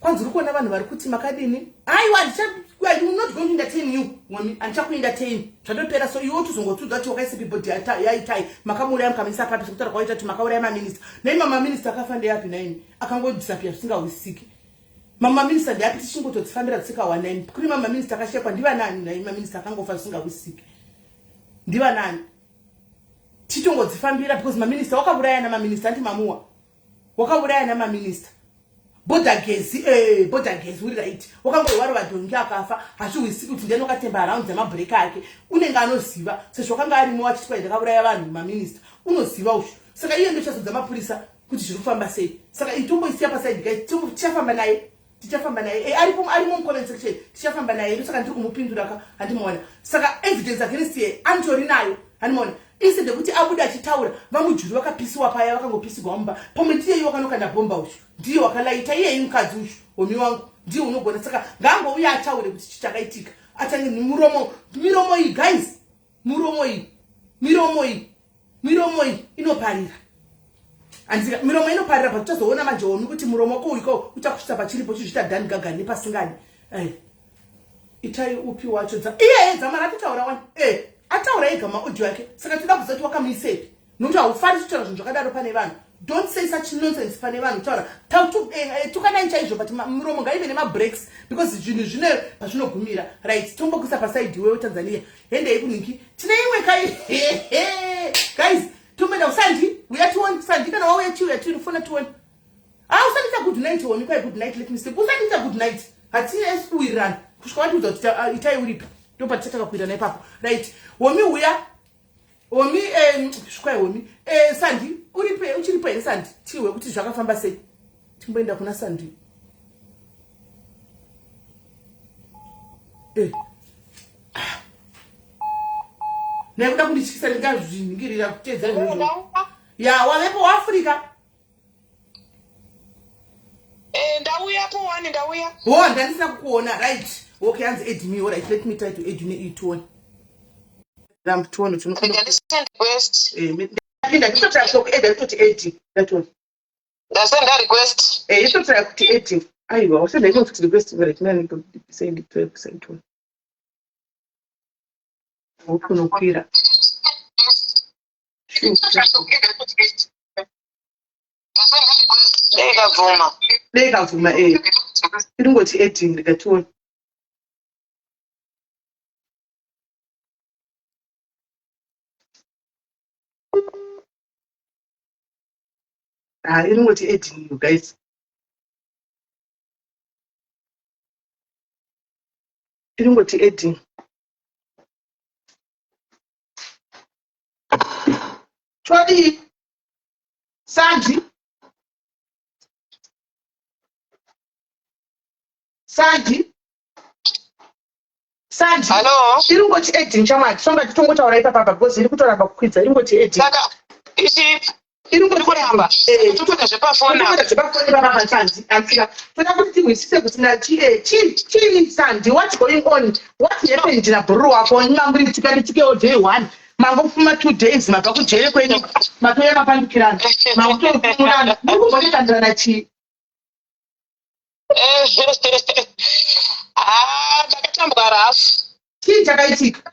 Kwanzi uri kuona vanhu vari kuti makadini? Aiwa handicha I will not going to entertain you. Ngomi handichakuentertain. Zvatopera so iwe utozongotiudza kuti wakaisepi body yaitai makamuuraya mukamisa papi sekutaura kwawaita kuti makauraya maminista. Nai mama minista akafa ndeyapi naini? Akangodisappear zvisingahwisisiki. Mama minista ndeyapi tichingotodzifambira tisikawanai. Kuri mama minista akashekwa ndivanani nai maminista akangofa zvisingahwisisiki. Ndivanani? Titongodzifambira because maminista wakauraya namaminista anti mamuwa. Wakauraya namaminista. Bhodha gezi eh bhodha gezi uri right. Wakangowarova dhongi akafa hazvihwisiki kuti ndiani wakatemba around dzemabreak ake. Unenge anoziva sezvo wakanga arimo achiti kwai ndakauraya vanhu maminista. Unoziva ushu. Saka iye ndochazodza mapurisa kuti zviri kufamba sei. Saka itomboisiya paside guys tichafamba naye. Tichafamba naye. Eh aripo arimo mucomment section. Tichafamba naye. Ndosaka ndiri kumupindura ka handimuona. Saka evidence against her anitori nayo. Handimuona. Instead yekuti abude achitaura vaMujuru vakapisiwa paya vakangopisigwa mumba. Pamwe ndiye wakanokanda bhomba uyu. Ndiye wakalaita iyeyi mukadzi uyu. Homi wangu ndiye unogona saka ngaangouya ataure kuti chii chakaitika. Atange muromo miromo iyi guys. Muromo iyi. Miromo iyi. Miromo iyi inoparira. Andika miromo inoparira but tozoona manje homi kuti muromo wako uyu ko uchakusvitsa pachiripo chizvita dani gagani nepasingani. Eh. Itai upi wacho dza iye dzamara atotaura wani. Eh ataura ega maaudio ake saka tinoda kuziva kuti wakamuisepi. Nokuti haufaniri kutaura zvinhu zvakadaro pane vanhu. Don't say such nonsense pane vanhu taura. Tukanai chaizvo but muromo ngaive nemabreaks because zvinhu zvine pazvinogumira. Right, tombokuisa paside iwewe Tanzania. Hendei kunhingi. Tine imwe kai. Guys, tomboenda kusandi. Uya tione sandi kana wauya chiuya tione fona tione. Ah, usandiita good night homi kwai good night let me sleep. Usandiita good night. Hatina esi kuwirirana. Kusvika watiudza kuti itai uripi. Ndopaticha takakuwirirana ipapo. Right. Homi uya. Homi eh svikai homi. Eh Sandi uripe uchiripo here Sandi? Tihwe kuti zvakafamba sei. Timboenda kuna Sandi. Eh. Ah. Nekuda kundityisa ndingazviningirira kutedza izvozvo. Ya wavepo waAfrica. Eh, ndauya po wani ndauya. Oh, ndandisina kukuona. Right. Okay, hanzi add me. All right, let me try to add you neituone. Ramp tuone Rega ndisend request. Eh, ndapinda nditotry ku add nditoti add. That one. Ndasenda request. Eh, itotry kuti add. Aiwa, usenda inoti request right now ndito send it to send to. Unokwira. Dei ikabvuma. Dei ikabvuma eh. Iringoti adding ndikationa. Ah, iringoti adding you guys. Iringoti adding. Todii? Sandi? Sandi? Sandi? Hello? Iri ngoti adding chamwari, songa titongotaura ipapa because iri kutoramba kukwidza, iri ngoti adding. Saka ichi Iri ngoti kuramba. Eh. Totoita zvepafoni apa. Totoita zvepafoni ipapa Sandi. Asika toda kuti tihwisise kuti na chi eh, chi chii Sandi, what's going on? What happened na bhururu wako? Mamuri tikati tikewo day one. Mangofuma 2 days mabva kujere kwenyu matouya mapandukirana makutokumurana muri kumbonekandirana chii? Ah, ndakatambwa rafu. Chii chakaitika?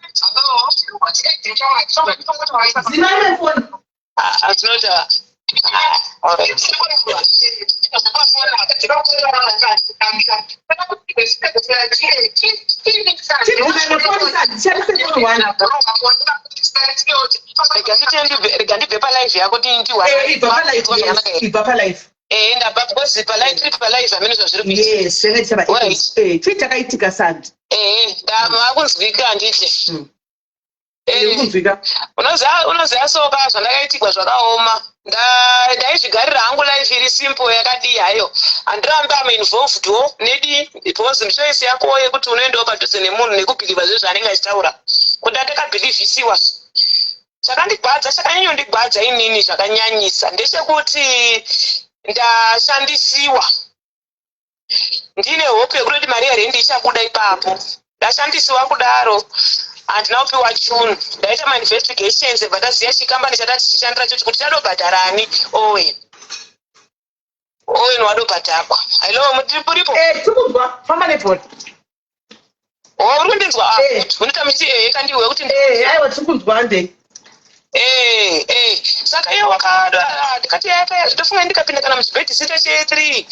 Dzimai mefoni. Ah, tinoita ah, alright. Rega ndibve palive yako ibva palive Eh, ndabva because palive tiri palive hameno zvazviri kuita. Yes, zvakaita. Eh, chii chakaitika Sandi? Eh, ndava kunzwika handiti. Iri kunzwika. Unoziva soka zvandakaitigwa zvakaoma. Ndaizvigarira hangu, life iri simple yakadii hayo. Handirambi am involved wo nedi, because choice yako yekuti unoendawo padhuze nemunhu nekubhilivha zve zvaanenge achitaura. Kuda ndakabhilivhisiwa. Chakandigwadza, chakanyanyondigwadza inini zvakanyanyisa, ndechekuti ndashandisiwa. Ndine hope yekutoti mari yarendi ichabuda ipapo. Ndashandisiwa kudaro, handina kupiwa chunhu. Ndaita mainvestigations, bva ndaziva chikambani chatati chichandira chocho kuti chadobhadharani Owen. Owen wadobhadhakwa. Hello, muripo? Eh, tikunzwa, famba nebhora. O, uri kundinzwa? Ah, Eh. unoita muchiti ehe kandiwe kuti Eh, aiwa, tiri kunzwa nde. Saka iye wakada, ndikati yaka ndofunga ndikapinda kana muchibhedhisita che3,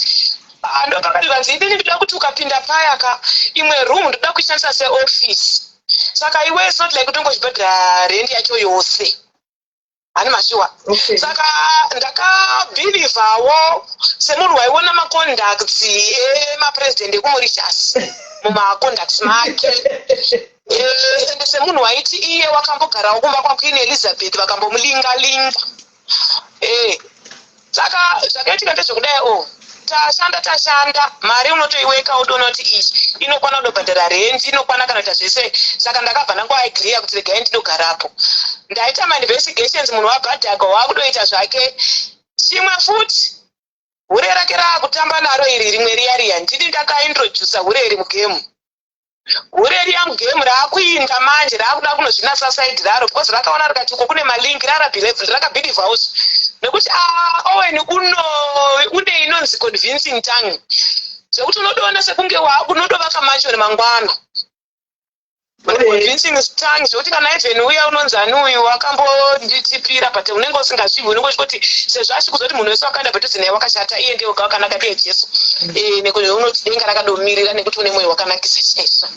ndopakati vanzi, "Inini ndoda kuti ukapinda paya ka, imwe room ndoda kuishandisa seoffice. Saka iwe, it's not like kuti ungochibhadhara rendi yacho yose." Hani mashuwa? Okay. Saka ndakabhilivhawo semunhu waiona macontacts emapurezidendi ekuMauritius mumacontacts make. Ende semunhu waiti iye wakambogarawo kumba kwaQueen Elizabeth, vakambomulinga linga. Saka zvakaitika ndezvekudai, o tashanda, tashanda, mari unotoiweka, utoona kuti iyi inokwana kudobhadhara rendi, inokwana kana kuita zvese. Saka ndakabva ndangoagriya kuti regai ndinogarapo. Ndaita mainvestigations, munhu wabhadhagwa, waakudoita zvake. Chimwe futi, hure rake raakutamba naro iri rimwe riya riya, ndini ndakaintrodusa hure iri mugame. Hure riya mugame raakuinda manje, raakuda kunozvinasa side raro, because rakaona rikati uko kune malink. Rakabhilivhawo nekuti, ah, Owen uno une inonzi convincing tongue, zvekuti unodoona sekunge wakunodovaka mansion mangwana. Convincing tongue zvekuti kana even uya unonzi ani uyu wakambonditipira, but unenge usingazvivi, unenge uchingoti sezvo achikuzoti munhu wese wakaenda padhuze naye wakashata, iye ndiye wakanaka, ndiye Jesu. Nekuti unoti denga rakadomirira nekuti une mwoyo wakanakisa chaizvo.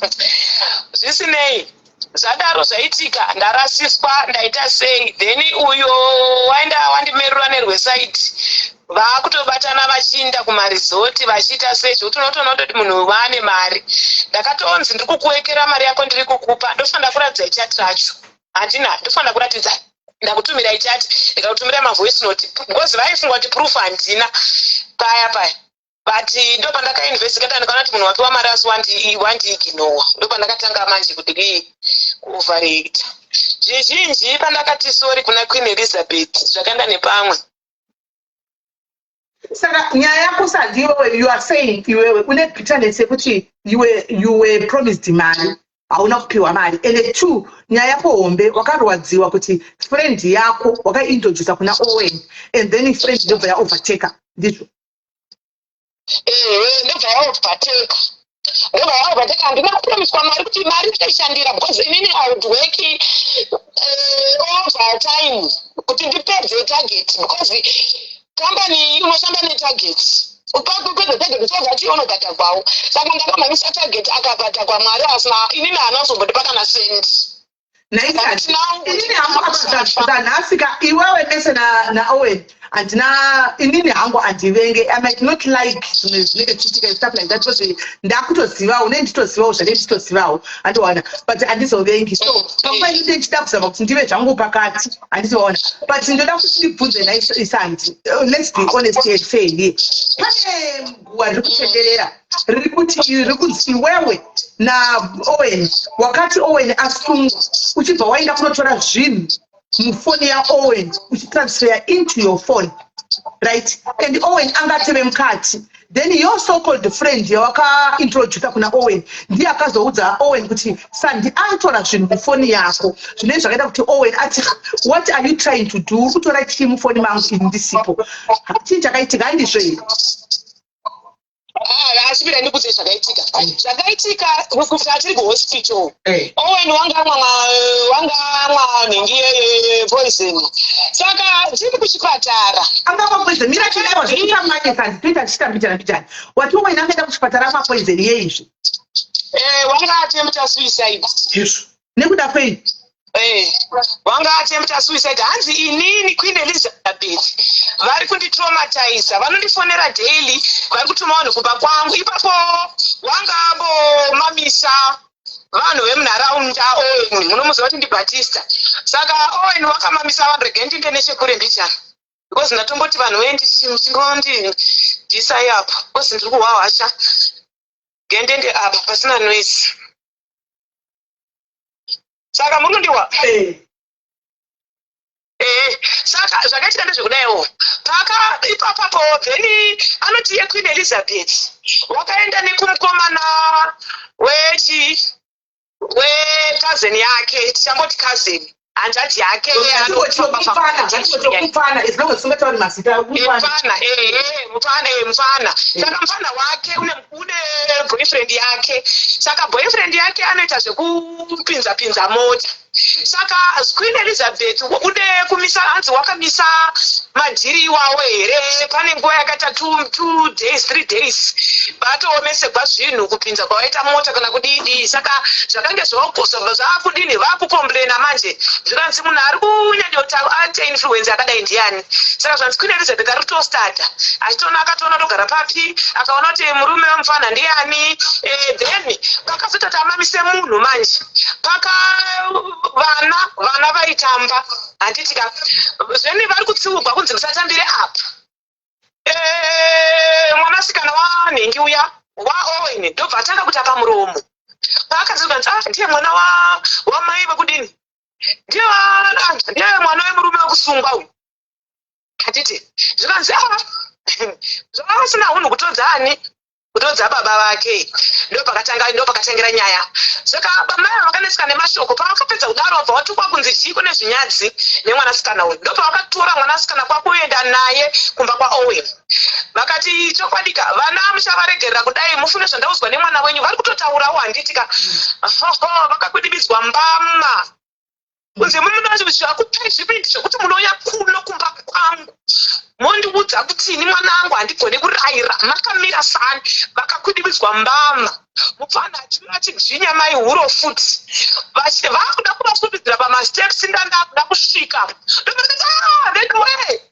Zvisinei, zvadaro zvaitika, ndarasiswa, ndaita sei, then uyo waenda wandimerura nerwesaidi, vaakutobatana vachiinda kumarizoti, vachiita sei, zvekuti unotoona kutoti munhu waane mari. Ndakatonzi, "Ndiri kukuwekera mari yako, ndiri kukupa." Ndofanira kuratidza chat racho? Handina. Ndofanira kuratidza, ndakutumirai chat, ndikakutumirai mavoice note, because vaifunga kuti proof handina paya paya. But ndo pandakainvestigata, ndikaona kuti munhu wapiwa mari asi wandiiginowa. Ndo pandakatanga manje kuti dii, kuoverreacta zvizhinji. Pandakati sorry kuna Queen Elizabeth, zvakaenda nepamwe. Saka nyaya yako sandi iwewe, you are saying iwewe une bitterness yekuti you were promised mari, hauna kupiwa mari. And two, nyaya yako hombe, wakarwadziwa kuti friend yako wakaintroduca kuna Owen, and then friend ndobva yaovertaka, ndizvo? Ehe, ndobva yaovertaka, ndobva yaovertaka. Handina kupromiswa mari kuti mari ndichaishandira, because inini I would work over time kuti ndipedze target, because kambani unoshanda netarget. Upedze target, uchobva ti unobhadhagwawo. Saka ndakamhanyisa target, akabhadhagwa mwari, asina inini haana kuzombondipa kana sendi. Naisati inini hangu apa ka, iwewe mese naOwen, handina, inini hangu handivenge. I might not like zvimwe zvinenge zvichiitika, stuff like that, because ndakutozivawo, ne nditozivawo zvane nditozivawo, handiwana, but handizovengi. So panguva ino ndichida kuzama kuti ndive zvangu pakati, handizoona. But ndoda kuti ndibvunze naisandi, let's be honest and fair here. Pane guwa riri kutenderera riri kuti, riri kunzi iwewe naOwen wakati Owen asungwa, uchibva waenda kunotora zvinhu mufoni yaOwen, uchitransfer into your phone, right? And Owen angateve mukati. Then your so called friend yawakaintroduca kuna Owen ndiye akazoudza Owen kuti Sandi atora zvinhu mufoni yako, zvinenge zvakaita kuti Owen ati, "What are you trying to do? Uri kutora chii mufoni mangu ini ndisipo? Chii chakaitika?" Handizvo here? Ah, asipira ndikudze zvakaitika. Zvakaitika kuti atiri kuhospital, Owen wanga amwa nhingi yepoison. Saka tiri kuchipatara. Angava poison? Mira, chidaiwa zvekutamanya kandi toita tichita mbijana mbijana. Wati Owen angaenda kuchipatara amwa poison yeizvi? Wanga attempta suicide. Izvo nekuda kwei? Wanga attempta suicide. Hanzi inini Queen Elizabeth vari kunditraumatiza, vanondifonera daily, vari kutuma vanhu kumba kwangu. Ipapo wanga ambomamisa. Vanhu vemunharaunda, Owen munomuziva kuti ndiBatista. Saka Owen wakamamisa vanhu. Regai ndinde nechekure mbijana, because ndatomboti vanhu vendingondidhisai apa, because ndiri kuhwahwasha. Gendende apa pasina noise. Saka munondiwa? Eh. Saka zvakaitika ndezvekudaiwo, paka ipapapo then anoti yeQueen Elizabeth wakaenda nekumukomana wechi wecousin yake, tichangoti cousin, hanzvadzi yake. Mupfana, as long as usingatauri mazita. Mupfana, ehe, mupfana, mupfana. Saka mupfana wake une boyfriend yake. Saka boyfriend yake anoita zvekupinza pinza mota. Saka Queen Elizabeth ude kumisa, hanzi wakamisa madhiri iwawo here. Pane nguva yakaita 2 days, 3 days, vatoomesegwa zvinhu kupinza kwavaita mota kana kudii. Saka zvakange zvogoswa zvakudini, vakucomplaina manje. Zvikanzi munhu ari kunyanya kuti aite influence yakadai ndiani? Saka zvanzi Queen Elizabeth ari kutostarta achitoona, akatoona togara papi, akaona kuti murume wemufana ndiani. Then pakazoita kuti amamise munhu manje, paka vana vaitamba, handiti ka? Zveni vari kutsiurwa kunzi musatambire apa. Mwanasikana wanhingi uya waOwen ndobva atanga kuita pamuromo. Paakazikanzi, ah, ndiye mwana wamai vekudini, ndiye ndiye mwana wemurume wekusungwa uyu, handiti? Zvikanzi, ah, zvavasina hunhu kutodza ani, kutodza baba vake. Ndo pakatangira nyaya. Saka bamai ava vakanetseka nemashoko. Pavakapedza kudaro, vabva vatukwa kunzi chii, kune zvinyadzi nemwanasikana uyu. Ndopavakatora mwanasikana kwakuenda naye kumba kwaOwen. Vakati, chokwadika vana muchavaregerera kudai? Mufunge zvandaudzwa nemwana wenyu, vari kutotaurawo, handiti ka? Hoho, vakakwidibidzwa mbama kunzi munoti zvakupai zvivindi zvekuti munouya kuno kumba kwangu mondiudza kuti ini mwana angu handigoni kurayira, makamira sani. Vakakwidibidzwa mbama, mupfana achiuya achidzvinya mai huro futi, vakuda kuvasubidzira pamasteps. Ndandakuda kusvika, ndobva veduwe,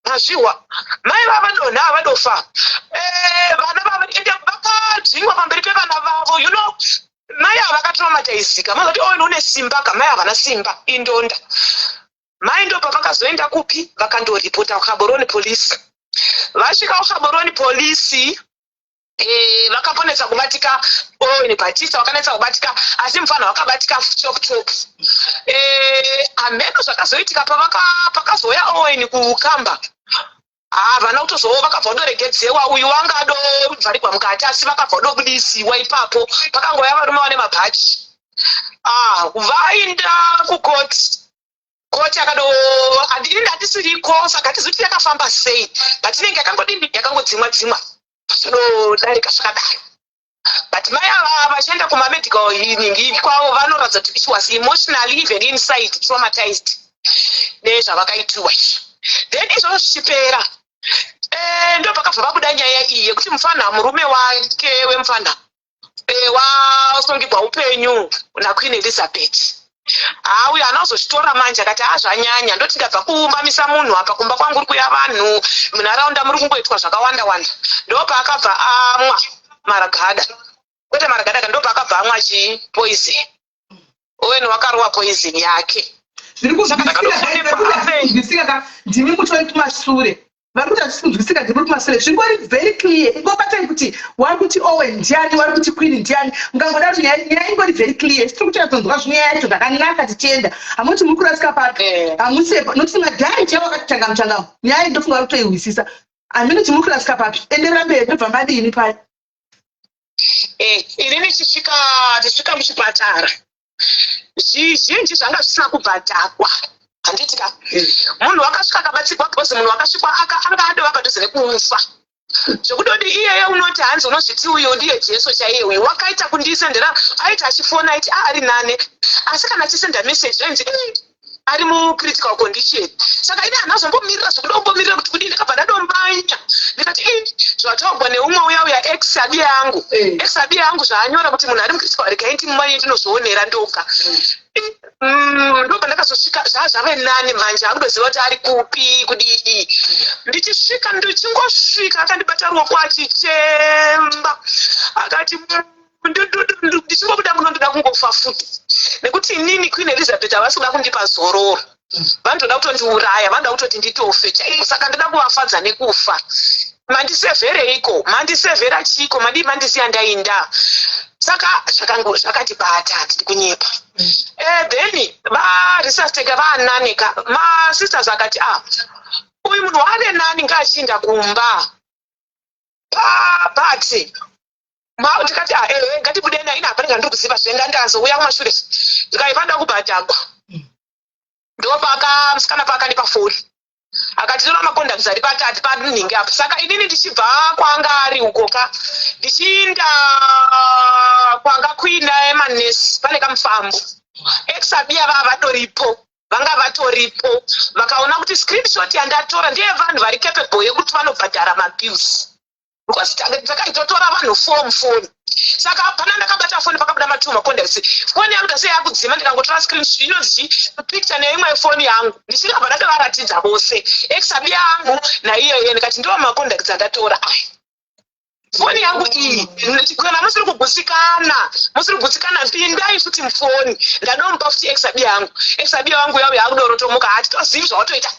mazvihwa, mai vavadonha, vadofa. Vana vavo ende vakadzvinywa pamberi pevana vavo. Mai ava vakatraumataizika. Mazoti Owen une simba ka, mai havana simba, indonda mai. Ndobva vakazoenda kupi? Vakandoripota kuGaborone Police. Vasvika kuGaborone Police, vakaponesa kubatika Owen Batista, vakanetsa kubatika, asi mufana wakabatika chop chop. Hameno zvakazoitika pakazouya Owen kukamba. Havana kutozoo, vakabva vadoregedzewa. Uyu wanga adovharigwa mukati, asi vakabva vadobudisiwa ipapo. Pakangouya varume vane mabhachi, ah, vainda kukoti. Koti akado handini handisiriko, saka hatizivi kuti yakafamba sei, but inenge yakangodini, yakangodzimwa dzimwa, zvinodarika zvakadaro. But mai ava vachienda kumamedical healing kwavo, vanoratidza kuti it was emotionally, even inside, traumatized nezvavakaitiwa izvi. Then izvozvo zvichipera, ndo pakabva vabuda nyaya iyi yekuti mufana, murume wake wemufana, wasungigwa upenyu naQueen Elizabeth. Hauyo haana kuzozvitora manje, akati, ha, zvanyanya, ndoti ndabva kumamisa munhu apa, kumba kwangu uri kuya vanhu, munharaunda muri kungoitwa zvakawanda wanda. Ndopaakabva amwa maragada, kwete maragada ka, ndopaakabva amwa chii, poison. Owen wakarowa poison yake. Zviri kunzwisika ka, ndimi mutori kumasure. Vari kuti hazvisi kunzwisika, ndimi kumasure. Zvingori very clear, ingobatai kuti wari kuti Owen ndiani, wari kuti Queen ndiani. Mukangodaro, nyaya ingori very clear. Tiri kuchatonzwa nyaya yacho zvakanaka tichienda. Hamuti muri kurasika papi? Hamusi nokuti madhari chaivo akati changamu changamu. Nyaya ndofunga vari kutoihwisisa. Hamene kuti muri kurasika papi. Enderera mberi, ndobva madini paya? Inini tichisvika muchipatara, zvizhinji zvanga zvisina kubhadhakwa, handiti ka? Munhu wakasvika akabatsirwa, because munhu wakasvikwa anga adova padhuze nekufa, zvekutoti iyeye unoti hanzi unozviti uyu ndiye Jesu chaiye. Uyu wakaita kundisendera, aiti achifona aiti ari nane, asi kana achisenda message zvainzi ari mucritical condition. Saka ini handina zombomirira zvekuda kumbomirira kuti kudii. Ndakabva ndadomanya, ndikati, i zvataurwa neumwe uya uya, ex abi yangu, ex abi yangu, zvaanyora kuti munhu ari mucritical, regai ndimumanye, ndinozvionera ndoga. Ndobva ndakazosvika, zvazvave nani manje, akutoziva kuti ari kupi, kudii. Ndichisvika, ndichingosvika, akandibata ruoko achichemba, akati Ndichingobuda muno, ndoda kungofa futi, nekuti inini Queen Elizabeth havasi kuda kundipa zororo. Vanotoda kutondiuraya, vanoda kutoti nditofe chaiko. Saka ndoda kuvafadza nekufa. Mandisevhereiko? Mandisevhera chiko? Madii mandisiya ndainda? Saka zvakatibata, handidi kunyepa. Then varesuscitate vaananika, masisters akati, "Ah, uyu munhu ave nani, ngaachiinda kumba." But ndikati, "Ah, ehe, ngatibude naye." Ina hapana ndiri kuziva zvenda. Ndazouya kumashure, ndikaiva nda kubhadhagwa. Ndopaka musikana paakanipa foni, akati, "Tora macontacts ari patati panhingi apo." Saka inini ndichibva kwanga ari ukoka, ndichiinda kwanga kuina manesi, pane kamufambo. Ex-abiya vava vatoripo, vanga vatoripo. Vakaona kuti screenshot yandatora ndeyevanhu vari capable yekuti vanobhadhara mabills, because takaitotora vanhu four mufoni. Saka pana ndakabata foni, pakabuda matwo macontacts. Foni yangu ndasei yakudzima, ndikangotora screenshot inonzi chi picture neimwe foni yangu, ndichingabva ndatovaratidza vose, ex-abi yangu naiyeye. Ndikati, "Ndiwo macontacts andatora aya, foni yangu iyi. Kana musiri kugutsikana, musiri kugutsikana, pindai futi mufoni." Ndadomupa futi ex-abi yangu. Ex-abi yangu yavo yakudorotomuka, hatitozivi zvawatoita,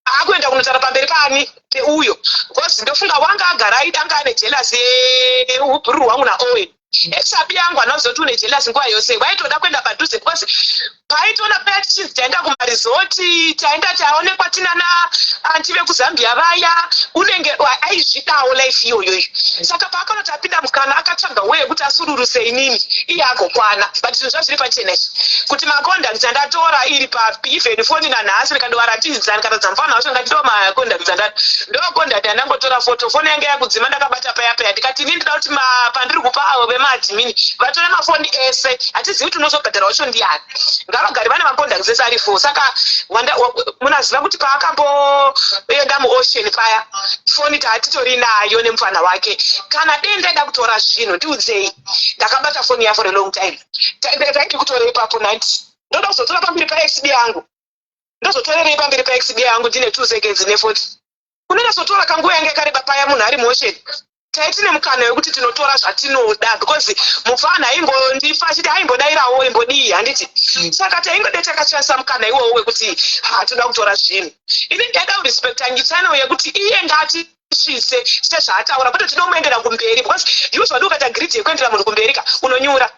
akuenda kunotaura pamberi pani peuyo, because ndofunga wanga agara aida, anga ane jealous yeubhururu hwangu naOwen. Ex-abi yangu anozoti une jealous nguva yose, waitoda kuenda padhuze, because paitoona paya tichinzi taenda kumaresort, taenda, taonekwa tinana aunty vekuZambia vaya, unenge aizvidawo life iyoyoyo. Saka paakanoti apinda mukana, akatsvaga way yekuti asururuse inini, iye agokwana. But zvinhu zvazviri pachena izvi, kuti macontacts andatora iri papi. Even foni nanhasi ndikandovaratidza, ndikaratidza mufana wacho, ngati, "Ndo macontacts andati, ndo contact yandangotora foto, foni yange yakudzima, ndakabata paya paya." Ndikati, "Ini ndida kuti pandiri kupa avo vemaadmin vatore mafoni ese. Hatizivi kuti unozobhadhara wacho ndiani, ngavagare vane macontacts ese ari four." Saka munaziva kuti paakamboenda muocean paya, foni taatitori nayo nemufana wake. Kana dei ndaida kutora zvinhu, ndiudzei, ndakabata foni ya for a long time. Taiti kutora ipapo nati ndoda kuzotora pamberi paex yangu, ndozotorerei pamberi paex yangu? Ndine 2 seconds ne40, unonazotora kanguva yange yakareba paya munhu ari muocean. Taitine mukana wekuti tinotora zvatinoda, because mufana aimbondifa achiti aimbodayirawo, imbodii, handiti? Saka taingode takashandisa mukana iwowo wekuti, ha, toda kutora zvinhu. Ini ndaida kurespecta channel yekuti iye ngatisvise sezvaataura, kwete tinomuendera kumberi, because usually ukaita greed yekuendera munhu kumberi ka, unonyura.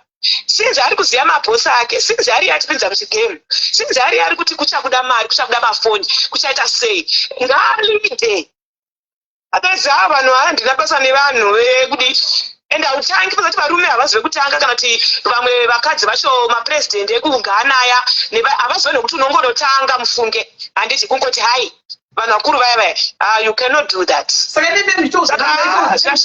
Sinzi ari kuziva mabhosi ake, sinzi ari atipinza muchigame, sinzi ari kuti kuchakuda mari, kuchakuda mafoni, kuchaita sei, ngaaleade. Otherwise, ha, vanhu handina basa nevanhu vekudi. And hautangi kuzoti varume havazi vekutanga, kana kuti vamwe vakadzi vacho, mapurezidendi ekuGhana aya, havazivi nekuti unongonotanga mufunge, handiti? Kungoti hai, vanhu vakuru vaya vaya, ah, you cannot do that. Saka neme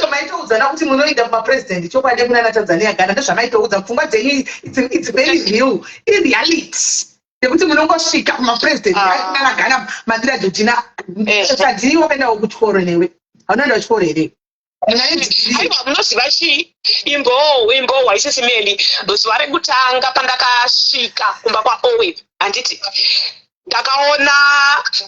maitoudzana kuti munoenda kumapurezidendi chokwadi kunana Tanzania, Ghana, ndozvamaitoudza pfungwa dzenyu? It's very real, ireality yekuti munongosvika kumapurezidendi nana Ghana, mandira Georgina. Tadii wakaendawo kuchikoro newe? Haunoenda kuchikoro here? Aiwa, munoziva chii? Imbohwa isisimeli. Zuva rekutanga pandakasvika kumba kwaOwen, handiti ndakaona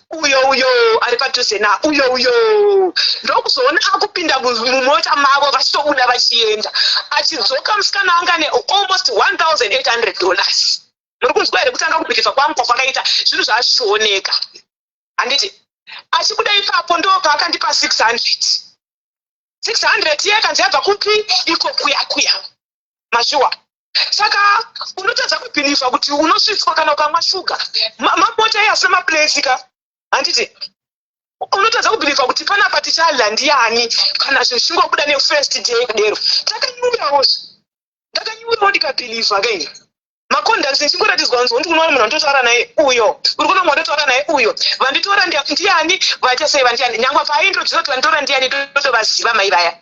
uyo uyo ari padhuze na uyo uyo, ndokuzoona akupinda mumota mavo, vachitobuda vachienda, achidzoka musikana anga ne almost $1800. Muri kunzwa here? Kutanga kubelieva kwangu kwakwakaita zvinhu zvazvioneka, handiti? Achibuda ipapo, ndo paakandipa 600 600 iye kanzi yabva kupi iko kuya kuya mashuwa. Saka unotadza kubelieva kuti unosvitswa kana ukamwa shuga. Mamota iye asina maplates ka, handiti? Unotadza kubelieva kuti panapa tichadya ndiani kana zvinhu zvichingobuda nefirst day kudero. Takanyurawozve, ndakanyurawo, ndikabelieva kaini macontacts ndichingoratidzwa kunzi undi kunoona munhu wandotaura naye uyo, uri kuona munhu wandotaura naye uyo, vanditora ndiani, vaita sei, vandiani. Nyangwe paaindoziva kuti vanditora ndiani, ndotovaziva mai vaya.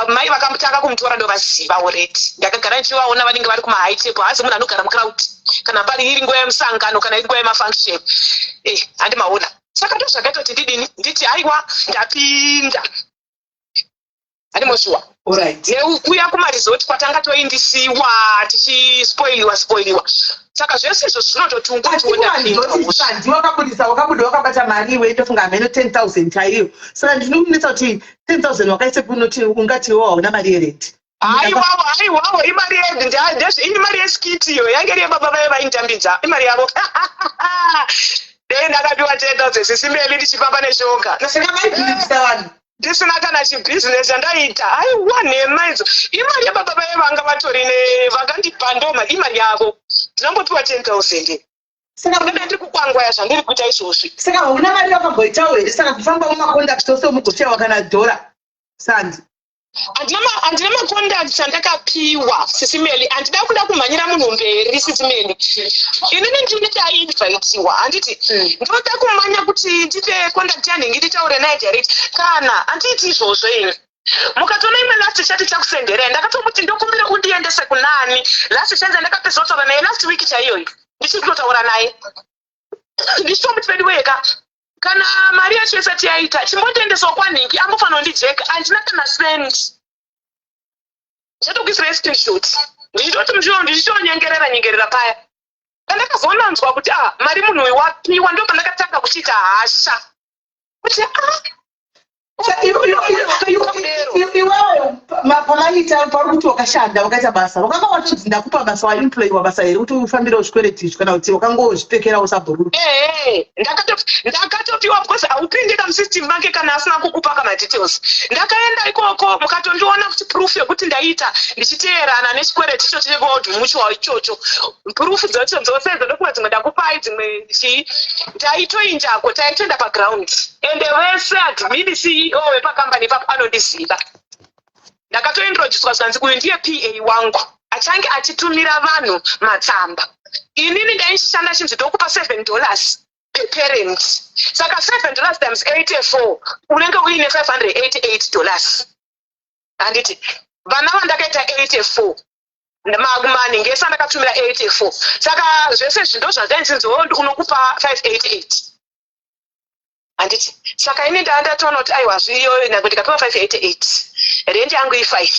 Mai vakamutanga kumutora ndovaziva already. Ndakagara ndichivaona, vanenge vari kumahigh table. Hazi munhu anogara mucrowd, kana pari iri nguva yemusangano, kana iri nguva yemafunction, handimaona. Saka ndo zvakaita kuti ndidini, nditi, "Aiwa, ndapinda." Handimoshuwa. Nekuya kumaresort kwatanga toindisiwa, tichispoiliwa spoiliwa. Saka zvese izvo zvinototi ungoti wakabudisa, wakabuda wakabata mari iwe, ndofunga hameno 10,000 chaiyo. Saka ndinokunetsa kuti 10,000 wakaise kunoti ungati iwo hauna mari yerent. Haiwawo, haiwawo, imari imari yeskit iyo, yange iri yebaba vaye vainditambidza, imari yavo. Dei ndakapiwa 10,000, Sisi Meli, ndichifamba neshoka. Saka maibhilivhisa vanhu? Ndisina kana chibhizinesi chandaita. Aiwa, nhema idzo. Imari yababa vaye vanga vatori ne vakandipa, ndoma imari yavo. Ndinongopiwa 10,000. Saka ndinenge ndiri kukwangwaya zvandiri kuita izvozvi. Saka hauna mari yakamboitawo here? Saka kufamba mumacontacts ose mugoshayiwa kana dhora, Sandi? Handina macontacts andakapiwa, Sisi Meli. Handida kuda kumhanyira munhu mberi, Sisi Meli. Inini ndini ndainvitiwa, handiti? Ndoda kumanya kuti ndipe contact yanhingi, nditaure naye direct. Kana handiiti izvozvo ini. Mukatoona imwe last chat chakusenderai, ndakatomuti ndokumbira undiendese kunani. Last chance yandakapedza kutaura naye, last week chaiyoyo, ndichiri kutotaura naye, ndichitomuti pedu weka, kana mari yacho isati yaita, chimbondiendesawo kwanhingi, ambofanira kundijeka. Handina kana cent. Chatokuisirai screenshot, ndichitoti ndichitonyengerera nyengerera paya. Pandakazonanzwa kuti, ah, mari munhu uyu wapiwa, ndo pandakatanga kuchiita hasha kuti, ah. Iwewe pamaita, pari kuti wakashanda, wakaita basa, wakanga watonzi ndakupa basa, waemployiwa basa here kuti ufambirewo zvikwereti izvi, kana kuti wakangozvipfekerawo sabhururu? Ehe, ndakatopiwa, because haupindi kamusystem make kana asina kukupa kamadetails. Ndakaenda ikoko, mukatondiona kuti proof yekuti ndaita ndichiteerana nechikwereti ichocho cheWorld Mutual ichocho, proof dzacho dzose idzo ndokuva dzimwe ndakupai, dzimwe chii. Ndaitoindako, taitoenda paground, ende vese admin, CEO wepakambani ipapo anondiziva. Ndakatointroducwa, zvikanzi uyu ndiye PA wangu, achange achitumira vanhu matsamba. Inini ndaichishanda, chinzi ndokupa $7 per parent. Saka $7 times 84, unenge uine $588, handiti? Vana vandakaita 84, manhingi ese andakatumira 84. Saka zvese izvi ndo zvandainzinzi unokupa 588, handiti? Saka ini ndaa ndatoona kuti aiwa, zviyo nyange ndikapiwa 588, rent yangu i5,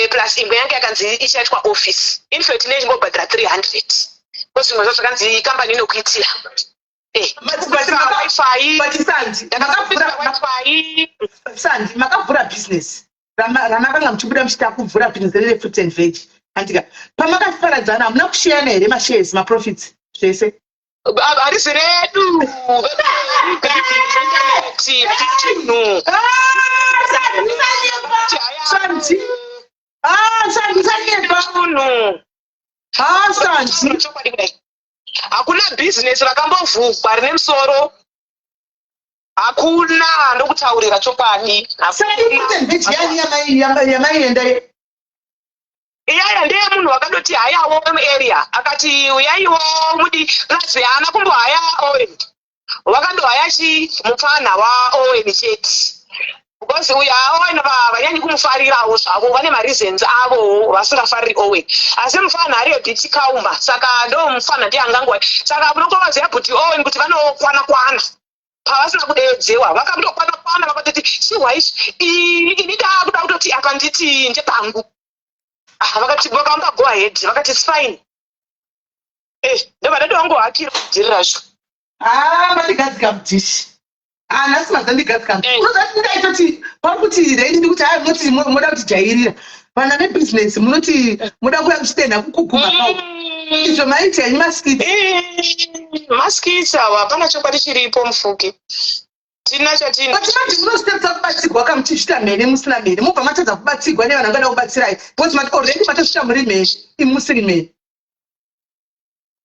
plus imwe yange yakanzi ichaitwa office. In fact, nechingobhadhara 300, because zvimwe zvo zvakanzi kambani inokuitira. WiFi. But Sandi, WiFi. Sandi, makavhura business ramakanga muchibuda muchita kuvhura business rerefruit and veg, handika? Pamakafaradzana, hamuna kusheyana here mashares, maprofits, zvese? Harisi redu chinhu. Sandi, ah, Sandi, usanyepa. Chinhu. Ah, Sandi. Chokwadi kudai, hakuna bhizinesi rakambovhugwa rine musoro, hakuna. Ndokutaurira chokwadi. Saka ifruit and veg yani yamaienda? Iyaya ndeye munhu wakadoti hayawo muarea, akati uyaiwo mudi. Plus haana kumbohaya Owen, wakandohaya chi mupfanha waOwen chete, because uyu Owen vanyanyi kumufarirawo zvavo, vane mareasons avowo vasingafariri Owen, asi mufana ari a bit calmer. Saka ndo mufana ndiye angangowa. Saka unongovaziva kuti Owen kuti vanokwana kwana pavasina kudeedzewa, vakandokwana kwana, vakatoti chihwa ichi, ini ndaakuda kutoti apa nditi ndepangu. Ah, vakati vakamupa go ahead, vakati it's fine. Ndobva ndatowangohakira dhiri racho. Ah, mandigadzika mudhishi. Ah, nhasi mazandigadzika. Unozati ndaitoti pari kuti rendi, ndikuti hai, munoti moda kutijairira vana vebhizinesi, munoti moda kuuya muchitenha kukuguma kau izvo maiti henyu maskits. Maskits awa, hapana chokwadi chiripo, mufuki tina chatina. But manje munozvitadza kubatsirwa kamuchizvita mhene musina mhene, mobva matadza kubatsirwa nevanhu vangada kubatsirai, because mati already matosvika muri mhene, imi musiri mhene.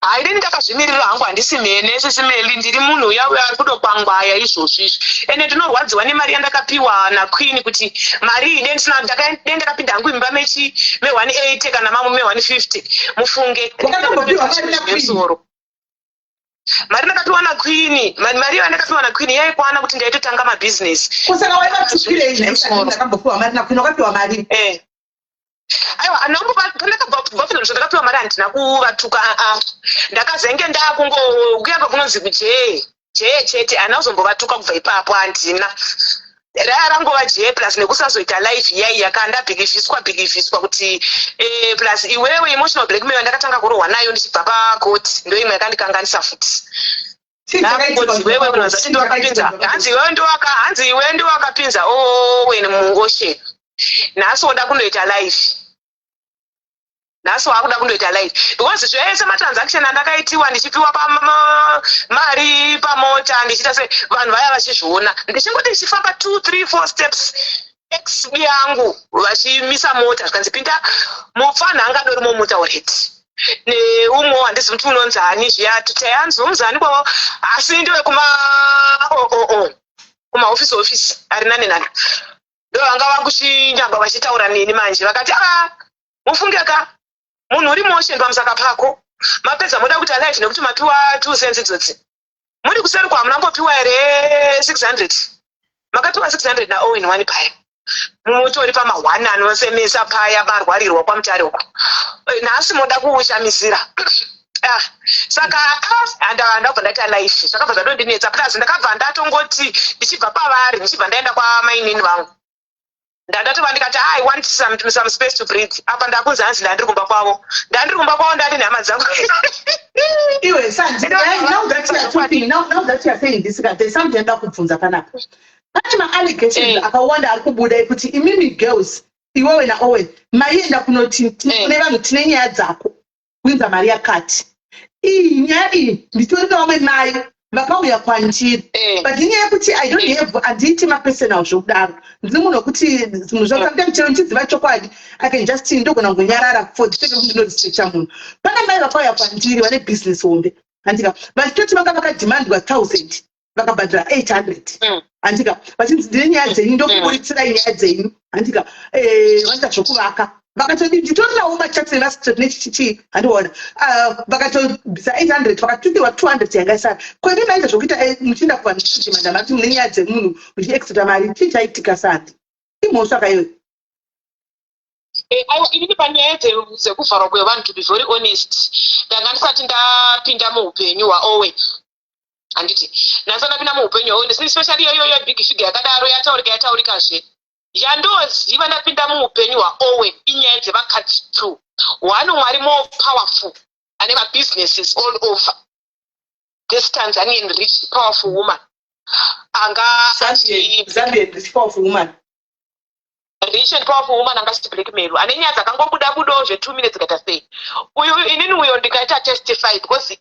Haidini, ndakazvimirira hangu, handisi mhene, Sisi Meli. Ndiri munhu uya uya ari kudokwangwaya izvozvo izvi, ende ndinorwadziwa nemari yandakapiwa naQueen, kuti mari iyi dei ndakapinda hangu imba mechi me180 kana mamwe me150, mufunge. Wakatombopiwa mari naQueen? Musoro mari ndakapiwa naQueen, mari iyo yandakapiwa naQueen yaikwana kuti ndaitotanga mabhizinesi. Kusaka waivatukirei? Nemusoro. Ndakambopiwa mari naQueen, wakapiwa mari? Aiwa, pandakabva zvandakapiwa mari, handina kuvatuka. Aa, ndakazenge ndakungo kuyamba kunonzi kujee jee chete, handina kuzombovatuka kubva ipapo, handina. Raya rangova jee, plus nekusazoita live iyai yakandabhilivhiswa bhilivhiswa kuti plus iwewe emotional blackmail yandakatanga kurohwa nayo ndichibva pakoti, ndo imwe yakandikanganisa futi. Chii chakaitika? Ndakungoti iwewe unozati ndiwakapinza, hanzi iwewe ndiwaka, hanzi iwewe ndiwakapinza Owen muocean. Nhasi woda kundoita live, nhasi waakuda kundoita live, because zvese matransaction andakaitiwa ndichipiwa pamari pamota, ndichiita se vanhu vaya vachizviona, ndichingoti ndichifamba two, three, four steps, ex yangu vachimisa mota, zvikanzi, "Pinda." Mupfanha angadori mumota already neumwe, handizi kuti unonzi ani zviya, tayanzi unonzi kwavo, asi ndewekuma oo kumaofisi ofisi ari nani nani, ndo vanga vakuchinyamba vachitaura neni. Manje vakati, "A, mufunge ka, munhu uri motion pamusaka pako, mapedza moda kuita live nekuti mapiwa 2 cents idzodzi. Muri kuseri kwamuna mbopiwa here 600? Makapiwa 600 naOwen one paya, mutori pama1 anosemesa paya, barwarirwa kwaMutare uko. Nhasi moda kuushamisira." Ah, saka ndabva ndaita live, zvakabva zvadondinetsa. Plus ndakabva ndatongoti ndichibva pavari, ndichibva ndaenda kwamainini vangu, ndandatova ndikati, "I want some space to breathe." Apa ndakunzi hanzi ndandiri kumba kwavo, ndandiri kumba kwavo, ndati nehama dzangu. Iwe Sandi, now that you are talking, now that you are saying this, there's something ndoda kubvunza panapa. Pane maallegations akawanda ari kubuda ekuti imimi girls, iwewe naOwen, maienda kunoti kune vanhu, "Tine nyaya dzako, kuinza mari yakati." Iyi nyaya iyi, nditori nevamwe mai vakauya kwandiri, but inyaya yekuti I don't have, handiiti mapersonal zvokudaro. Ndiri munhu wekuti zvinhu zvakanga chero ndichiziva chokwadi, I can just ndogona kungonyarara for the sake yekuti ndinorespekta munhu. Pane mai vakauya kwandiri vane business hombe, handika, vachitoti vanga vakadhimandwa 1000, vakabhadhara 800, handika, vachinzi, "Ndine nyaya dzenyu, ndokuburitsira nyaya dzenyu," handika. Vanoita zvokuvaka. Vakatodi, nditorinawo machats nemasitret nechichichii, handiona. Vakatobvisa 800, vakatukirwa 200 yanga isara. Kwemi maita zvokuita muchienda kuvanhu muchidhimanda mati mune nyaya dzemunhu, muchiextra mari, chii chaitika, Sandi? Imhosva kaiwe? Aiwa, inini panyaya dzekuvharwa kwevanhu, to be very honest, ndanga ndisati ndapinda muupenyu hwaOwen, handiti? Ndasati ndapinda muupenyu hwaOwen, especially iyoyo big figure yakadaro, yataurika, yataurikazve. Yandoziva ndapinda muupenyu hwaOwen inyaya dzevakadzi two. One, mwari more powerful, ane mabusinesses all over this Tanzanian rich powerful woman anga Zambian rich powerful woman. Rich and powerful woman anga achiblackmail, ane nyaya dzakangobuda budawo zve2 minutes kaita sei. Uyu inini uyo ndikaita testify because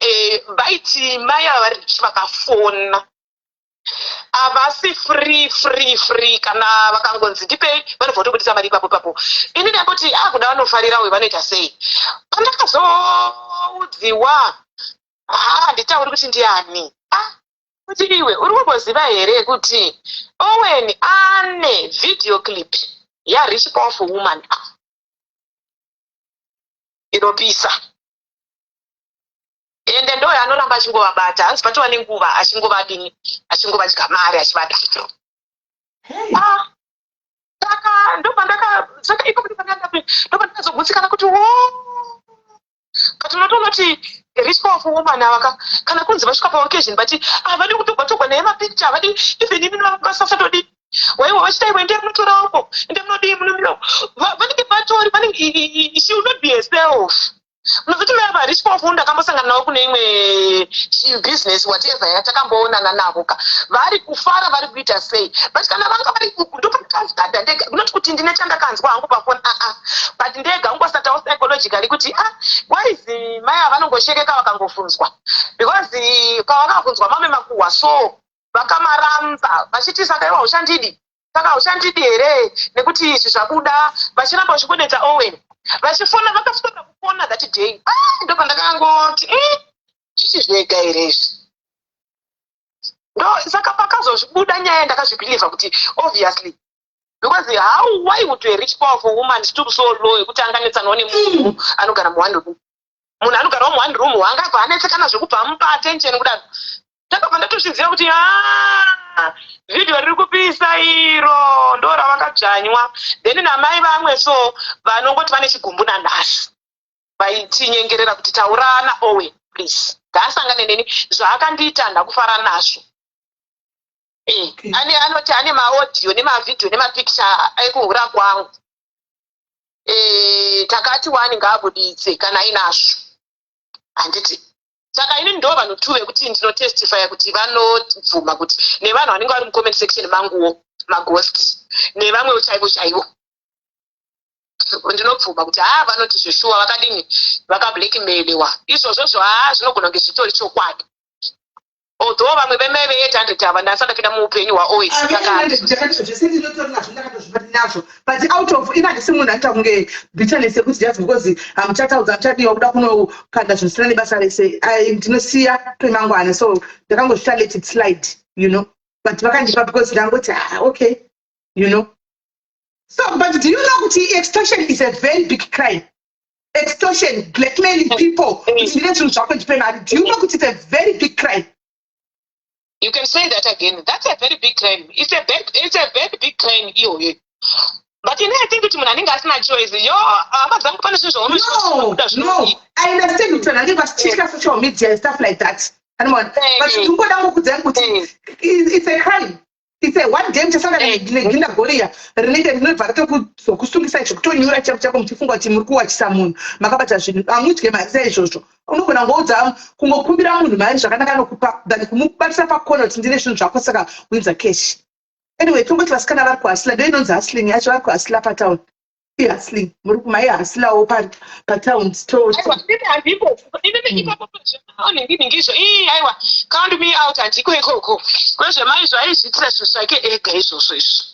vaiti mai ava vari rich, vakafona havasi free, free, free. Kana vakangonzi ndipei, vanobva kutobudisa mari ipapo ipapo. Inini amboti akuda vanofarira uyu, vanoita sei? Pandakazoudziwa, ha, handitauri kuti ndiani. Ah, kuti iwe uri kumboziva here kuti Owen ane video clip yarich powerful woman inopisa, ende ndo yanoramba achingovabata? Hanzi patova nenguva achingovadini, achingovadya mari, achivadaro. Ah, saka ndopandaka, saka ipapo ndopandakazogutsikana kuti wo, but unotonoti rich powerful woman avaka, kana kunzi vasvika paoccasion, but havadi kutogwa togwa naye mapicture, havadi even imini vasasatodi waiwa vachita, "Iwe, ndiye munotora uko, ende munodii, munomira." Vanenge vatori vanenge, she will not be herself. Munozoti mai ava rich powerful, ndakambosangana navo kune imwe business whatever yatakamboonana navo ka, vari kufara, vari kuita sei, but kana vanga vari, ndopandakazikadha ndega, not kuti ndine chandakanzwa hangu pafoni, aa, but ndega ungosatawo psychologically kuti, ah, waizi mai ava vanongoshekeka vakangofunzwa, because pavakabvunzwa mamwe makuhwa so vakamaramba, vachiti, "Saka iwa uchandidi, saka uchandidi here nekuti izvi zvabuda?" Vachiramba vachingonetsa Owen, vachifona, vakaswera kufona that day. Ah, ndopandakangoti, chichi zvega here izvi?" Ndo saka pakazozvibuda nyaya, ndakazvibhilivha kuti obviously, because how, why would a rich powerful woman stoop so low yekuti anganetsanawo nemunhu anogara muone room? Munhu anogarawo muone room angabva anetsekana zvekubva amupa attention kudaro? Ndakabva ndatozviziva kuti a vhidhiyo riri kupisa iro ndo ravakadzvanywa. Then namai vamwe so vanongoti vane chigumbu nanhasi, vaitinyengerera kuti, "Taurana Owen, please, ngaasangane neni, zvaakandiita ndakufara nazvo." Ane anoti ane maaudio nemavhidhiyo nemapicture ekuhura kwangu. Takati wani ngaabuditse kana ainazvo, handiti? Saka ini ndo vanhu two vekuti ndinotestifya kuti vanobvuma kuti nevanhu vanenge vari mucomment section manguwo, maghost, nevamwewo chaivo chaivo. Ndinobvuma kuti haa, vanoti zveshuwa vakadini, vakablackmailiwa. Izvozvozvo haa, zvinogona kunge zvitori chokwadi, although vamwe vemai ve800 ava ndasati ndapinda muupenyu hwaowen. Zvese ndinotori nazvo, ndakatozvibati nazvo, but out of ina, handisi munhu anoita kunge bitterness yekuti just because hamuchataudza, hamuchadiwa, kuda kunokanda zvinhu zvisina nebasa rese. Ndinosiya pemangwana, so ndakangozvita let it slide, but vakandipa because ndangoti, ah, okay. So but do you know kuti extortion is a very big crime? Extortion, blackmailing people kuti ndine zvinhu zvako, ndipe mari. Do you know kuti it's a very big crime? You can say that again. That's a very big crime. It's a very big crime iyoyo. But ini I think kuti munhu anenge asina choice. Yo, hama dzangu, pane zvinhu zvaunozvinoda. No, I understand kuti vanhu vanenge vachitya social media and stuff like that, anoona, but ndingoda ngokudzai kuti it's a crime. It's a one day muchasangana neginda goriya rinenge rinobva ratokuzokusungisai zvekutonyura chako chako, muchifunga kuti muri kuwachisa munhu, makabata zvinhu, hamudye mari saizvozvo. Unogona ngoudza, kungokumbira munhu mari zvakanaka nokupa than kumubatisa pakona kuti ndine zvinhu zvako, saka winza cash. Anyway, tongoti vasikana vari kuhustler, ndo inonzi hustling yacho. Vari kuhustler patown, ihustling, muri kumaihustlawo patown. Aiwa, inini handipo. Inini ipapo nhingi-nhingizvo ii, aiwa, count me out, handiko ikoko. Kwezvemaizvo aizviitira zvinhu zvake ega izvozvo. Izvo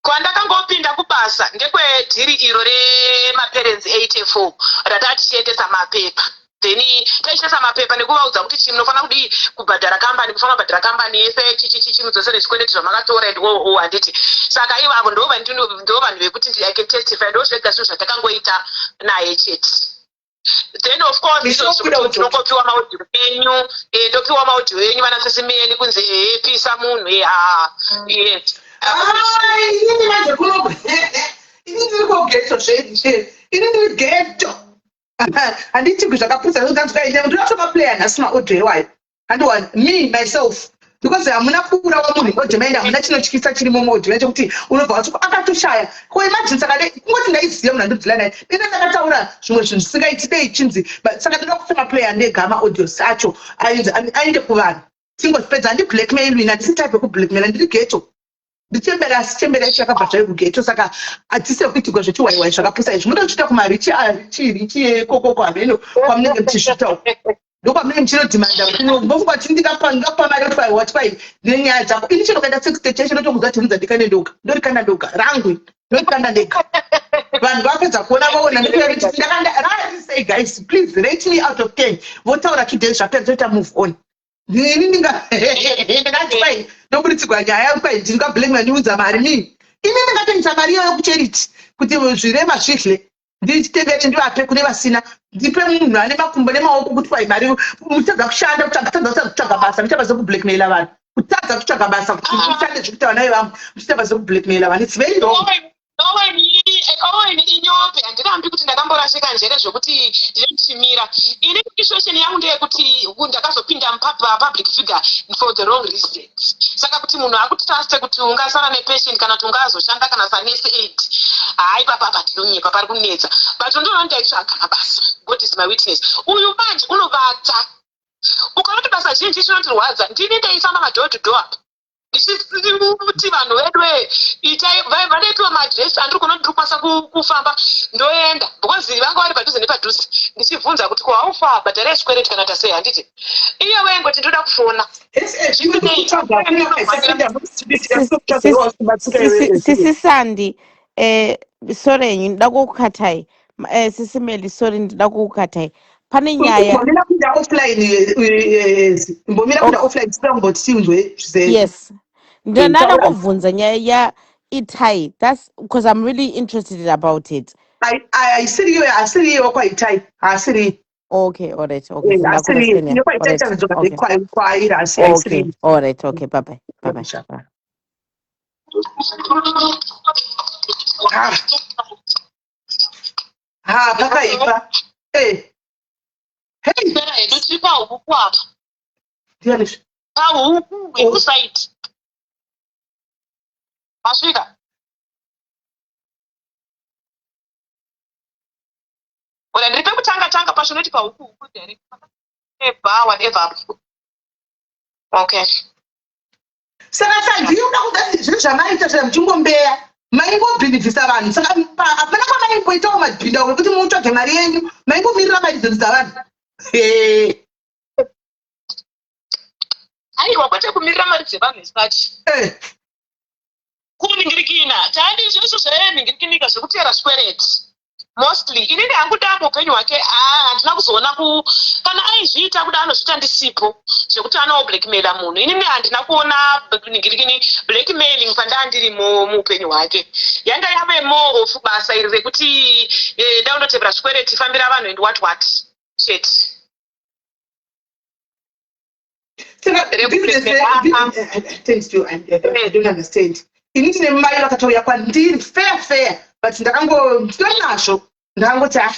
kwandakangopinda kubasa ndekwedhiri iro remaparents 84 rataa tichiendesa mapepa, then taichiendesa mapepa nekuvaudza kuti chii, munofanira kudii, kubhadhara kambani, mufanira kubhadhara kambani yese, chichichichi, mudzosere zvikwereti zvamakatora and wo handiti? Saka ivavo ndo vanhu vekuti I can testify, ndo zvega zvinhu zvatakangoita naye chete. Then of course izvozvo kuti ndinongopiwa maaudio enyu, ndopiwa maaudio enyu vana sisimeni, kunzi ehe, pisa munhu, ha, yes. Inini manje kuno, ini ndiri kughetto zvedi, ini ndiri ghetto, handiti? Zvakaputsa ndanzwa, ndinotomaplaya nhasi maaudio iwayo, handiwa? Me myself, because hamuna kuurawa munhu audio maenda, hamuna chinotyisa chirimo muaudio yacho kuti unobva wati akatoshaya. Ko imagine, saka dei kungoti ndaiziva munhu andodzila naye, dine ndakataura zvimwe zvinhu zvisingaiti, dei chinzi. Saka ndoda kutomaplaya ndega maaudios acho, aende kuvanhu, tingozvipedza. Handi blackmail ini, handisi type yekublackmail. Ndiri ghetto, ndichembera, asi chembera yacho yakabva zvayo kughetto, saka hatisi kuitigwa zvechiwaiwai zvakapusa izvi. Munoda kuchiita kumarichi richi ekokoko, hameno kwamunenge muchizviita uko, ndokwamunenge muchinodhimanda. Ndofunga kuti ndingapa mari yoti kwai wati kwai nenyaya dzako. Ini chero kaita sex tape chacho, ndotokuudza kuti unza, ndikane ndoga, ndorikanda ndoga rangu, ndorikanda ndega. Vanhu vapedza kuona, vaona, ndikuti ndakanda sei. Guys, please rate me out of 10. Votaura 2 days, zvapedza, toita move on. Ini ndingati kwai ndoburitsirwa nyaya, kwai ndingablackmail, ndiunza mari mii? Ini ndingatoisa mari iyoyo kucharity kuti zvirema zvidhle, nditengere, ndivape kune vasina, ndipe munhu ane makumbo nemaoko. Kuti kwai mari, mutadza kushanda, kutadza kutsvaga basa, muchiita basa rekublackmaila vanhu, kutadza kutsvaga basa kuti mushande zvekuita vana vevangu, muchiita basa rekublackmaila vanhu. It's very wrong. Owen, inyope, handirambi kuti ndakamborashika njere zvokuti ndinochimira. Ini situation yangu ndeyekuti ndakazopinda mupublic figure for the wrong reasons, saka kuti munhu akutruste kuti ungasara nepatient kana kuti ungazoshanda kana sanurse aid, hai, papapa ndinonyepa, pari kunetsa. But ndinoona ndaitsvaga mabasa, God is my witness. Uyu manje unovata, ukaona kuti basa zhinji chinondirwadza, ndini ndaifamba madoor to door apa ndichiti vanhu vedu itai, vanaipiwa maadresi andiri kuona ndiri kukwanisa kufamba, ndoenda because vanga vari padhuze nepadhuze, ndichibvunza kuti ko haufa bhadharai chikwereti kana tasei, handiti? Iye wengoti ndoda kufona. Sisi Sandi, sorry, ndida kukukatai. Sisi Meli, sorry, ndida kukukatai pane nyaya. Mbomira kuenda offline, mbomira kuenda offline, tisida kumboti tinzwe. Yes, ndinoda kubvunza nyaya yaItai. That's because I'm really interested about it. Haisiriyo, asiriyo kwaItai, haasiriyo. Okay, all right, okay. Asiriyo kwaItai, tazodzoka kwairi, asi haisiriyo. All right, okay, bye bye bye bye. Ha ha, pakaipa. Hey. Pera hedu tiri pahuku apa. Ndiani? Pahuku website. Masvika? Ora, ndiri pekutanga tanga pacho, noti pahuku huku direct. Eba whatever. Okay. Saka sandiuda kuda zvinhu zvamaita zva muchingombeya. Maingobhilivhisa vanhu saka hapana kwamaimboitawo mabhindauko ekuti mutsvage mari yenyu, maingomirira mari dzedu dzavanhu. Aiwa, kwete kumirira mari dzevanhu isati kuningirikina tandi izvozvo zveningirikinika zvekutera zvikwereti mostly. Inini hangu ndambo upenyu hwake handina kuzoona ku kana aizviita kuda anozviita ndisipo, zvekuti anowo blackmaila munhu. Inini handina kuona ningirikini blackmailing pandaa ndiri muupenyu hwake. Yanga yave more of basa iri rekuti ndaundotevera zvikwereti, fambira vanhu and what what chete. Saka business, thanks to I don't understand. Ini ndine mai vakatouya kwandiri fair fair, but ndakango nditori nazvo, ndakangoti ah,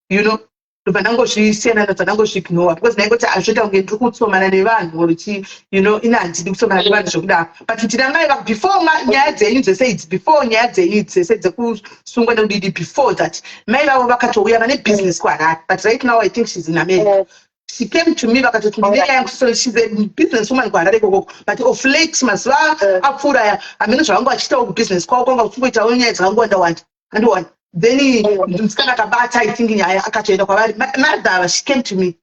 ndobva ndangozvisiyana, ndobva ndangozviignore because ndaingoti azvoita kunge ndiri kutsomana nevanhu or chi ine handidi kutsomana nevanhu zvekudaro. But ndina mai before nyaya dzenyu dzese idzi, before nyaya dzenyu dzese dzekusungwa nekudidi, before that mai vavo vakatouya vane business kuHarare, but right now I think she's in America. She came to me vakatoti ndine nyaya yangu. So she's a business woman kuHarare ikokoko, but of late, mazuva apfuura aya, hamene zvavanga vachiitawo kubusiness kwavo, kwanga kuchingoitawo nyaya dzakangowanda wanda, andiona. Then musikana akabata, I think, nyaya akatoenda kwavari mother ava. She came to me.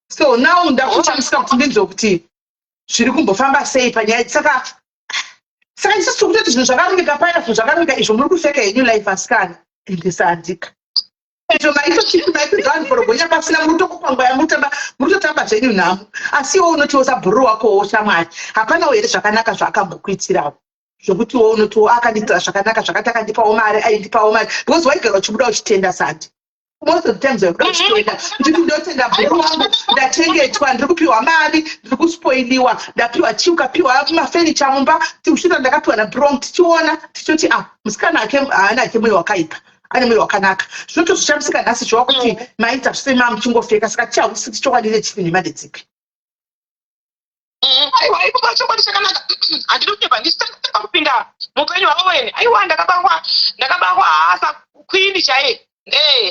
So now ndakuchamisika kuti ndinzwe kuti zviri kumbofamba sei panyaya. Saka isusu tiri kutoti zvinhu zvakarongeka paya, zvinhu zvakarongeka izvo muri kufeka henyu life, asikana. Endesandika izvo maitotiti maipedza vanhu porogonya pasina, muri kutokukwangwaya, muri kutotamba zvenyu nhamo. Asi iwe unotiwo sabhururu wakowo shamwari, hapanawo here zvakanaka zvaakambokuitirawo, zvokuti wo unotiwo akandiitira zvakanaka zvakati, akandipawo mari, aindipawo mari? Because waigara uchibuda uchitenda sandi, most of the times waikuda uchitenda, nditi ndotenda bhuru wangu, ndachengetwa, ndiri kupiwa mari, ndiri kuspoiliwa, ndapiwa chii, ukapiwa mafenicha mumba, uchita ndakapiwa nabhuru wangu. Tichiona tichoti ah, musikana ake haana ake mwoyo wakaipa, ane mwoyo wakanaka. Zvinotozvishamisika nhasi zviwa kuti maita zvise mamuchingofeka. Saka tichahwisisi chokwadi nechipi, nhema ndedzipi? Aiwa, ikupa chokwadi chakanaka, handidi kunyepa. Ndichitanga kupinda muupenyu hwavo ene, aiwa, ndakabahwa, ndakabahwa haasa queen chaiye.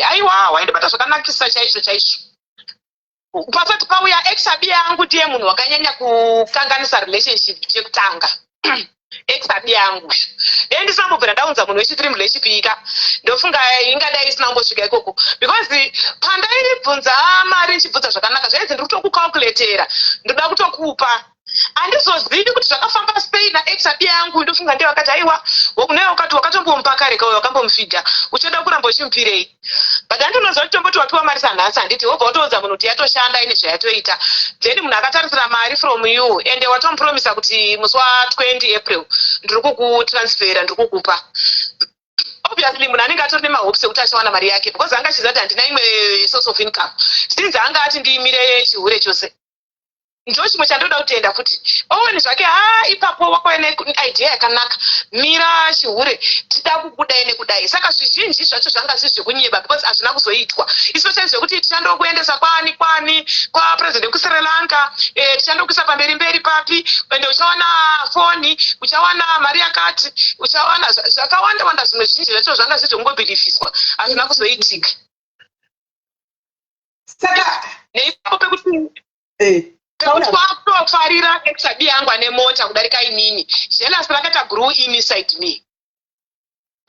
Aiwa, waindibata zvakanakisa chaizvo chaizvo. Pasati pauya ex abi yangu, ndiye munhu wakanyanya kukanganisa relationship chekutanga, ex abi yangu. Dei ndisina kumbobvira ndaunza munhu wechithree relationship ika, ndofunga ingadai isina kumbosvika ikoko, because pandaibvunza mari, ndichibvunza zvakanaka, zvainzi ndiri kutokucalculatera, ndoda kutokupa. Handizozivi kuti zvakafamba sei naex abi yangu. Ndofunga ndiye wakati aiwa, newe wakati wakatombomupa kare kauyo, wakambomufidha, uchada kuramba uchimupirei? But handinoziva kuti tomboti wapiwa mari sanhasi, handiti wobva watoudza munhu kuti yatoshanda, ine zvayatoita. Then munhu akatarisira mari from you, ende watomupromisa kuti musi wa20 April ndiri kukutransfera, ndiri kukupa. Obviously munhu anenge atori nemahopes ekuti achawana mari yake, because anga achiziva kuti handina imwe source of income since anga ati ndiimire chihure chose. Ndo chimwe chandoda kutenda futi Owen zvake. Ha, ipapo wakauya neidea yakanaka, mira chihure, tida kukudai nekudai. Saka zvizhinji zvacho zvanga zviri zvekunyeba because hazvina kuzoitwa. Especially zvekuti tichandokuendesa kwani kwani, kwapresident wekuSri Lanka, tichandokuisa pamberi mberi papi, ende uchawana foni, uchawana mari yakati, uchawana zvakawanda wanda. Zvimwe zvizhinji zvacho zvanga zviri zvekungobhilivhiswa, hazvina kuzoitika. Saka neipapo pekuti pekuti kwakutofarira ex-abi yangu ane mota kudarika inini, jealous rakaita grew inside me.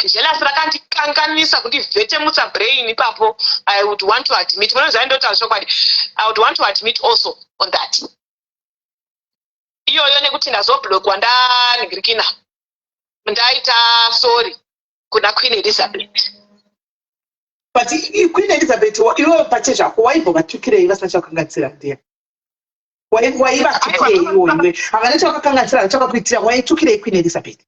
Jealous rakandikanganisa, kundivhetemutsa brain ipapo. I would want to admit, munoziva ndotaura chokwadi, I would want to admit also on that iyoyo, nekuti ndazoblockwa, ndanhingirikina, ndaita sorry kuna Queen Elizabeth. But Queen Elizabeth, iwe pachezvako waimbovatukirei vasina chavakanganisira? Ndiya waivatukirei iwo iwe? Havana chavakakanganisira, chakakuitira, waitukirei Queen Elizabeth?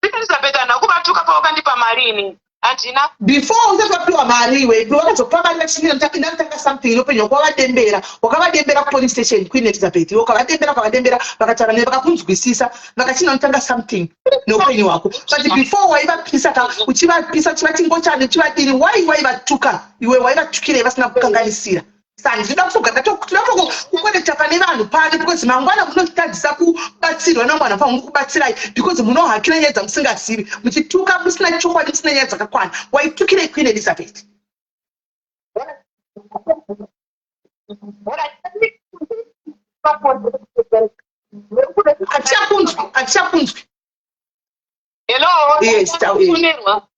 Queen Elizabeth handina kuvatuka pawakandipa mari, ini handina. Before usati wapiwa mari iwe, wakazokupa mari vachindatanga something inopenya. Wakavadembera, wakavadembera kupolice station Queen Elizabeth. Iwe ukavadembera, ukavadembera, vakataura newe, vakakunzwisisa, vakachinotanga something neupenyu hwako. But before waivapisa ka, uchivapisa, uchivati ngochani, uchivadini. Wai waivatuka iwe? Waivatukirei vasina kukanganisira? Saka ndinoda kutogara, tinoda kuconnecta pane vanhu pano, because mangwana munotadzisa kubatsirwa namwana fangu kubatsirai, because munohakira nyaya dzamusingazivi, muchituka musina chokwadi, musina nyaya dzakakwana. Waitukirei Queen Elizabeth? Hatichakunzwa. Hatichakunzwi. Hello. Yes, Ndakufonerwa.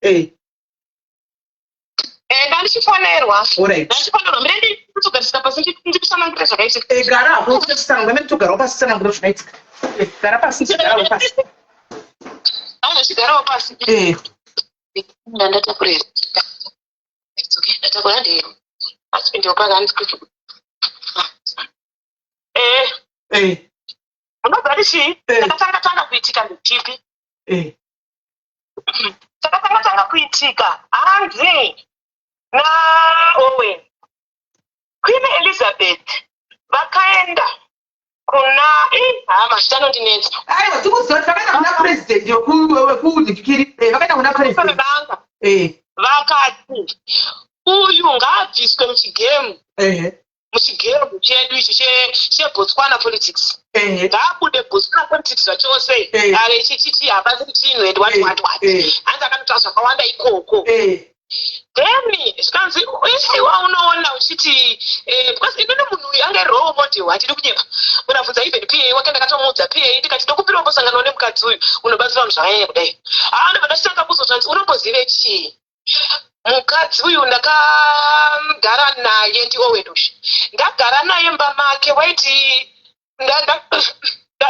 Ndandichifonerwa. Alright. Ndandichifonerwa. Mire ndikutogarisika pasi ndikusanangura zvakaitika. Gara hapo tsanangura, mene togarawo pasi tsanangura zvakaitika. Gara pasi, garawo pasi. Andochigarawo pasi. Ndandatakura here? It's okay. Ndatakura ndiyo. Asi ndiyo paka handisi. Unobva kuti chii? Chakatanga tanga kuitika ndechipi? Chakatanga tanga kuitika, hanzi naOwen, Queen Elizabeth vakaenda kuna ha, mazita anondinetsa. Aiwa, tikuziva kuti vakaenda kuna president wekudikiri, vakaenda kuna president. Vanga vakati uyu ngaabviswe muchigame, muchigame chedu ichi cheBotswana politics. Ngaabude Botswana politics zvachose. Are chichichi hapasi chinhu and what what what. Hanzi akanotaura zvakawanda ikoko. Then zvikanzi iwa unoona uchiti because inini munhu uyu ange role model, handidi kunyepa. Munabvunza even PA wake, ndakatomuudza PA ndikati ndokupira umbosanganawo nemukadzi uyu unobatsira vanhu zvakanyanya kudai. Haa, ndobva ndachitanga kuzozvanzi unombozive chii, mukadzi uyu ndakagara naye, ndiOwen uyu, ndagara naye mumba make, waiti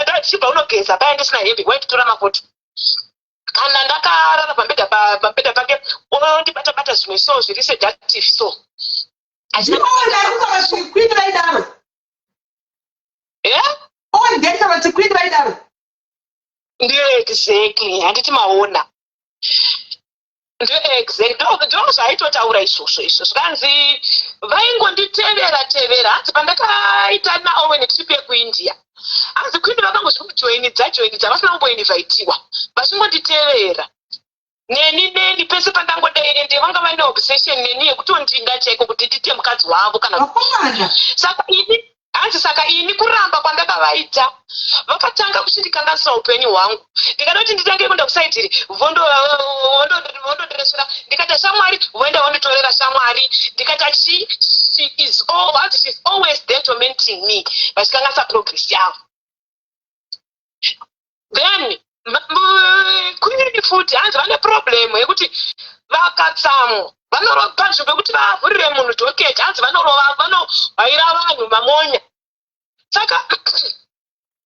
ndichibva unogeza paya ndisina hembe waititora mafoto, kana ndakarara pambedha pambedha pake ondibata bata zvimwe so zviri seductive so. Owen ari kutaura kuti queen vaidaro? Eh? Owen ndekutaura kuti queen vaidaro? Ndiyo, exactly. Handiti maona, ndo exact ndo zvaitotaura izvozvo. Izvo zvikanzi vaingonditevera tevera. Hanzi pandakaita naOwen trip yekuIndia, hanzi queen vakangozvikujoinidza joinidza vasina kumboinvitiwa, vachingonditevera neni neni pese pandangodai, ende vanga vane obsession neni yekutondida chaiko kuti ndite mukadzi wavo kana. Vakomana. Saka ini, hanzi saka ini kuramba kwandakavaita, vakatanga kuchindikanganisa upenyu hwangu. Ndikada kuti nditange kuenda kuside iri, vondondiresvera. Ndikaita shamwari, voenda vonditorera shamwari. Ndikaita chi, she is all, hanzi she is always there tormenting me, vachikanganisa progress yavo. Then queen futi hanzi vane problem yekuti vakatsamwa vanorova panzvimbo yekuti vavhurire munhu docket, hanzi vanorova, vanovhaira vanhu mamonya. Saka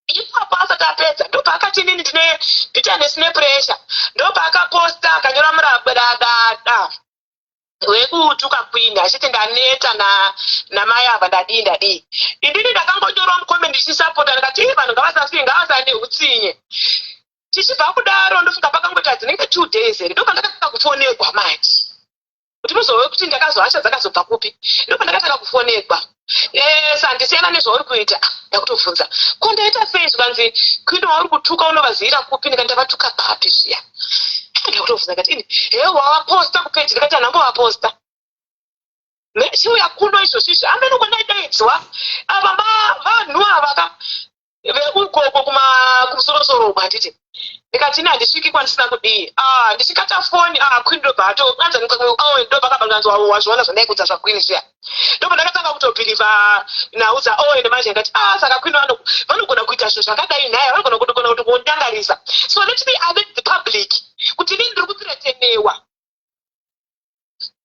ipapo asati apedza, ndopaakati inini ndine bitterness nepressure, ndopaakaposta akanyora murabadada wekutuka queen achiti ndaneta namai ava, ndadii ndadii. Indini ndakangonyorwa mucomment ndichisapota, ndikati ii vanhu ngavasafii, ngavasane utsinye. Tichibva kudaro, ndofunga pakangoita dzinenge 2 days here, ndopandakatanga kufonegwa manje kuti muzove kuti ndakazohasha dzakazobva kupi. Ndopandakatanga kufonegwa, sandisiyana nezvauri kuita. Ndakutobvunza ko ndaita sei? Zvikanzi queen wauri kutuka unovaziyira kupi? Ndikati ndavatuka papi zviya? Ndakutobvunza, ndikati ini he wavaposta kupeji? Ndikati handambovaposta. Chiuya kuno izvozvo izvi, hameno kwandadaidzwa. Ava vanhu ava ka veukoko kumusorosoro uko, handiti? Ndikati ini handisviki kwandisina kudii. Ah, ndichikata foni, ah, queen ndobva ato anza ndobva akabanganzi wazviona zvandaikudza zvaqueen zviya. Ndobva ndakatanga kutobhilivha nhau dzaOwen manje. Ndikati ah, saka queen vanogona kuita zvinhu zvakadai nhaya, vanogona kutogona kuti kundangarisa. So let me alert the public kuti inini ndiri kuthreatenewa.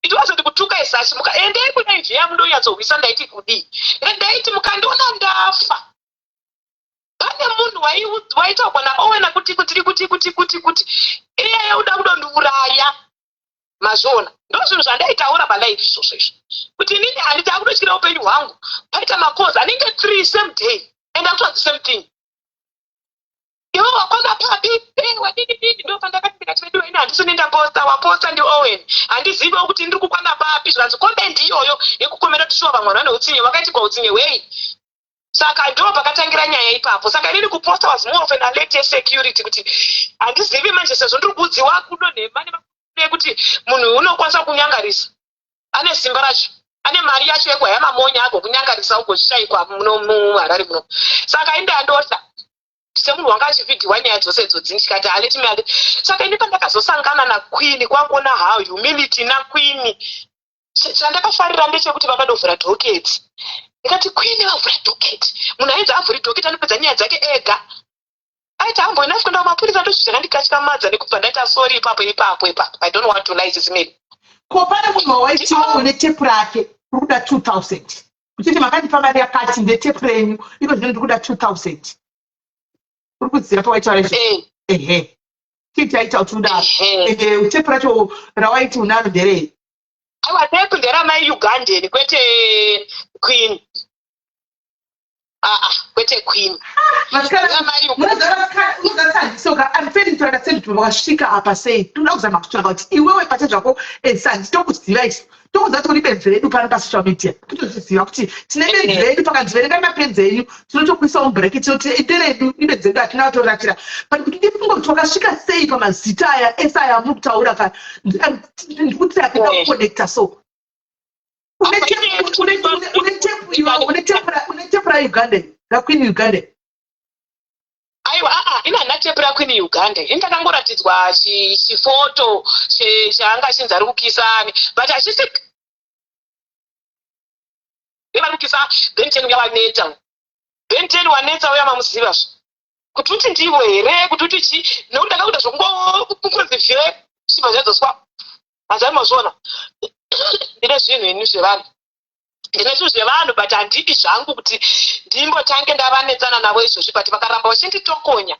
It wasn't kutuka isachi, mukaendei kudai zviya mundonyatsohwisa. Ndaiti kudii? Ndaiti mukandiona ndafa, pane munhu waitaurwa naOwen kuti kuti kuti kuti kuti kuti iyeye uda kudondiuraya. Mazviona, ndo zvinhu zvandaitaura palive izvozvo izvo, kuti inini handiti akutotyira upenyu hwangu. Paita macalls anenge three same day and akutoa the same thing: iwe wakwana papi, wadini dini. Ndo pandakati, ndikati vedu ini handisini ndaposta, waposta ndiOwen, handiziviwo kuti ndiri kukwana papi. Zvikanzi comment iyoyo yekukomenda kuti shuwa vamwe vanhu vane utsinye, vakaitirwa utsinye hwei? Saka ndo pakatangira nyaya ipapo. Saka inini kuposta was more of an alert yesecurity kuti handizivi manje, sezvo ndiri kuudziwa kuno nhema nekuti munhu unokwanisa kunyangarisa, ane simba racho, ane mari yacho yekuhaya mamonya agokunyangarisa ugozvishayikwa muno muHarare muno. Saka indandotya semunhu wanga achivhidhiwa nyaya dzose idzodzi, ndikati alert me, alert. Saka ini pandakazosangana naqueen, kwangoona how humility naqueen, chandakafarira ndechekuti vakadovhura docket. Ndikati queen vavhura docket, munhu ainzi avhuri docket anopedza nyaya dzake ega. Aiti hamboina kuenda kumapurisa. Ndozvo zvakandikatyamadza nekubva ndaita sorry ipapo ipapo ipapo. I don't want to lie, Sis Melly. Ko pane munhu wawaitiwo une tepu rake, uri kuda 2000, uchiti makandipa mari yakati, ndetepu renyu iko zvino, ndiri kuda 2000? Uri kuziva pawaitaura izvo? Eh. Ehe, chii chaita kuti udaro? Ehe. Ende tepu racho rawaiti unaro nderei? Aiwa, tepu nderamai Ugandan, kwete Queen. Aa, kwete Queen. Vasikana, munoziva, I'm failing to understand kuti vakasvika apa sei. Tinoda kuzama kutsvaga kuti iwewe pache zvako, Sandi, tokuziva isu, tokuziva kuti uri benzi redu pano pasocial media. Totozviziva kuti tine benzi redu. Pakanzi mapenzi enyu, tinotokuisawo mubracket, tinoti nderedu, ibenzi redu, hatina kutoratira. But kuti ndifunge kuti wakasvika sei pamazita aya ese aya amuri kutaura ka, ndikuti akuda kuconnecta. So une tepu iwe, une tepu raUganda, raQueen Uganda? Aiwa, aa, ina handina tepu raQueen Uganda. Ini ndakangoratidzwa chifoto chaanga achinzi ari kukisani, but hachisi vari kukisa Ben 10 uya wanetsa. Ben 10 wanetsa uya, mamuziva zve kuti uti ndivo here, kuti uti chi, nekuti ndakakuita zvokungokunzi vhe, zvichibva zvadzoswa. Hazani mazviona, ndine zvinhu ini zvevanhu, ndine zvinhu zvevanhu, but handidi zvangu kuti ndimbotange ndavanetsana navo izvozvi. But vakaramba vachinditokonya,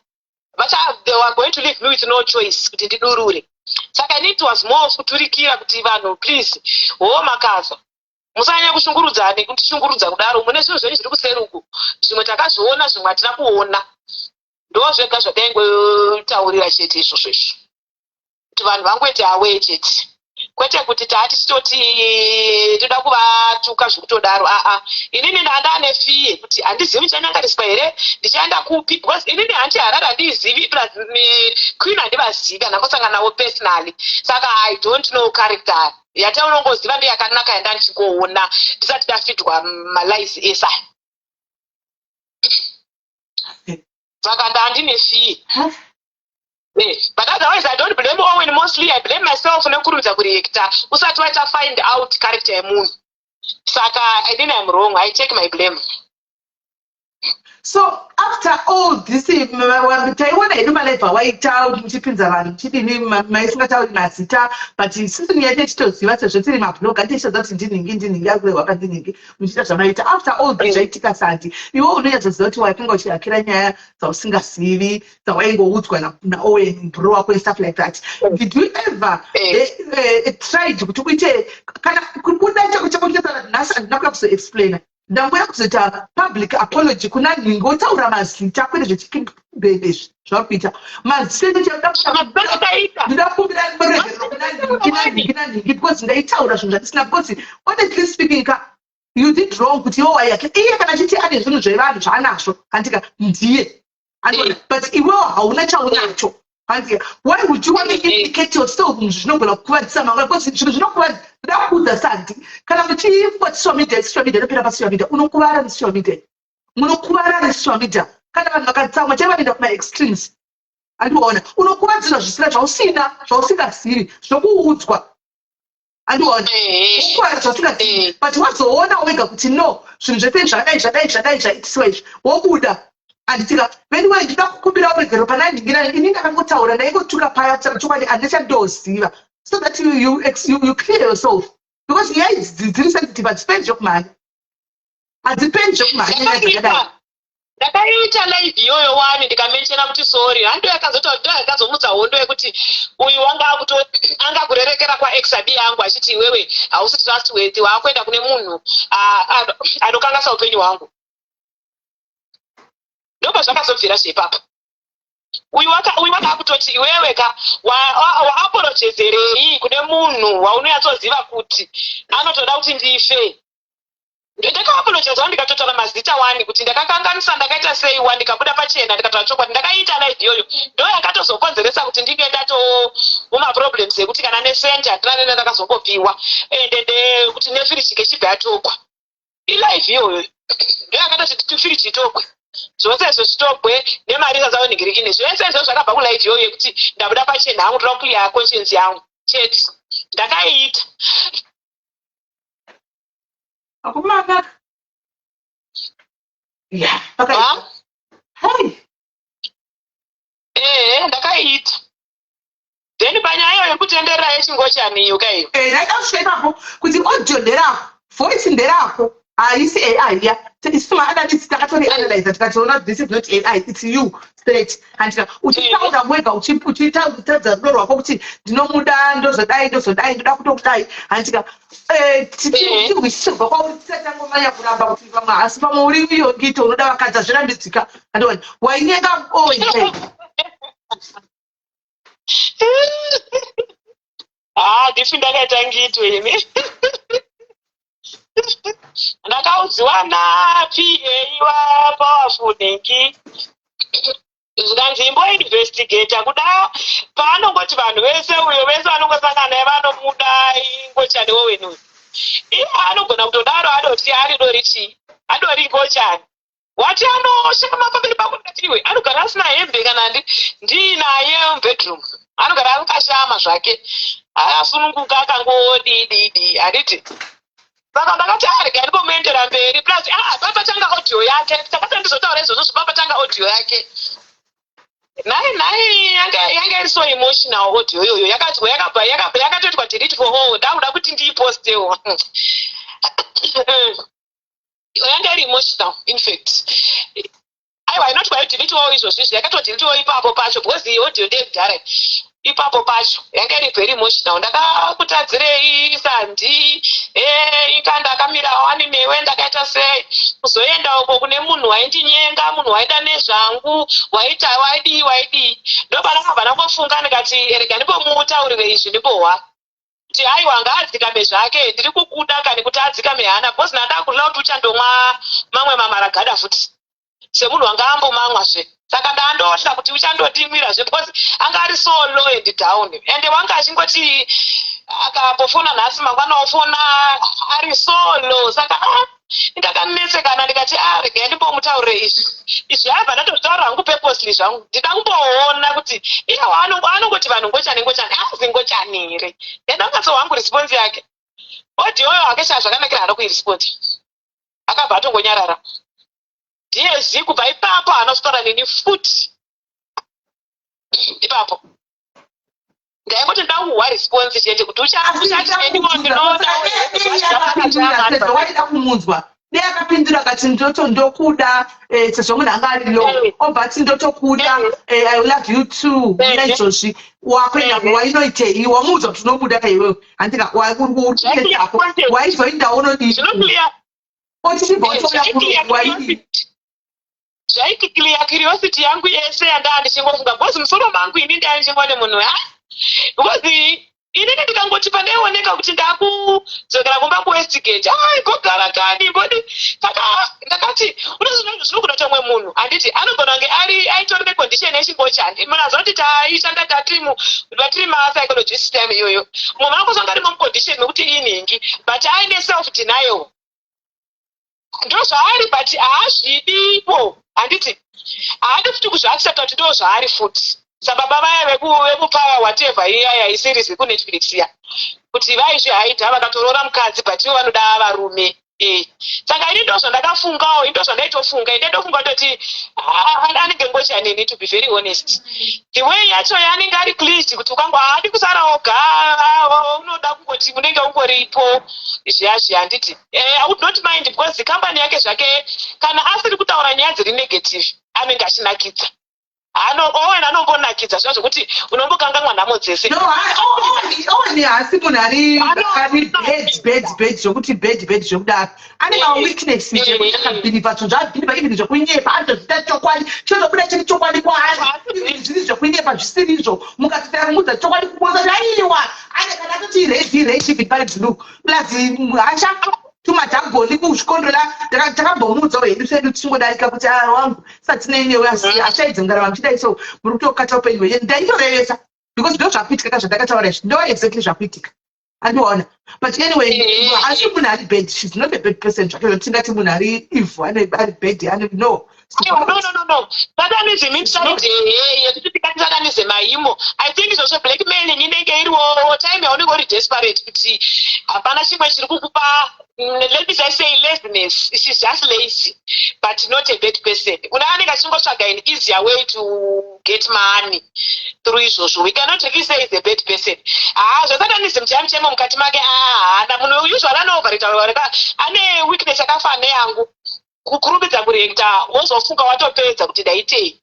vacha they were going to leave me with no choice kuti ndidurure. Saka ini it was more of kuturikira kuti vanhu, please, hoo makaza musanyanya kushungurudza nekutishungurudza kudaro. Mune zvinhu zvenyu zviri kuseri uku, zvimwe takazviona, zvimwe hatina kuona. Ndo zvega zvataingotaurira chete izvozvo izvo, kuti vanhu vangoite aware chete, kwete kuti taa tichitoti toda kuvatuka zvekutodaro. Aa, inini ndandane fear kuti handizivi ndichanyangariswa here, ndichaenda kupi, because inini handi Harare handiizivi, plus Queen handivazivi, handambosangana navo personally. Saka I don't know character yataunongoziva ndeyakanaka yandandichikoona ndisati ndafidwa malies ese aya. Saka ndandine fear. But otherwise I don't blame Owen. Mostly I blame myself nekurumidza kureacta usati waita find out character yemunhu. Saka inini I'm wrong, I take my blame. So after all this, taiona hedu malive awaita muchipinza vanhu, muchidini, maisingatauri mazita, but isusu nyaya tichitoziva sezvo tiri mablogger, tichitoziva kuti ndinhingi, ndinhingi akurehwa pandinhingi, muchiita zvamaita. After all this zvaitika, Sandi, iwe unonyatsoziva kuti wakanga uchihakira nyaya dzausingazivi, dzawaingoudzwa naOwen bro wako and stuff like that. Did you ever tried kuti uite kana kubuda chako chako chataura, nhasi handina kuda kuzoexplaina, ndangoya kuzoita public apology kuna nhingi, wotaura mazita, kwete zvechikibhede izvi zvauri kuita, mazita? Ndakaita. Ndinoda kukumbira muregerero kuna nhingi nanhingi nanhingi, because ndaitaura zvinhu zvandisina, because honestly speaking ka, you did wrong kuti iwe waiyake iye kana achiti ane zvinhu zvevanhu zvaanazvo, handika ndiye andiona, but iwewo hauna chaunacho, handika? Why would you want to implicate yourself muzvinhu zvinogona kukuvadzisa mangwana? Because zvinhu zvinokuvadza, ndoda kuudza, Sandi, kana muchiingwa social media, social media inopera pasocial media. Unokuvara nesocial media, munokuvara nesocial media. Kana vanhu vakatsamwa chai, vanoenda kumaextremes, andiona? Unokuvadzirwa zvisina zvausina, zvausingazivi, zvokuudzwa, andiona? Ukuvara zvausingazivi, but wazoona wega kuti no, zvinhu zvese zvakadai, zvadai, zvadai, zvaitisiwa izvi, wobuda, handitika? Anyway, ndinoda kukumbira uregero pana ndingira. Ini ndakangotaura, ndaingotuka paya, kutaura chokwadi handichandoziva, so that you clear yourself, because nyaya idzi dziri sensitive, hadziperi zvekumhanya, hadziperi zvekumhanya nyaya dzakadai. Ndakaita live iyoyo wani, ndikamenshena kuti sorry. Hando yakazoita, ndo yakazomutsa hondo yekuti uyu wanga akuto anga kurerekera kwaexabi yangu, achiti iwewe hausi trustworthy, waakuenda kune munhu anokangasa upenyu hwangu. Ndobva zvakazobvira zveipapa. Uyu wanga akutoti iwewe ka waapologizerei kune munhu waunonyatsoziva kuti anotoda kuti ndife? Ndakaapologiza, ndikatotaura mazita wani kuti ndakakanganisa, ndakaita sei wa, ndikabuda pachena, ndikataura chokwadi. Ndakaita live iyoyo, ndo yakatozokonzeresa kuti ndinge ndato mumaproblems ekuti kana nesenti handina nene ndakazombopiwa, ende kuti nefiriji kechibva yatokwa. Ilive iyoyo ndo yakatoti firiji itokwe, zvose izvo zvitogwe, nemari isasaoningirikine. Zvese izvo zvakabva kulive iyoyo yekuti ndabuda pachena hangu, ndoda kuclear conscience yangu chete. Ndakaiita. Akomana, ya, Ha? hai. Ehe, ndakaiita. Then panyaya iyo yekutenderera yechingochani iyo kaiyo. Ndaida kusvika ipapo kuti audio nderako, voice nderako, haisi AI ya. Isu maanalyst takatori analyzer, tikatoona this is not AI, it's you straight. Handika uchitaura wega, uchitaudza rudo rwako kuti ndinomuda, ndozodai, ndozodai, ndoda kutokudai. Handika tihwisisirwa kwauri, tisatangomanya kuramba kuti vamwe, asi pamwe uri iyo ngito unoda vakadzi, hazvirambidzika. Andiona wainyenga Owen. Ah, ndifi ndakaita ngito ini. Ndakaudziwa naPA waPowerful Ningi, zvikanzi imboinvestigata kuda paanongoti vanhu vese, uyo vese vanongosangana naye vanomuda, ingochani Owen uyu. Iye anogona kutodaro, adoti aridori chii, adori ngochani. Wati anoshama pamberi pako, ndati iwe anogara asina hembe kana ndiinaye mubedroom, anogara akashama zvake, akasununguka, akangodididi, handiti? Saka ndakati arega ndimbomuendera mberi. Plus ah, papatanga audio yake, takati ndizotaura izvozvo, papatanga audio yake, nhai nhai, yanga iri so emotional audio iyoyo. Yakadzwa, yakabva yakatoitwa delete for all. Ndakuda kuti ndiipostewo. Yanga iri emotional, in fact. Aiwa, inoti kwaidhilitiwawo izvozvo izvi, yakatodhilitiwawo ipapo pacho, because audio ndeyekudhara. Ipapo pacho yanga iri very emotional. Ndakakutadzirei sandi inga ndakamira wani newe, ndakaita sei kuzoenda uko kune munhu waindinyenga, munhu waida nezvangu, waita waidii waidii. Ndopandakabva ndangofunga ndikati rega ndimbomutaurire izvi, ndimbohwa kuti aiwa, ngaadzikame zvake, ndiri kukuda kani, kuti adzikame hana, because ndandakurira kuti uchandomwa mamwe mamaragada futi semunhu wanga ambomamwazve. Saka ndandotya kuti uchandodimwirazve, because anga ari so low and down, ende wanga achingoti akambofona nhasi, mangwana ofona ari so low. Saka ah, ndakanetsekana, ndikati a, regai ndimbomutaurire izvi. Izvi abva ndatozvitaura hangu purposely zvangu, ndida kumboona kuti iye anongoti vanhu ngochani ngochani, azi ngochani here. Ndaida kunatso hangu response yake. Audio hake shaa zvakanakira haana kuirespondi, akabva atongonyarara. Ndiye zi kubva ipapo haana kutaura neni futi. Ipapo ndaingoti ndakuhwa response chete kuti Sezvo waida kumunzwa, dei akapindura akati ndoto ndokuda, sezvo munhu anga ari low, obva ati ndotokuda, I love you too. Naizvozvi wakuenda, wainoitei? Wamuudza kuti unobuda kaiwewe, handika? Uri ako waizoendawo, unodii? Otichibva watouya kuno, waidii? Zvaiclear curiosity yangu yese yandaa ndichingofunga, because musoro mangu ini ndaa ndichingone munhu ha, because inini ndikangoti pandaioneka kuti ndakudzokera kumba kuWestgate, ai gogara kani ngodi. Saka ndakati zvinogona kuti umwe munhu, handiti, anogona kunge ari aitori necondition yechingochani. Munhu aziva kuti taishanda tatiri mapsychologist time iyoyo, mumwe munhu angozonga ari mucondition mekuti inhingi, but aine self denial, ndo zvaari, but haazvidipo, handiti? Haadi futi kuzviaccepta kuti ndo zvaari futi. Sababa vaya vekupfava, whatever iyaya iseries yekuNetflix ya, kuti vaizvihaidha vakatoroora mukadzi, but ivo vanoda varume. Saka ini ndo zvandakafungawo, ini ndo zvandaitofunga. Inde ndofunga kutoti anenge ngochanini, to be very honest. The way yacho yaanenge ari pleased kuti ukango haadi kusara oga, unoda kungoti unenge ungoripo zviya zviya, handiti? I would not mind, because kambani yake zvake, kana asiri kutaura nyaya dziri negative, anenge achinakidza. Owen anombonakidza zviya zvokuti unombokanganwa nhamo dzese. No, Owen haasi munhu ari bad bad bad, zvokuti bad bad zvekudaro. Ane maweaknesses ekuti akabhilivha zvinhu zvaabhilivha, even zvekunyepa anotozvita chokwadi, chinotobuda chiri chokwadi kwaari, even zviri zvekunyepa zvisiri izvo. Mukati tamuudza chokwadi kubosa kuti aiwa, ane kana atoti red, red, even pari blue. Plus hasha tumadhagoni kuzvikondrola. Takambomuudzawo hedu sedu tichingodarika kuti a wangu satinei asi achaidzi mukaramba muchidai so muri kutokata upenyu hwenyu. Ndaitorevesa because ndo zvakuitika ka, zvandakataura izvi ndo exactly zvakuitika, andiona? But anyway, asi munhu ari bad, she's not a bad person zvake, zvokuti tingati munhu ari evil, ane ari bad, ane, no. Aiwa, no, satanism inside, ehe, yekuti tikati satanism haimo. I think izvozvo blackmailing inenge iriwo time yaunenge uri desperate kuti hapana chimwe chiri kukupa. Let me just say laziness. She's just lazy but not a bad person. Una anenge achingotsvaga an easier way to get money through izvozvo. We cannot really say is a bad person. Haa, zvasatanism chaimo chaimo mukati make haana. Munhu usually anoverreacta, ane weakness yakafanana neyangu, kukurumidza kureacta, wozofunga watopedza kuti ndaitei.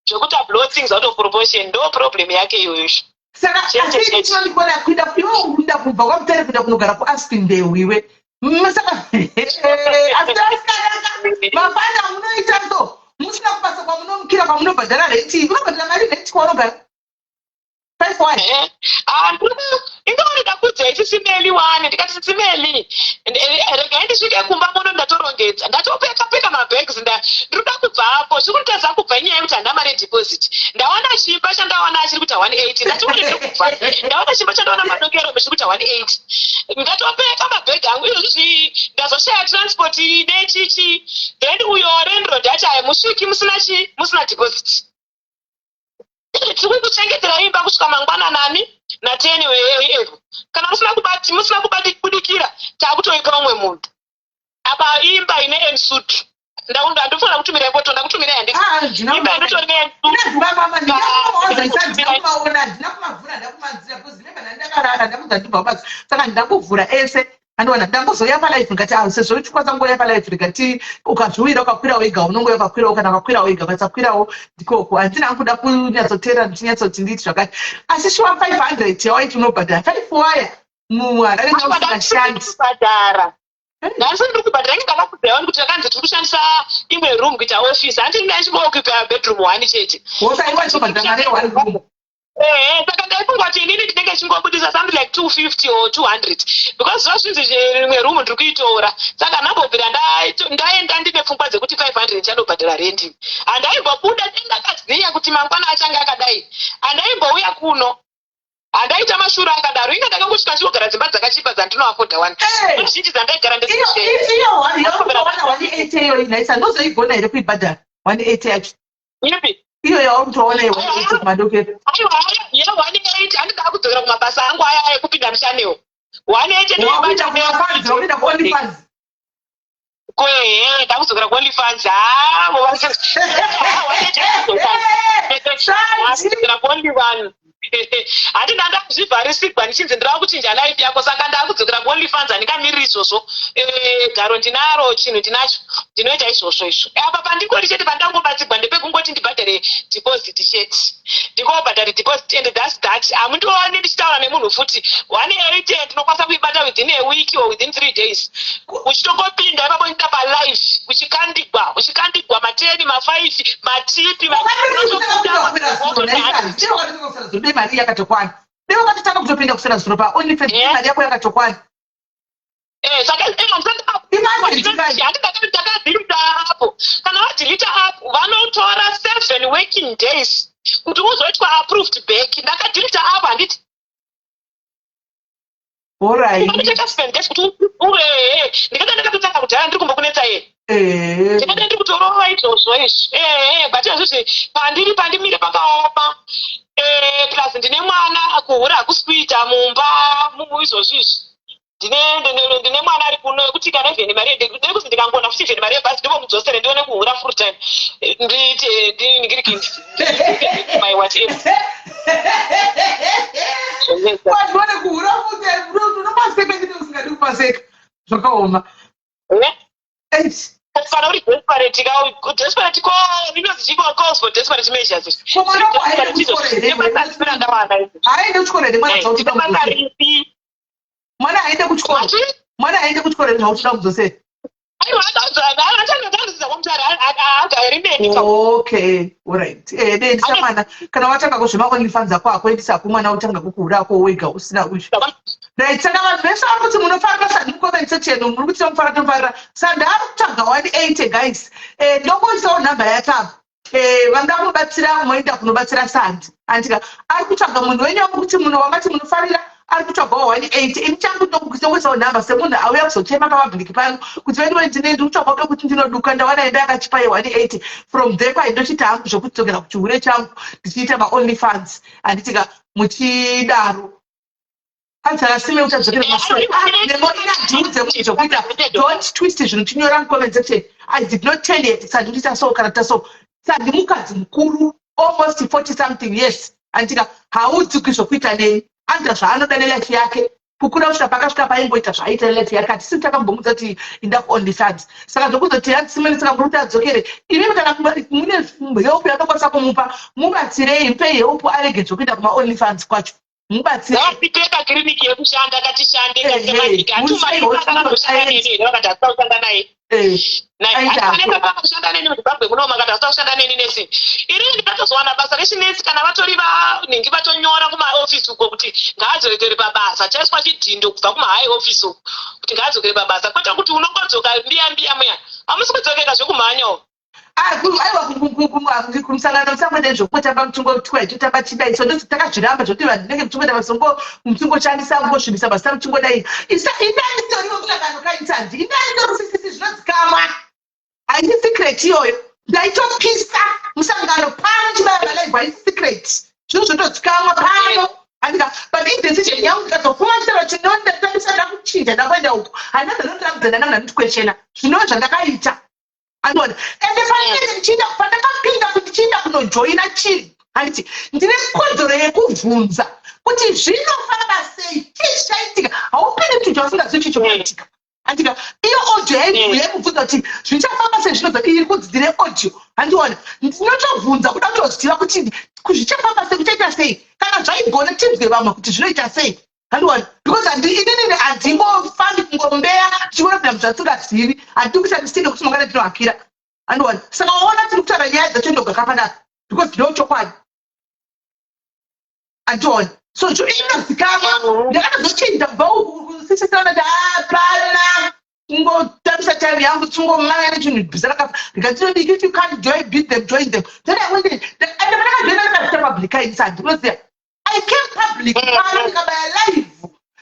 Zvekuti blow things out of proportion, ndo problem yake iyoyo. Saka Chete, asi chete. Chinondikona kuenda, iwe kuda kubva kwaMutare kuenda kunogara kuAspindale iwe. Saka asi asikanaka mafana munoita so, musina kubasa kwamunomukira, kwamunobhadhara renti, unobhadhara mari renti kwaunogara, five one. Ingauri ndakudza iSisi Meli wani, ndikati, "Sisi Meli, regai ndisvike kumba muno, ndatorongedza, ndatopeka peka mabags, ndinoda kubvapo." Zviri kunditadza kubva inyaya yekuti handina mari yedeposit. Ndawana chimba chandawana achiri kuita 180, ndatione ndiri kubva, ndawana chimba chandawana Madokero chiri kuita 180, ndatopeka mabhegi angu izvozvi, ndazoshaya transport nechichi. Then uyo landlord ati haimusviki musina chi musina deposit, tiri kuchengetera imba kusvika mangwananani na10 evo. Kana musina kubudikira, taakutoipa umwe munhu. Apa imba ine ensuite, handifanira kutumira foto, ndakutumirai, handiti? Ah, Imba inotori neensuite. Mama, ndinakumaona, kumaona, handina kumavhura, handina kumadzira because remember ndandakarara, ndakudza ndibva kubasa, saka handina kuvhura ese. Andiona ndangozoya palive, ngati ah, sezvo uchikwanisa kungoya palive, rikati ukazviwira ukakwira wega, unongoya ukakwirawo, kana ukakwira wega ukasakwirawo ndikoko. Handina kuda kunyatsoteera ndichinyatsoti nditi zvakati, asi shuwa 500 yawaiti unobhadhara 5 waya muHarare usingashandi. Kubhadhara nhasi ndiri kubhadhara, inge ndakakudzawo kuti takanzi tiri kushandisa imwe room kuita office, handiti? Ndaichingooccupy bedroom one chete. Wosaiwa chobhadhara mari yeone room. Ehe, saka ndaifunga kuti inini ndinenge chingobudisa something like 250 or 200 because zvazvinzi rimwe room ndiri kuitora. Saka ndambobvira ndaenda ndine pfungwa dzekuti 500 ndichandobhadhara rendi. Handaimbobuda, ndakaziya kuti mangwana achange akadai. Handaimbouya kuno, handaita mashura akadaro. Inga ndakangosvika ndichigara dzimba dzakachipa dzandinoafforda one, zhinji dzandaigara. Iyo yaurikutowana 180 iyo inaisa, ndozoigona here kuibhadhara 180 yacho? Ipi? Iyo yaurikutoona iyo 180 kuMadokero. Aiwa, ye 180 handida kudzokera kumabasa angu aya ekupinda muchannel. 180. Wakuita kumafans, wakuita kuOnlyFans. Kwehe, ndakudzokera kuOnlyFans. Hakudzokera kuOnlyFans, handi ndandazvivharisigwa ndichinzi ndira kuchinja life yako, saka ndakudzokera kuOnlyFans. Handingamiriri izvozvo. Garo ndinaro, chinhu ndinacho, ndinoita izvozvo izvo. Apa pandingori chete, pandangobatsigwa ndepekungoti ndibhadhare deposit chete, ndingobhadhare deposit and that's that. Hamundioni ndichitaura nemunhu futi. 180 ndinokwanisa kuibata within a week or within 3 days. Uchitongopinda ipapo ita palive, uchikandigwa, uchikandigwa ma10, ma5, matipi. Dei mari yakatokwana, dei wakatotanga kutopinda kusera zuro paOnlyFans, mari yako yakatokwana. Saka Imagine. Ndakadelete app. Kana wadelete app, vanotora 7 working days kuti uzoitwa approved back. Ndakadelete app, handiti? Vanotoita 7 days kuti uve. Ndikada ndakatotanga kudhara, ndiri kumbokunetsa ye. Ndikada ndiri kutorova izvozvo izvi, ehe, but izvozvi pandiri pandimire pakaoma. Plus ndine mwana, kuhura hakusi kuita mumba izvozvi izvi. Ndine mwana ari kuno yekuti kana even mari nekuti ndikangona futi even mari yebhasi ndimbomudzosere, ndione kuhura full time. Ndiite ndingiriki my whatever. Wandione kuhura futi, unopaseka chete, usingadi kupaseka, zvakaoma. Eish. Kana uri desperate ka, desperate ko inonzi chiko, calls for desperate measures. Ko mwana wako haendi kuchikoro here? Nebasa risina ndawana. Haendi kuchikoro here mwana zvautoda Nebasa kudzosera? ripi? Mwana haende kuchikoro? Mati? Mwana haende kuchikoro here zvautoda kudzosera? Aiwa, achandodzidza kwamutare, haagari neni. Okay, alright. Dendisa mwana kana watanga kuzvema OnlyFans ako, akuendisa kumwana, utanga kukuhura ako wega usina uzvi. Right, saka vanhu vese vari kuti munofarira Sandi mucomment section, muri kuti tomufarira, tomufarira. Sandi ari kutsvaga 180, guys. Ndokuisawo nhamba yake apa. Vanoda kunobatsira, moenda kunobatsira Sandi. Andika ari kutsvaga munhu wenyu wekuti munhu wamati munofarira ari kutsvagawo 180. Ini changu ndokuisawo nhamba semunhu auya kuzochema papublic pano kuti vedu ndine ndiri kutsvagawo pekuti ndinoduka. Ndawana imba yakachipa ye180. From there kwai ndochiita hangu zvekudzokera kuchihure changu, ndichiita maOnly Fans. Handitika muchidaro, hanzi asime uchadzokera mashure nemo inadhiudze munhu zvokuita. Don't twist zvinhu. Chinyora mucomment section. I did not tell yet Sandi kuti ita so kana kuita so. Sandi mukadzi mukuru, almost 40 something years. Andika haudzikwi zvokuita nei. Anoita zvaanoda nelife yake. Kukura kusvika pakasvika paingoita zvaaita nelife yake. Hatisi takambomudza kuti inda kuOnly Fans. Saka zvokuzoti handisimeni, saka muri kuti adzokere. Imimi kana mune help yamunokwanisa kumupa, mubatsirei, mupei help arege zvokuenda kumaOnly Fans kwacho, mubatsirei. Ngatipe pakiriniki yekushanda, katishande kasemanyika. Hatiumaakakushanda neni here? Vakati hatisa kushanda naye. Kushanda neni muZimbabwe muno, makati hatisa kushanda neni nesi. Inini ndikatozowana basa rechinesi kana vatori vanhingi vatonyora kumaofisi uko kuti ngaadzokere pabasa. Chaiswa chidhindo kubva kumahigh office uko kuti ngaadzokere pabasa, kwete kuti unongodzoka mbiya mbiya muya. Hamusi kudzokeka zvekumhanya. Aiwa, kumusangano musangoita zvokutamba muchingotwa ichitamba chidai so. Ndoti takazviramba zvokuti vanhu ndinenge muchingoita masongo, muchingoshandisa ngosvibisa mazita, muchingodai. Isa indaitoriwo musangano kaitsandi, indaindorusisisi zvinodzikamwa. Haisi secret iyoyo. Ndaitopisa musangano pano chibaya malive. Haisi secret, zvinhu zvotodzikamwa pano. Andika but idecision yangu. Ndikazofuma chitaro chinondatambisa, ndakuchinja, ndakuenda uko, handina zvanondirambidzana namunhu anondikweshena. Zvinova zvandakaita, andiona. Ende pandinenge ndichienda, pandakapinda kuti ndichienda kunojoina chinhu, handiti ndine kodzero yekubvunza kuti zvinofamba sei, chii chichaitika? Haupindi muchinhu chausingazivi chii chokuitika. Andika iyo audio yaimubvunza kuti zvichafamba sei, zvinoza iri kunzi ndine audio. Handiona ndinotobvunza kuda kutoziva kuti zvichafamba sei, kuchaita sei. Kana zvaigona, tinzwe vamwe kuti zvinoita sei. Handiona, because inini handingofambi kungombeya tichiona zvatingazivi. Handidi kuita mistake yekuti mangwana ndinohakira. Handiona, saka waona tiri kutaura nyaya dzacho ndoga kapanaka because ndo chokwadi. Handiona, so zvo inozikamwa. Ndakatozochinja kubva sisisana kuti hapana kungotambisa time yangu tingomanya nechinhu bhiza rakafa. Ndikati, if you can't join, beat them, join them. Then I went in and pandakajoina ndakaita public inside. Unoziva, I came public pano, ndikabaya live,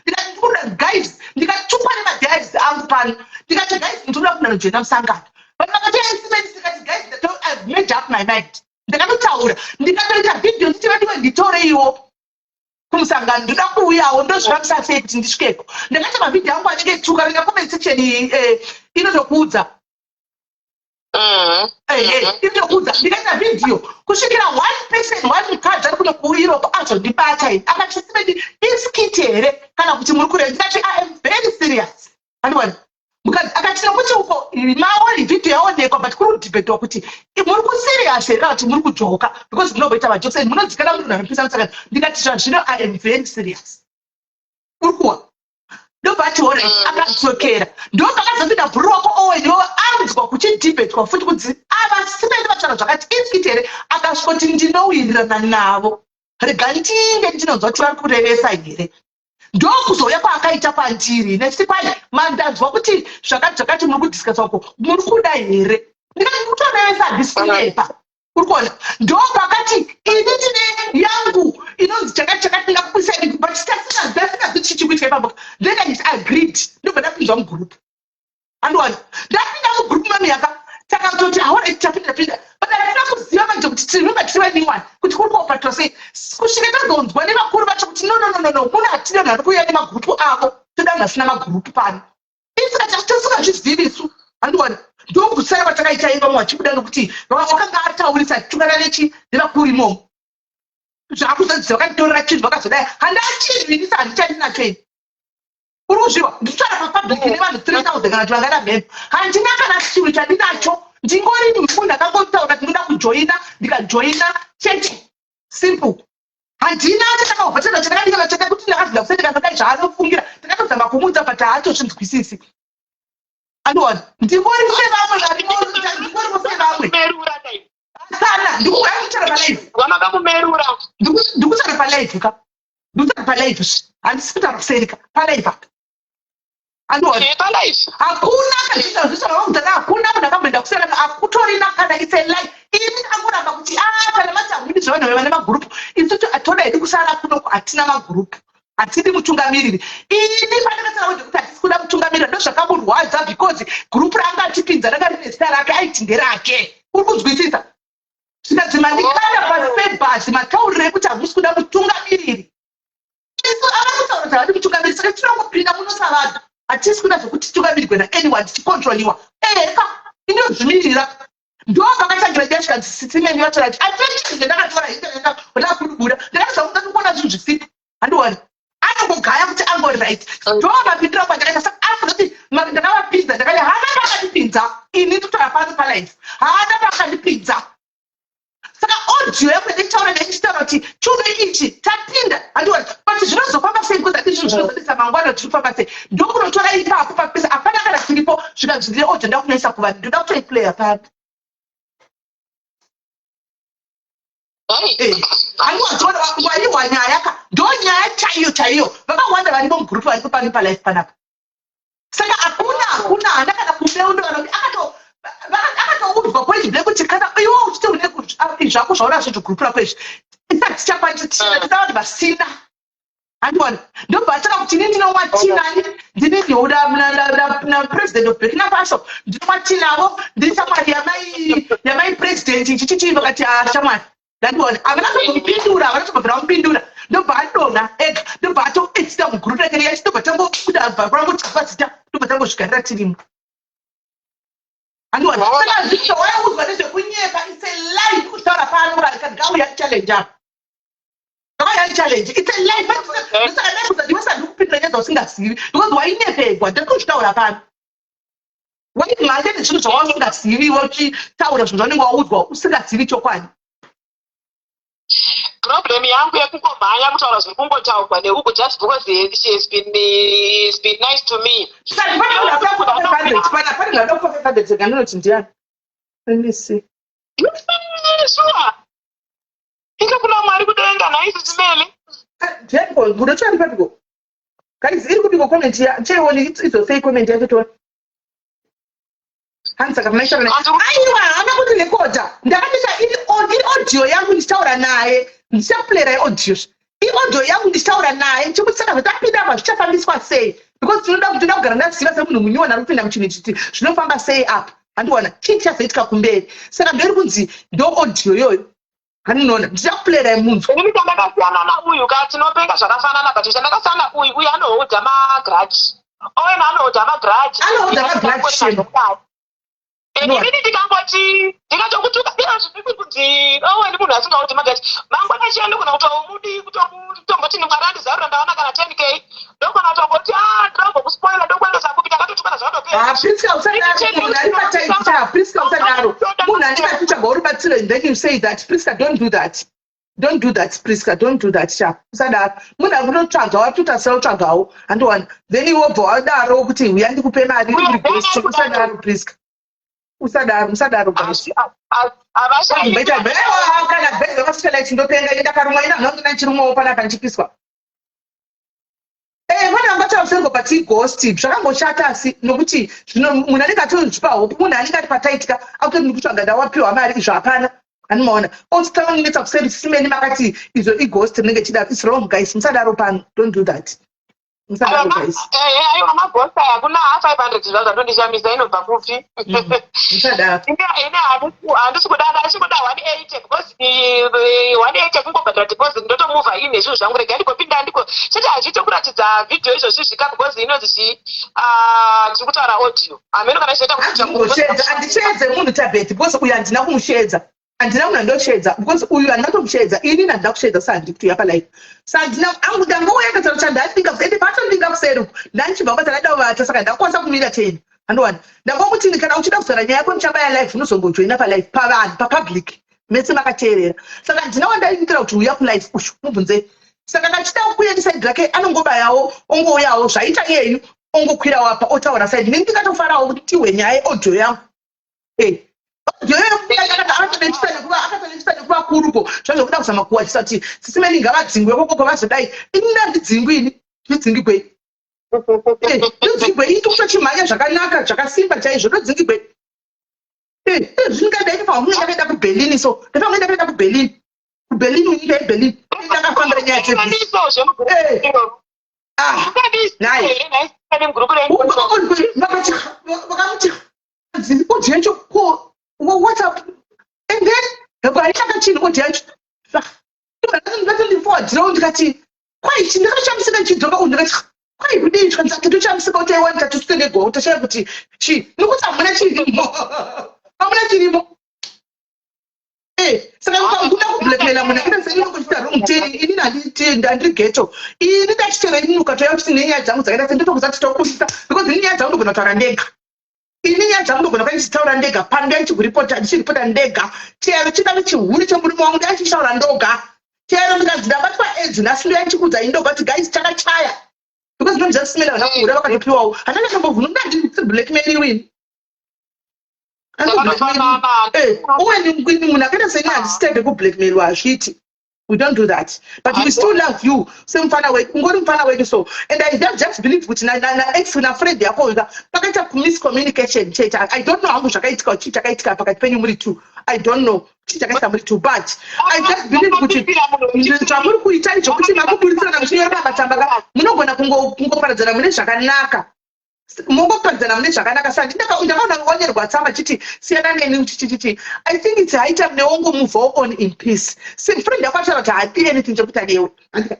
ndikati ndikuda guys, ndikatukwa nemaguys angu pano. Ndikati, guys, ndinoda kuda kujoina musangano. But vakati aisimeni. Ndikati, guys, I've made up my mind. Ndakatotaura, ndikatoita vhidhiyo nditi, vadiwe, nditoreiwo kumusangano, ndoda kuuyawo, ndozvifambisa sei kuti ndisvikeko? Ndakaita mavhidhiyo angu anenge tuka ringa comment section inotokuudza. Inotokuudza. Ndikaita vhidhiyo kusvikira one person, one mukadzi ari kuno kuEurope azondibata ini akati, simeni, iskit here kana kuti muri kureva? Ndikati, I am very serious. Andiwana mukadzi akati, nokuti uko maoni vhidhiyo yaonekwa, but kuri kudhibhetwa kuti muri kuserious here kana kuti muri kujoka, because munomboita majokes and munodzikana munhu anopisa musangano. Ndikati, zvazvino I am very serious. Uri kuwa ndobva ati alright. Akadzokera, ndopakazopinda bhuru wako Owen iwowo anzwa kuchidhibhetwa futi kuti ava simeni vataura zvakati, iskit here? Akasvikoti, ndinowirirana navo, rega ndinge ndinonzwa kuti vari kurevesa here. Ndokuzouya kwaakaita kwandiri nechiti, kwai mandanzwa kuti zvakati zvakati muri kudiscussa uko, muri kuda here? Ndikati, ndiri kutorevesa, handisi kunyepa. Uri kuona, ndopakati ini ndine yangu inonzi chakati chakati, ndingakuisai, but tasingazivi chichi kuitika ipapo. Then I agreed, ndobva ndapinzwa mugroup. Andiwana ndapinda mugroup mami yaka takatoti alright, tapinda, tapinda, but hatina kuziva manje kuti tirimember tiri vanyowani kuti kuri kuopatwa sei, kusvika tazonzwa nevakuru vacho kuti no, no, no, no, no, muno hatina vanhu vari kuuya nemagurupu avo, toda vanhu vasina magurupu pano. Isaka tisingazvizivi isu. Handiwana ndokusara kwatakaita vamwe vachibuda nokuti wakanga ataurisa achitukana nechi nevakuru imomo. Zvakuzadzisa vakanditorera chinhu, vakazodai handachinhu handichandinacho ini. Uri kuzviwa, ndikutaura papublic nevanhu 3000 kana kuti vangada mhembo. Handina kana chinhu chandinacho. Ndingori munhu akangotaura kuti ndoda kujoina, ndikajoina chete, simple. Handina chatakabva chana chakadikana chakakuti ndakazvida kusendeka ndodai zvaanofungira. Takatozama kumuudza, but haatozvinzwisisi. Andiona, ndingori sevamwe varimo, ndingoriwo sevamwe. Merura dai. Kana ndikutaura palive. Vamakamumerura. Ndikutaura palive ka, ndikutaura palive, handisi kutaura kuseri ka, palive apa. Andiona. Palive. Hakuna kazvitaura hakuna munhu akamboenda kusera, hakutorina kana. It's a lie. Ini angoramba kuti a kana mati hamudi. zvevanhu vane magurupu. Isu toda hedu kusara kunoku, hatina magurupu, hatidi mutungamiriri. Ini pandakataura kuti hatisi kuda mutungamiriri, ndo zvakamurwadza, because gurupu raanga achipinza ranga rine zita rake, aiti nderake. Uri kunzwisisa? Zvikanzi mandikanda pasi pebhazi, matauriro ekuti hamusi kuda mutungamiriri. Isu ava kutaura kuti havadi mutungamiriri, saka tinongopinda muno savanhu. Hatisi kuda zvekuti titungamirirwe naanyone, tichikontroliwa. Eka inozvimirira. Ndo pakatangira nyaya. Zvikanzi sitsimeni vatora ti attention. Ndakatora ndakudubura, ndakati kuona zvinhu zvisipo. Handiwani anongogaya kuti angori right. Ndo mapindiro kwandakaita. Saka after ndakavapinza, ndakati hana pakandipinza ini, ndikutaura pano palive, haana pakandipinza. Saka audio yako nditaura naye, ndichitaura kuti chunhu ichi tapinda, handiwani, but zvinozofamba sei? Because ati zvinhu zvinozodisa mangwana, tiri kufamba sei? Ndokunotora ipapo papesa, hapana kana chiripo. Zvikanzi ndine audio, ndakunoisa kuvanhu, ndoda kutoiplaya papi. Handiwadziona waiwa nyaya ka? Ndo nyaya chaiyo chaiyo. Vakawanda varimo mugurupu, varipo pano palive panapa. Saka hakuna, hakuna, hana kana kumeundo kana akatoudzwa point blank kuti kana iwe uchiti une zvako zvaona zvezvo gurupu rako izvi, isati tichakwanisa tisina vanhu vasina. Handiona ndobva ataka kuti ini ndinomwa tinani, ndini napresident of Burkina Faso, ndinomwa tinavo, ndiri shamwari yamai president chichichii. Vakati shamwari, ndandiona havana tombomupindura, havana tombobvira vamupindura. Ndobva adonha ega, ndobva atoexita mugurupu rake riya. Ndobva tangobuda, bva rangotsvakwa zita, ndobva tangozvigarira tirimo. Handiona saka zvinhu zvawaiudzwa nezvekunyepa. It's a lie. Kutaura pano gauya challenge apa, gauya challenge. It's a lie. Saka ndaikuza ndiwe sandikupindura nyaya dzausingazivi because wainyepegwa. Ndakuzvitaura pano, waimhanya nezvinhu zvawausingazivi, uchitaura zvinhu zvaunenge waudzwa usingazivi chokwadi. Problem yangu yekungomhanya kutaura zviri kungotaurwa neuku just because she has been nice to me. Saka pane munhu akuda kupa 500 pana, pane munhu anoda kupa 500. Rega ndinoti ndiani. Let me see. Sure, inge kuna Mwari kudenga nhaisi simeli. Ndiani ko? Munotsvari papiko, guys? Iri kupiko comment ya chaioni? Idzosei comment yacho tione. Hanzi saka maitaura naye? Aiwa, haana kuti rekodha. Ndakatoita iri audio yangu ndichitaura naye. Ndichaplayera iaudio, iaudio yangu ndichitaura naye, ndichimuti saka zvatapinda apa zvichafambiswa sei? Because tinoda kugara ndaziva semunhu munyowani ari kupinda muchinhu ichiti zvinofamba sei apa. Handiwana chii chichazoitika kumberi. Saka ndoiri kunzi ndo audio iyoyo. Handinoona, ndichakuplayera munzwa. Inini chandakasiyana nauyu ka, tinopenga zvakafanana, but chandakasiyana uyu, uyu anohodha magrudge. Owen anohodha magrudge. Anohodha magrudge, shame. Inini ndikangoti ndikatokutuka iro zvipisi kuti Owen munhu asingahodhi magrudge, mangwana chiya ndogona kutomudi kutomboti Mwari andizarura, ndaona kana 10K, ndogona kutongoti a ndinogokuspoila, ndokuendesa kupi, takatotukana zvakatopera. Priska, usadaro. Munhu ari pataita, Priska, usadaro. Munhu anenge achitsvaga rubatsiro and then you say that. Priska, don't do that, don't do that. Priska, don't do that sha. Usadaro. Munhu ari kutotsvaga, watotasira kutsvagawo, handiwana, then iwe wobva wadaro kuti uya ndikupe mari uri ghost. Usadaro, Priska, usadaro, musadaro, guys. Kana bhezi vakasocialite, ndopenga. Indakarumwa ina mhangu ndichirumwawo panapa ndichipiswa. Vana vangataura sengo, but ighost zvakangoshata asi nokuti zvino munhu anenge atozvipa hope. Munhu anenge ari pataitika akutoti ndikutsvaga, ndawapiwa mari, izvo hapana. Anomaona otitanonetsa kuseri simeni makati izvo ighost rinenge chidaro. It's wrong, guys. Musadaro pano. Don't do that, musadaro, guys. Aiwa, maghost aya hakuna 500 zvazvo zvatondishamisa, inobva kupi? Musadaro. Ine handisi kuda, handisi kuda 180 because 180 kungobhadhara deposit, ndotomuvha in nezvinhu zvangu. Rega ndigopinda ndiko chete. Hazviite kuratidza vhidhiyo izvozvi zvika because inonzi chii? Ah, tiri kutaura audio, hameno kana zvichaita. Handimboshedza, handishedze munhu tabeti because uyu handina kumushedza. Handina munhu andoshedza because uyu handina kutomushedza. Inini handina kushedza, sa handiri kutoya palive, sa handina angu. Ndangouya kataura kuti handandinga, ende paatondinga kuseri uku ndandichibva kubasa, ndada kuvata, saka ndakukwanisa kumira teni. Handiwani ndangomuti kana uchida kuzora nyaya yako ndichabaya live, unozongojoina palive pavanhu, papublic, mese makateerera. Saka handina wandaiitira kuti uya kulive ushu mubvunzei. Saka kana achida kuuya neside rake, anongobayawo, ongouyawo zvaita iyeyu, ongokwirawo apa, otaura side. Nini ndingatofarawo kuti tihwe nyaya yeaudio yangu. Audio akatoendesa nekuvakuruko zvazvokuda kuzama kuwachisa kuti sisimeni ngavadzingwe kokoko vazodai. Ini ndandidzingwi, ini ndidzingigwei? Ndodzingigwei? Ini kutochimhanya zvakanaka, zvakasimba chaizvo, ndodzingigwei? Zvingadai ndofamba munge ndakaenda kuBerlin, so ndofamba ndakaenda kuBerlin. KuBerlin, nyika yeBerlin, ndakafambira nyaya dzevhisa. Ah, naye vakamuti audio yacho ko WhatsApp, and then haitaka chinhu audio yacho. Ndatondiforwardirawo, ndikati kwai ndakashamisika ndichidzoka u, ndikati kwai kudii? Zvikanzi tatoshamisika kuti aiwani tatositendegwawo, tashaya kuti chii, nokuti hamuna chirimo, hamuna chirimo. Saka kuda kublackmaila munhu akaita sei? Inokuchita wrong turn. Inini handiri ghetto ini. Ndachitera inini, ukatoya kuti nenyaya dzangu dzakaita se, nditokuza kuti tokusisa, because ini nyaya dzangu ndogona kutaura ndega. Ini nyaya dzangu ndogona kuva ndichitaura ndega pano, ndai ndichikuripota, ndichiripota ndega. Chero chingave chihuri chemurume wangu, ndai ndichitaura ndoga. Chero ndikanzi ndabatwa AIDS nhasi, ndoya ndichikuudzai ndoga kuti guys, chakachaya, because ndinoziva kusimela vana kuhura vakatopiwawo. Handana kambovhunu, ndandisi blackmailiwini. Uweni munhu akaita seni, handisitebe kublackmailwa, hazviiti. We don't do that, but we still love you semufana wedu, ungori mufana wedu. So, and I just believe kuti naex, nafriend yako ka, pakaita miscommunication chete. I don't know hangu zvakaitika, chii chakaitika pakati penyu muri two. I don't know chii chakaitika muri two, but I just believe kuti zvamuri kuita izvokuti makuburitsirana muchinyora matsamba ka, munogona kungoparadzana mune zvakanaka, mongoparadzana mune zvakanaka. Sa ndakaona wanyorwa tsamba chiti siyana neni, chichichichi. I think it's high time newongo move on in peace. Friend yako achitaura kuti haadi anything chekuita newe.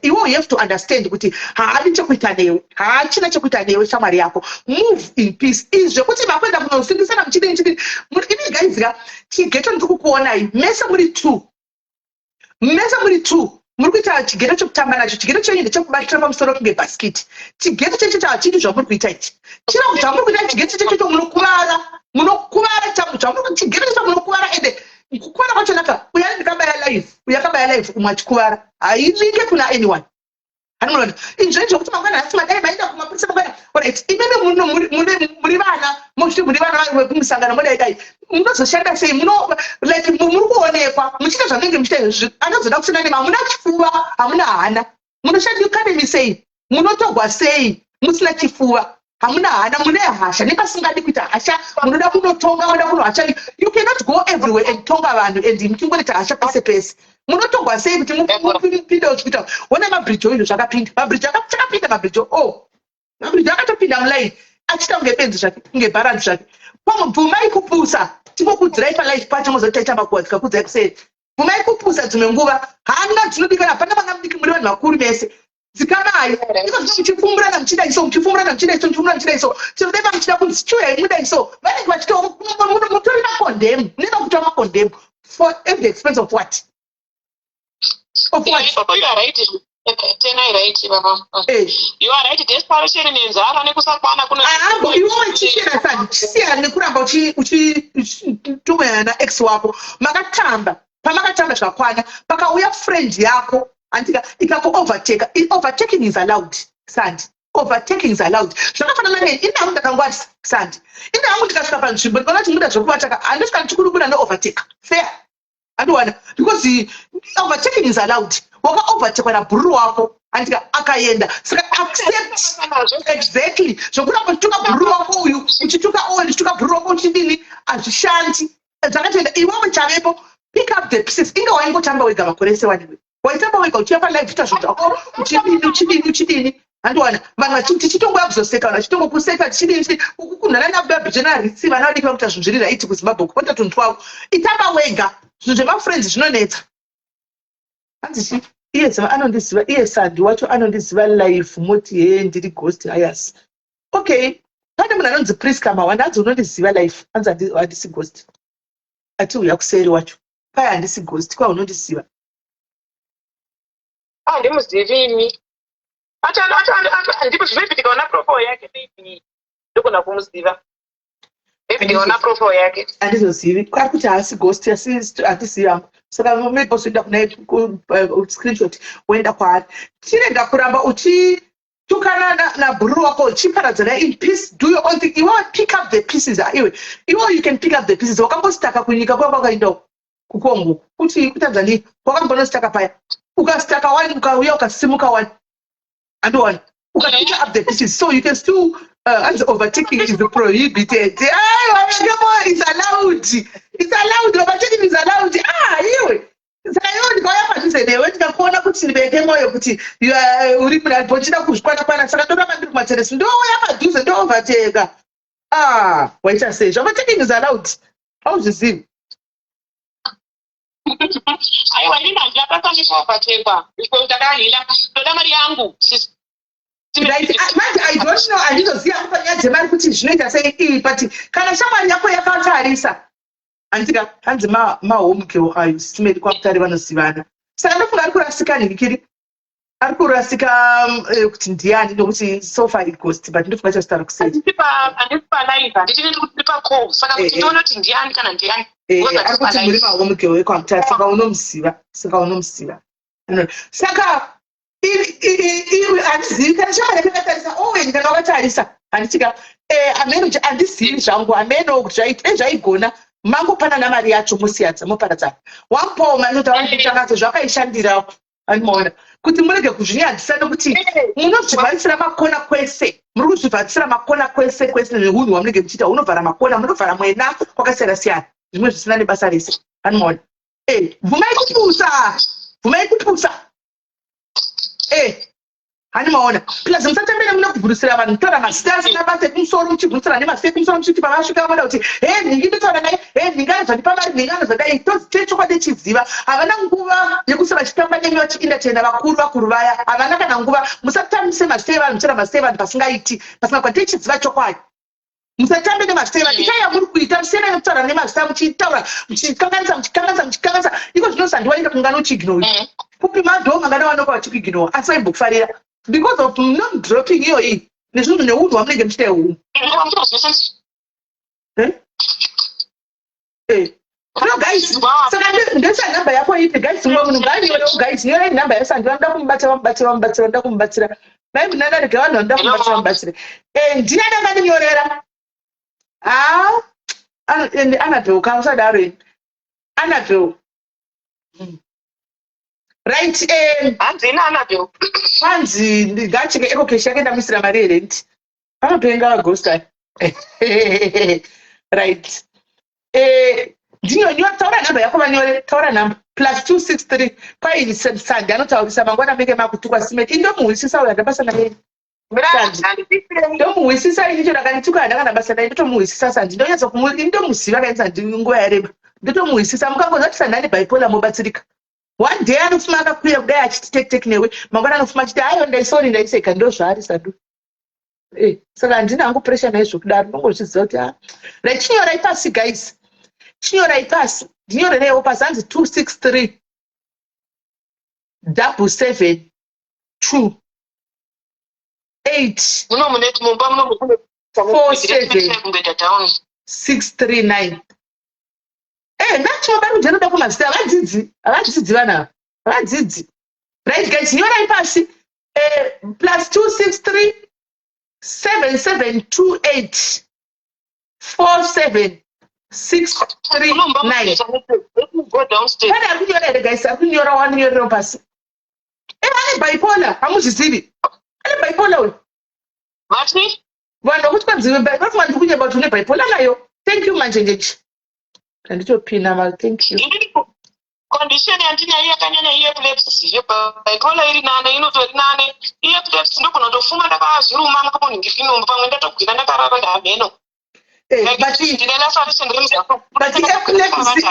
Iwe you have to understand kuti haadi chekuita newe, haachina chekuita newe, shamwari yako. Move in peace. Izvi zvekuti makuenda kunosingisana muchidini chidini, ini guys ka, chighetto ndiri kukuonai mese muri two, mese muri two muri kuita chighetto chekutamba nacho. Chighetto chenyu ndechekubatira pamusoro kunge bhasikiti. Chighetto checho chachidi zvamuri kuita ichi, chiro zvamuri kuita chighetto chechocho, munokuvara, munokuvara. Zvamuri chighetto checho, munokuvara. Ende kukuvara kwachonaka, uya ndikabaya live, uya akabaya live, umwe achikuvara, hailinke kuna anyone. Handimunoona izvo zvokuti mangwana nhasi madai maenda kumapurisa mangwana. Alright, imimi muri vana, mochiti muri vana vekumusangano, modai dai munozoshanda sei? Muno like muri kuonekwa muchiita zvamunenge muchiita izvi, anozoda kushanda nemi. Hamuna chifuva, hamuna hana. Munoshanda economy sei? Munotogwa sei musina chifuva? Hamuna hana, mune hasha nepasingadi kuita hasha. Munoda kunotonga, munoda kunohasha. You cannot go everywhere and tonga vanhu and muchingoita hasha pese pese. Munotogwa sei kuti mupinde uchikuita? Ona mabridge izvo zvakapinda, mabridge chakapinda, mabridge o mabridge akatopinda muline achiita kunge benzi zvake, kunge bharanzi zvake. Bvumai kupusa, tingokudzirai palife pacho, mozoti taita makuwa, tikakudzai kuseri. Bvumai kupusa dzimwe nguva, hana dzinodikana. Hapana vana mudiki, muri vanhu vakuru mese. Dzikamai iko zvino, muchifumburana muchidai so, muchifumburana muchidai so, muchifumburana muchidai so. Tinodai muchida kunzi chiuyai mudai so, vanenge vachito mutori macondemn, munenge kutora macondemn for at the expense of what, of what? Ipapo you are right, tenai right baba. You are right, desperation nenzara nekusakwana kuno. Aambo iwewe chishera sani, chisiyana nekuramba uchitumana naex wako. Makatamba, pamakatamba zvakakwana, pakauya friend yako, andika ikakuovertake. Overtaking is allowed, sandi. Overtaking is allowed. Zvakafanana nei, ini hangu ndakangwarisa, sandi. Ini hangu ndikasvika panzvimbo ndikaona kuti muda zvekuvataka, handisvika ndichikurubura, neovertake fair, andiwana, because overtaking is allowed. Wakaovertekwa nabhururu wako, andika akaenda, saka accept. Exactly, zvokuramba uchituka bhururu wako uyu, uchituka owen, uchituka bhururu wako, uchidini, hazvishandi. Zvakatoenda, iwewe chavepo, pick up the pieces. Inge waingotamba wega makore ese waniwe, waitamba wega, uchiya palive, uchiita zvinhu zvako, uchidini, uchidini, uchidini, handiwana vanhu tichitongoya kuzoseka, vanhu vachitongokuseka, tichidini, chidini, kunhana nababhijenaritsi. Vana vadiki vakuita zvinhu zviri right kuZimbabwe, kupota tunhu twavo. Itamba wega, zvinhu zvemafriends zvinonetsa. Hanzi chi iye zava anondiziva, iye sandi wacho anondiziva live, moti hee, ndiri ghost. Hayas, okay, pane munhu anonzi Priska Mawanda, hanzi unondiziva live, hanzi handisi ghost. Ati uya kuseri wacho kwai handisi ghost, kwai unondiziva. Handimuzivi imi. Maybe ndikaona profile yake, maybe ndogona kumuziva. Maybe ndikaona profile yake. Handizozivi, ari kuti haasi ghost, asi handizivi hangu. Saka maybe uzoenda kuna screenshot, woenda kwaari. Chirega kuramba uchitukana nabhururu wako, uchiparadzana in peace. Do your own thing. Iwe pick up the pieces. Iwe, iwe you can pick up the pieces. Wakambositaka kunyika kwako, wakaendawo kuCongo, kuti kuTanzania, wakambonositaka paya, ukasitaka wani, ukauya ukasimuka wani, andiwani, ukapick up the pieces, so you can still as overtaking is prohibited. Aiwa, is allowed, it's allowed. Overtaking is allowed. Ah, iwe, saka iwe ndikauya. padhuze newe, ndikakuona kuti ndibeke mwoyo kuti you are- uri munhu uchida kuzvikwana kwana, saka ndoramba ndiri kumateresi, ndouya padhuze, ndoovateka. Ah, waita sei? Overtaking is allowed, hauzvizivi? Aiwa, inini handina basa nekuovatekwa. Ndakahinda, ndoda mari yangu. Right. Ah, manje I don't know, handizoziva panyaya dzemari kuti zvinoita sei iyi, but kana shamwari yako yakatarisa, handika hanzi mahome girl ayo simeri kwaMutare vanozivana, saka ndofunga ari kurasika nhikiri, ari kurasika kuti ndiani, nokuti so far ighost, but ndofunga chazitaura kusei. Handisi palive, handiti ndiri pacall, saka kuti ndione kuti ndiani kana ndiani. Ari kuti muri mahome girl ekwaMutare, saka unomuziva, saka unomuziva. Saka iwe handizivi kana shamwari yako yakatarisa Owen, kana wakatarisa, handitika ameno, handizivi zvangu, ameno kuti zvaigona mangopanana mari yacho, musiyadza moparadzana, wamupawo mari kuti awanditangadzo zvakaishandirawo. Anoona kuti murege kuzvinyadzisa, nekuti munozvivharisira makona kwese, muri kuzvivharisira makona kwese kwese neunhu hwamunenge muchiita, hunovhara makona, munovhara mwena kwakasiyana siyana, zvimwe zvisina nebasa rese. Anoona, bvumai kupusa, bvumai kupusa. Hani maona, plus musatambire muna kuvhurusira vanhu, kutaura mazita asina basa ekumusoro, muchivhurusira nemazita ekumusoro, muchiti pavasvika vanoda kuti, "He, nhingi ndotaura naye, he, nhingi anozvandipa mari, nhingi anozvadai." Tochechokwadi chiziva, havana nguva yekuti vachitamba nemi, vachientertaina vakuru vakuru vaya, havana kana nguva. Musatambise mazita evanhu, muchitaura mazita evanhu pasingaiti, pasingakwa tichiziva chokwadi. Musatambe nemazita evanhu, itai yamuri kuita, musiyana nekutaura nemazita, muchitaura muchikanganisa, muchikanganisa, muchikanganisa. Iko zvino sandiwaenda kungano uchiignore kupi madhoo mangana vanoka vachikuignore, asi vaimbokufarira because of non dropping iyoyi nezvinhu neunhu hwamunenge muchiita ihumu. No guys, saka ndoisa nhamba yako ipi, guys? Mumwe munhu ngaanyorewo, guys, nyorai nhamba yasandi. Vanoda kumubata vamubatsira, vamubatsira, vanoda kumubatsira mai munana, rega vanhu vanoda kumubatsira vamubatsire. Ndiani angandinyorera? Ha, Anabel ka, usadaro ini, Anabel. Right. Hanzi ina Anabel. Kwanzi ngacheke EcoCash yake, ndamisira mari yerenti, vanopenga vagosta. Right, ndinonyo, taura nhamba yako vanyore, taura nhamba. +263 kwai Sandi anotaurisa, mangwana menge makutukwa simeti. Indomuhwisisa uyo, handabasa naye. Ndomuhwisisa ini, chero akandituka handa kana basa naye, ndotomuhwisisa Sandi, ndonyatsa indomuziva kaini Sandi nguva yareba, ndotomuhwisisa. Mukangonzwa kuti Sandi ane bipolar, mobatsirika. One day anofuma akakwira kudai achiti tek tek newe, mangwana anofuma achiti, "Ayo, ndaisori, ndaiseka." Ndo zvaari Sandu. Saka handina hangu pressure naizvo kudaro, ndongozviziva kuti ah. Right, chinyorai pasi guys, chinyorai pasi, ndinyorereiwo pasi. Hanzi 263 772 8 Muno muneti mumba muno. 47 Kungoita down. 639. Nacho vari kujanoda kumazita, havadzidzi, havadzidzi vanhu ava, havadzidzi. Right guys, nyorai pasi, +263 7728 47 639. Go downstairs. Pane ari kunyora here guys? Ari kunyora, wanyorerawo pasi. Ane bipolar, hamuzvizivi? Ane bipolar uyu. Vati? Vanhu vakuti kwanzi vafunga ndiri kunyeba kuti une bipolar nayo. Thank you, manjenjechi, handitopina ma, thank you. Inini condition yandinayo yakanyanya iepilepsy. Bipolar iri nane, inotori nane. Iepilepsy ndogona kutofuma ndakazviruma munhingikinombo, pamwe ndatogwina ndakarara ndamheno. But Ndine laceration remuzako. But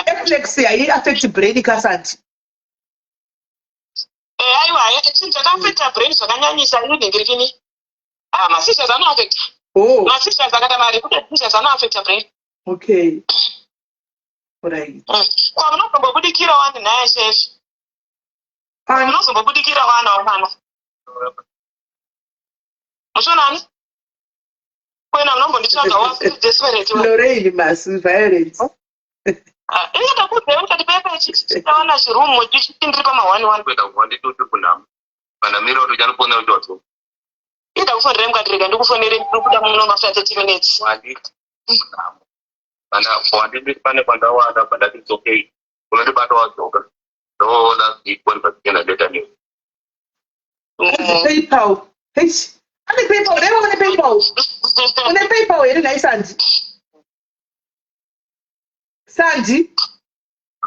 epilepsy haiaffect brain kasati? Aiwa, chinhu chakaafecta brain zvakanyanyisa inhingirini. Ah, maseizures anoafecta. Oh. Maseizures akata mari kuti seizures anoafecta brain. Okay, right. Kwamunozombobudikira wani nhaya chezvo? Ani? Munozombobudikira wana wamwana muchionani kwena, munombonditsvaga waDesperate. Lorraine Masu violence. Inga ndakuudzai mukati pepe chichiwana chirumu chichiti ndiri pama 11. Kuenda wanditoti kunhamo vandamira kuti uchandifonera kuti wadzoka. Ida kufonera mukati, rega ndikufonere, ndiri kuda muno mafuta 30 minutes. Wanditi kunhamo wanditi pane kwandawana, pandati it's okay, unondibata wadzoka, ndo last week kwandipatienda ndeta newe. PayPal. Eish, ane PayPal dai, une PayPal, une PayPal here nhai Sandi? Sandi.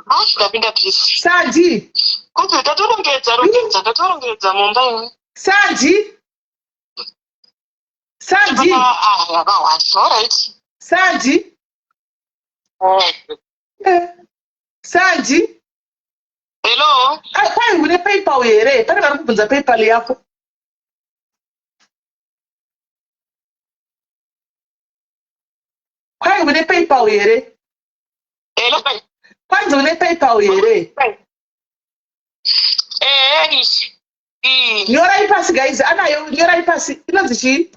Ah, ndapinda busy. Sandi. Kuti ndatorongedza rongedza ndatorongedza mumba imwe. Sandi. Sandi. Ah, yakawanda. All right. Sandi. Oh. Eh. Sandi. Hello. Ah, kwai une PayPal here? Pane vari kubvunza PayPal yako. Kwai une PayPal here? Hello. Kwanzi une PayPal here? Eh, ishi. Eh. Nyorai pasi guys, anayo nyorai pasi. Inonzi chii?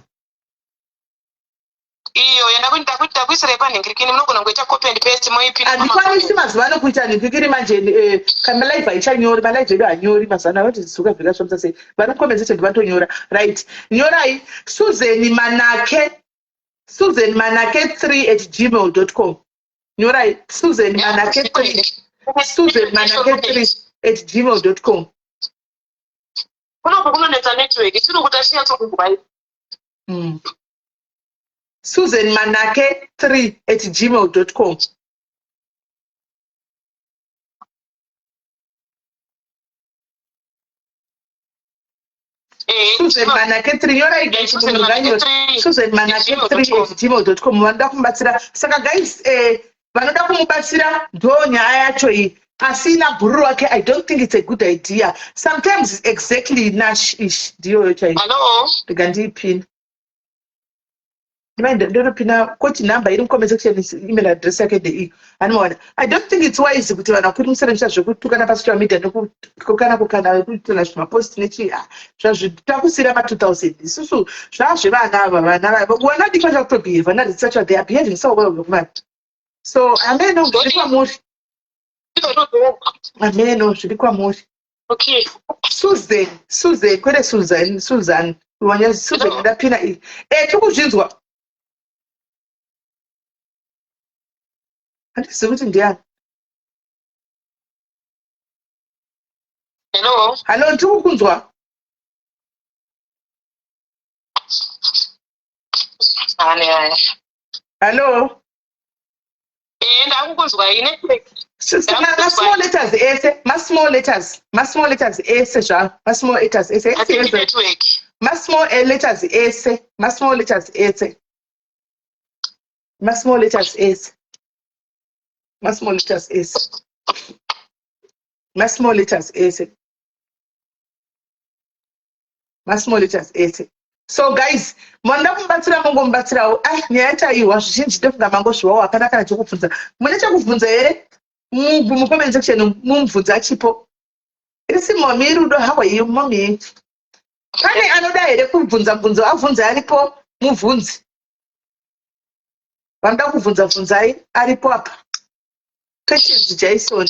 Iyo yandakuisirai panhingirikini munogona kuita copy and paste moipinda. Handikwanisi mazuva ano kuita nhingirikini manje eh, kana malive haichanyori, malive edu hanyori mazuva ano vanoti zuka vhika zvamisa sei. Vari comment section vanotonyora. Right. Nyorai Susan Manake Susan Manake 3 at gmail.com. Nyorai Susan Manake 3 Susan Manake 3 at gmail.com. Kunoku kunonetsa network, chiri kuti achinyatsokugubai. Susan Manake 3 at gmail.com. Eh, Susan Manake 3 nyorai guys Susan munhu Manake nganyore. 3 Susan Manake at 3 at gmail.com vanoda kumubatsira saka guys eh, vanoda kumubatsira ndo nyaya yacho iyi asina bhururu wake i don't think it's a good idea sometimes exactly nash ish ndiyoyo chaiyo Hello. rega ndiipina ndinopina koti number iri mucomment section is email address yake ndeiyo anomaona i don't think it's wise kuti vanhu vakuri musere zvekutukana pasocial media nekukana kukana vekuitana zvimapost nechii ah, zvazvitakusira ma2000 isusu zvazvevana ava vana vava vana diki vacha kutobehave na such they are behaving so well vemwana so ameno zviri kwamuri ameno zviri kwamuri Okay. Susan Susan kwete Susan Susan wanya Susan Hello. ndapina iyi eh tikuzvinzwa handizivi kuti ndiani Hello. hallo ndikukunzwa Ane aya. hallo Eh, ndakukunzwa ine. masmall letters ese masmall letters masmall letters ese zvawo masmall letters ese ese Ati ese network. masmall letters ese masmall letters ese masmall letters ese masmall letters ese masmall letters ese masmall letters ese so guys manoda kumubatsira mongomubatsirawo ai nyaya chaiwa zvizhinji ndofunga mangozviwawo hapana kana chekubvunza mune chekubvunza here mucomment section mumubvunze achipo isi momi rudo how are you momi pane anoda here kubvunza mubvunzo abvunze aripo mubvunzi vanoda kubvunza bvunzai aripo apa Patience Jason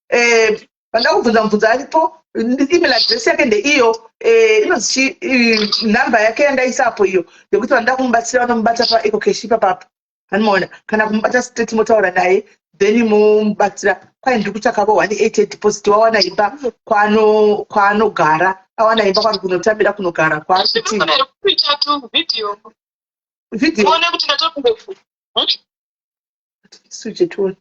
eh, vanoda kubvunza mubvunzo aripo email address yake ndeiyo eh, inonzi chi nhamba yake yandaisapo iyo yekuti vanoda kumubatsira vanomubata paecocash ipapapo anomaona kana kumubata straight motaura naye then momubatsira kwai ndiri kutsvakavo 180 deposit wawana imba kwaanogara awana imba kwari kunotambira kunogara kwaari kuti Kuita tu video. video Muone kuti ndatokunge. suje tione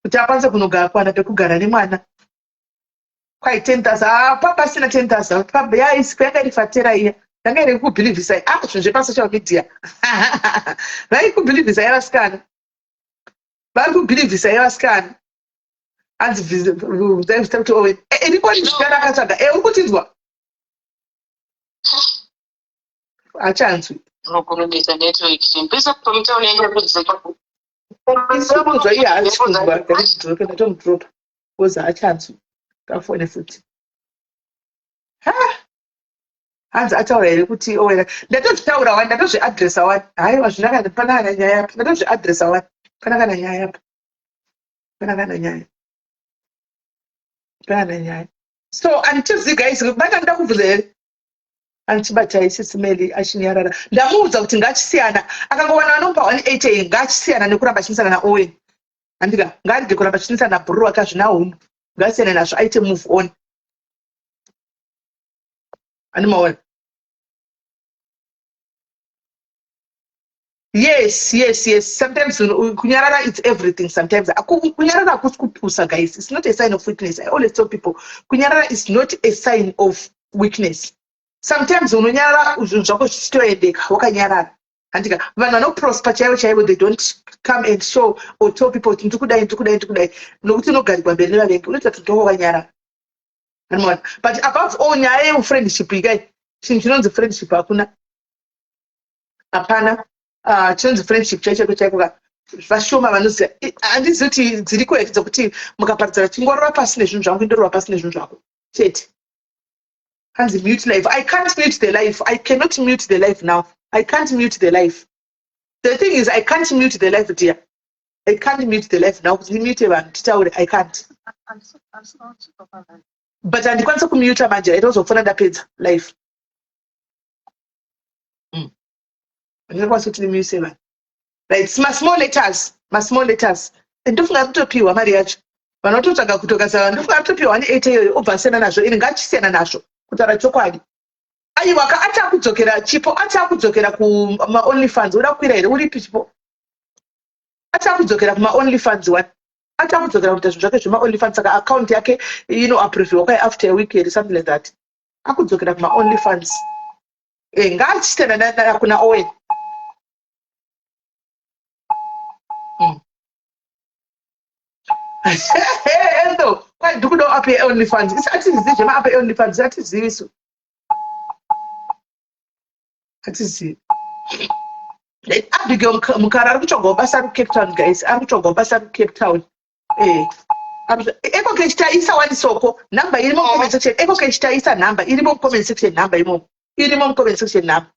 kuti akwanise kunogara kuwana pekugara nemwana kwai 10,000 ah, papasina 10,000 yaisi yanga iri fatera iya yanga iri kubhilivhisai ah zvinhu zvepasocial media vari kubhilivhisai vasikana vari kubhilivhisai vasikana hanzi bvunzai kuti owen iriponi zvikana akatsvaga e uri kutinzwa hachanzwi Unokurumidza network. Chimpisa pamutauni yanga kudzika. isi kunzwa iye haasi kunzwa ndakadhirope ndatomudhiropa because haachanzwi ngafone futi ha hanzi ataura here kuti owena ndatozvitaura wani ndatozviadresa wani haiwa zvina kana pana kana nyaya apa ndatozviadresa wani pana kana nyaya apa pana kana nyaya pana kana nyaya so handichizivi guys bata ndoda kubvunza here andichibatai sisimeli achinyarara ndamuudza kuti ngachisiyana akangowana vanomupa 180 ngachisiyana nekuramba achimisana naowen handika ngaarege kuramba achimisana nabhururu wake hazvina hunhu ngasiyane nazvo aite move on animaona Yes, yes, yes. Sometimes kunyarara, it's everything. Sometimes kunyarara hakusi kupusa, guys. It's not a sign of weakness. I always tell people, kunyarara is not a sign of weakness. Sometimes unonyarara zvinhu zvako zvichitoendeka wakanyarara. Handika vanhu vanoprosper chaivo chaivo, they don't come and show or tell people kuti ndiri kudai, ndiri kudai, ndiri kudai, nokuti unogarikwa mberi nevavengi. Unoita kuti ndoko wakanyarara. Anoona. But above all, nyaya yefriendship ikai, chinhu chinonzi friendship hakuna. Hapana. Chinonzi friendship chaicho chaiko ka vashoma vanoziva. Handizivi kuti dziriko here dzekuti mukaparadzana chingorova pasi nezvinhu zvangu, indorova pasi nezvinhu zvako chete. Hanzi mute live. I can't mute the live. I cannot mute the live now. I can't mute the live. The thing is, I can't mute the live, dear. I can't mute the live now. Kuti ndimute vanhu titaure, I can't. But handikwanisi kumuta manje, aitozopfona ndapedza live. Ndinokwanisa kuti ndimute vanhu. Right, ma-small letters, ma-small letters. Ndofunga kutopiwa mari yacho. Vanototsvaga kutokasa, ndofunga kutopiwa 180 iyoyo, obva asiyana nazvo. Ini ngachisiyana nazvo, kutaura chokwadi. Aiwa ka, achakudzokera Chipo, achakudzokera kuma-OnlyFans. Uda kukwira here? Uripi Chipo? Achakudzokera kuma-OnlyFans one. Achakudzokera kuita zvinhu zvake zvema-OnlyFans, saka account yake inoapproviwa kwai after a week here, something like that. Akudzokera kuma-OnlyFans. Ngaachisiyana kuna Owen. Endo, kwai ndikudawo app ye-OnlyFans. Isi atizivi zvema-app e-OnlyFans, atizivi isu. Atizivi. Abigail Mukara ari kutsvagawo basa ari kuCape Town, guys. Ari kutsvagawo basa ari kuCape Town. EcoCash taisa wani soko. Number irimo mucomment section. EcoCash taisa number irimo mucomment section, number imomo. Irimo mucomment section number.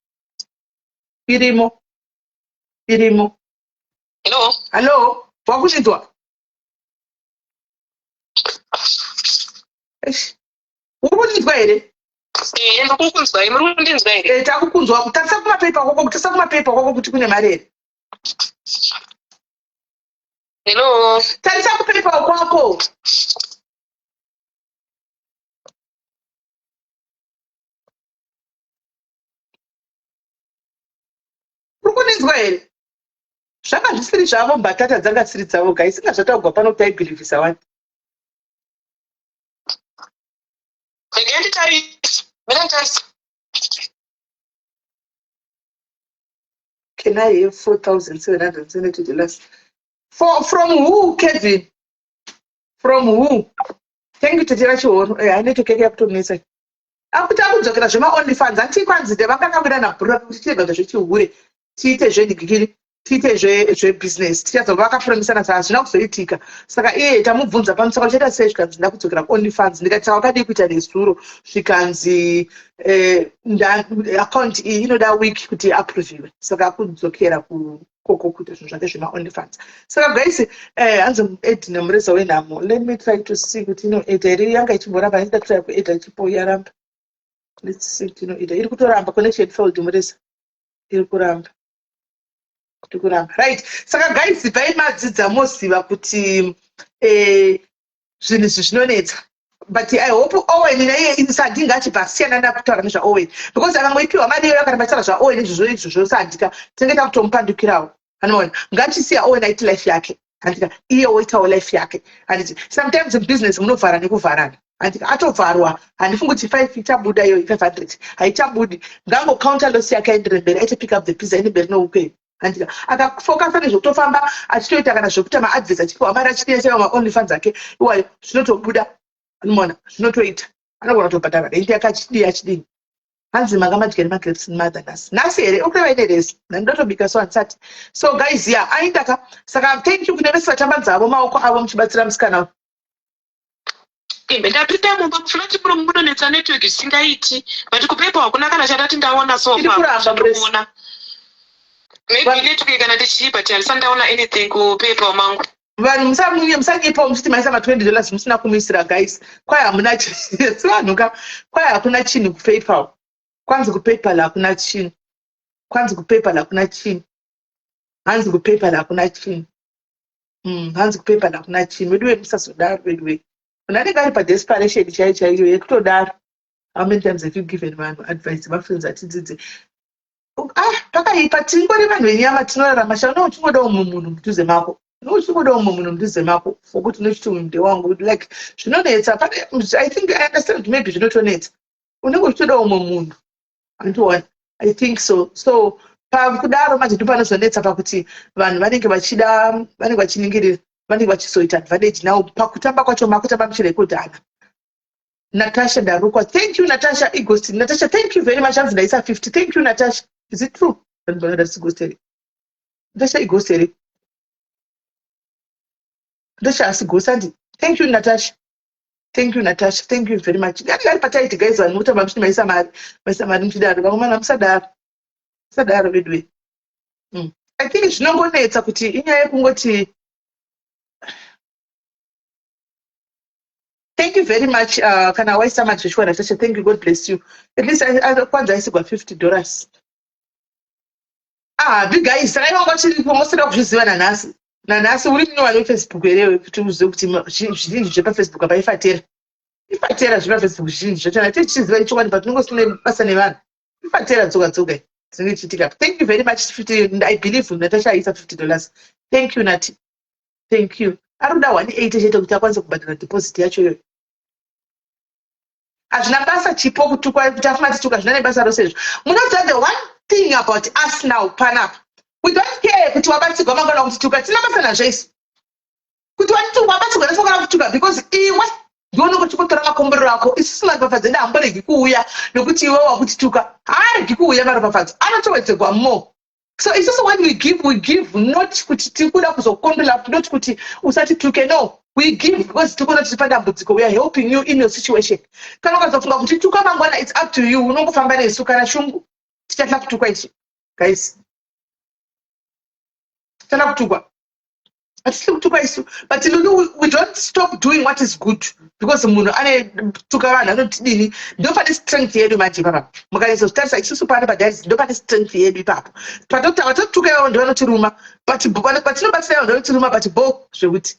Irimo. Irimo. Hello. Hello, wakuchinzwa? Eish. Uri kuchinzwa here? Eh, ndikukunzwai, muri kundinzwa here? Eh, takukunzwa. Tarisa kumapepa kwako, tarisa kumapepa kwako kuti kune mari here. Hello. Tarisa kupepa kwako. Uri kundinzwa here? Zvanga zvisiri zvavo, mbatata dzanga dzisiri dzavo, guys. Inga zvataugwa pano kuti aibhilivhisa wani. Regai nditarise. Mina nditarise. Can I have $4,770? For, from who, Kevin? From who? Thank you, Tetera Chihoro. Network yake yakutonetsa. Akuti akudzokera zvema-OnlyFans. Hanti kwanzi vakakawira nabhura kuti tiite zvechihure, tiite zvenhigikiri, tiite zvebusiness. Tichazova vakapromisana, saka hazvina kuzoitika. Saka iye tamubvunza pano, saka uchaita sei? Zvikanzi ndakudzokera kuOnlyFans. Ndikati saka wakadii kuita nezuro? Zvikanzi account iyi inoda week kuti iapproviwe. Saka akudzokera koko kuita zvinhu zvake zvema-OnlyFans. Saka guys, hanzi Edna Mureza wenhamo. Let me try to see kuti inoeda here. Yanga ichimboramba, inoda kutry kueda Chipo, yaramba. Let's see kuti inoeda. Iri kutoramba. Connection failed, Mureza. Iri kuramba. Iri kuramba. Right. Saka guys, bvai madzidza moziva kuti zvinhu izvi zvinonetsa. But I hope Owen naiye Sandi ngachibva asiyana nakutaura nezvaOwen, because akangoipiwa mari iyoyo akaramba achitaura zvaOwen izvozvo izvozvo, Sandika tinenge takutomupandukirawo. Anoona, ngachisiya Owen aiti life yake, handika? Iye woitawo life yake, handiti? Sometimes in business munovhara nekuvharana, handika? Atovharwa, handifungi kuti 5 ichabuda iyoyo, 500 haichabudi. Ngangocounter loss yake, aendere mberi, aite pick up the pieces, aende mberi neupenyu, handika? Akafokasa nezvekutofamba achitoita kana zvekuita maadverts, achipiwa mari, achidiyesa maOnlyFans ake iwayo, zvinotobuda. Anoona zvinotoita, anogona kutobhadhara rent yake achidii achidini. Hanzi manga madya nemagrapes mother nhasi nhasi here? Ukureva ine resi ndandotobika, so handisati. So guys, ya, aindaka. Saka thank you kune vese vatambadza avo maoko avo muchibatsira musikana. Imbe ndapinda mumba, muflat muno munonetsa network zvisingaiti, but kuPayPal hakuna kana chandati ndaona so Iri far. kuramba, Grace. Kuona maybe network kana tichii, but handisati ndaona anything kuPayPal mangu. Vanhu musanyepawo muchiti maisa ma$20 musina kumuisira, guys. Kwai hamuna si vanhu ka, kwai hakuna chinhu kuPayPal. Kwanzi kuPayPal hakuna chinhu. Kwanzi kuPayPal hakuna chinhu. Hanzi kuPayPal hakuna chinhu. Hanzi kuPayPal hakuna chinhu. Veduwe, musazodaro veduwe. Munhu anenge ari padesperation chaiyo chaiyo yekutodaro. How many times have you given vanhu advice? Mafriends atidzidze. Ah, pakaipa. Tingori vanhu venyama, tinorarama sha. Unenge uchingodawo mumwe munhu mudhuze mako, unenge uchingodawo mumwe munhu mudhuze mako wokuti unochiti, "Uyu ndewangu." Like, zvinonetsa pane. I think I understand kuti maybe zvinotonetsa, unenge uchitodawo mumwe munhu, andiona? I think so. So pakudaro manje ndopanozonetsa, pakuti vanhu vanenge vachida, vanenge vachiningirira, vanenge vachizoita advantage. Now pakutamba kwacho makutamba muchirekodhana. Natasha Ndarukwa, thank you, Natasha. Ighost Natasha, thank you very much. Hanzi ndaisa 50. Thank you, Natasha. Is it true? Ighost here, Natasha? Ighost here, Natasha? Asi ghost andi. Thank you, Natasha. Thank you, Natasha. Thank you very much. Ngati ngari pataiti, guys, vanhu mutamba muchiti maisa mari, maisa mari muchidaro. Vamwe musadaro, musadaro veduwe. I think zvinongonetsa kuti inyaya yekungoti. Thank you very much. Kana waisa mari zveshuwa, Natasha, thank you. God bless you. At least kwanza aisigwa $50. Ah, big guys, saka ivanga chiripo mosida kuzviziva nanhasi. Nanhasi uri munyowani weFacebook here kuti uzive kuti zvizhinji zvepaFacebook apa ifatera? Ifatera zvepaFacebook zvizhinji zvachona tichiziva ichokwadi, but tinongosine basa nevanhu. Ifatera dzoga dzoga dzinenge chiitika. Thank you very much. 50, I believe Natasha aisa $50. Thank you, Nati. Thank you. Ari kuda 180 chete kuti akwanise kubhadhara deposit yacho iyoyo. Hazvina basa, chipo kutukwa kuti afuma tituka, zvina nebasa rose izvo. Munoziva, the one thing about us now panapa, we don't care kuti wabatsigwa mangwana kutituka. Tina basa nazvo isu kuti wabatsigwa nesangwana kutuka, because iwe ndiwe unenge uchingotora makomborero ako. Isusu maropafadzo edu hamboregi kuuya nekuti iwe wakutituka. Haaregi kuuya maropafadzo, anotowedzegwa more. So isusu when we give, we give not kuti tiri kuda kuzokondola, not kuti usatituke. No, we give because tiri kuona tiri padambudziko. We are helping you in your situation. Kana ukazofunga kuti tuka mangwana, it's up to you. Unongofamba nesu kana shungu. Tichatla kutukwa isu, guys, tichada kutukwa. Hatisi kutukwa isu, but Lulu, we don't stop doing what is good because munhu ane tuka vanhu anotidini. Ndo pane strength yedu manje ipapa. Mukanyatsozitarisa, isusu pano padiaries ndo pane strength yedu ipapo. Vatotuka ivavo ndo vanotiruma, but patinobatsira ivavo ndo vanotiruma. But bo zvekuti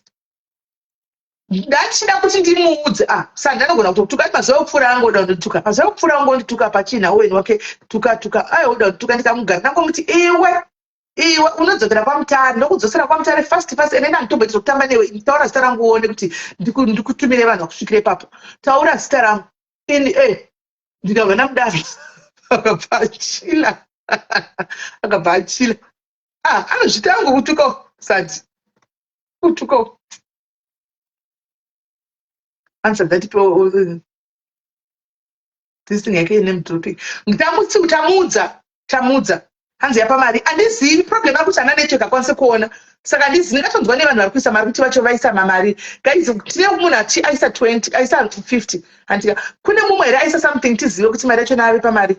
ndachida kuti ndimuudze, ah, sandi anogona kutokutuka. Ati mazuva ekupfuura angoda kundituka, mazuva ekupfuura angondituka pachina oweni wake, tuka tuka, aiwa, kutuka. Ndikamugara ndangomuti, "Iwe, iwe unodzokera kwaMutare, ndokudzosera kwaMutare fast fast. Ende ndanditomboita zvekutamba newe. Taura zita rangu uone kuti ndikutumire vanhu vakusvikira ipapo. Taura zita rangu ini." E, ndikabva ndamudaro, akabva achila, akabva achila. Ah, anozvita angu kutuka sati kutuka. Answer that this thing yake ine mudropping. Ndamutsi, tamuudza, tamuudza. Hanzi yapa mari, handizivi problem ari kuti hana network, akwanise kuona, saka handizivi. Ndingatonzwa nevanhu vari kuisa mari kuti vacho vaisa mamari. Guys, tine munhu ati aisa 20, aisa 50, handika? Kune mumwe here aisa something tizive kuti mari yacho naave pamari?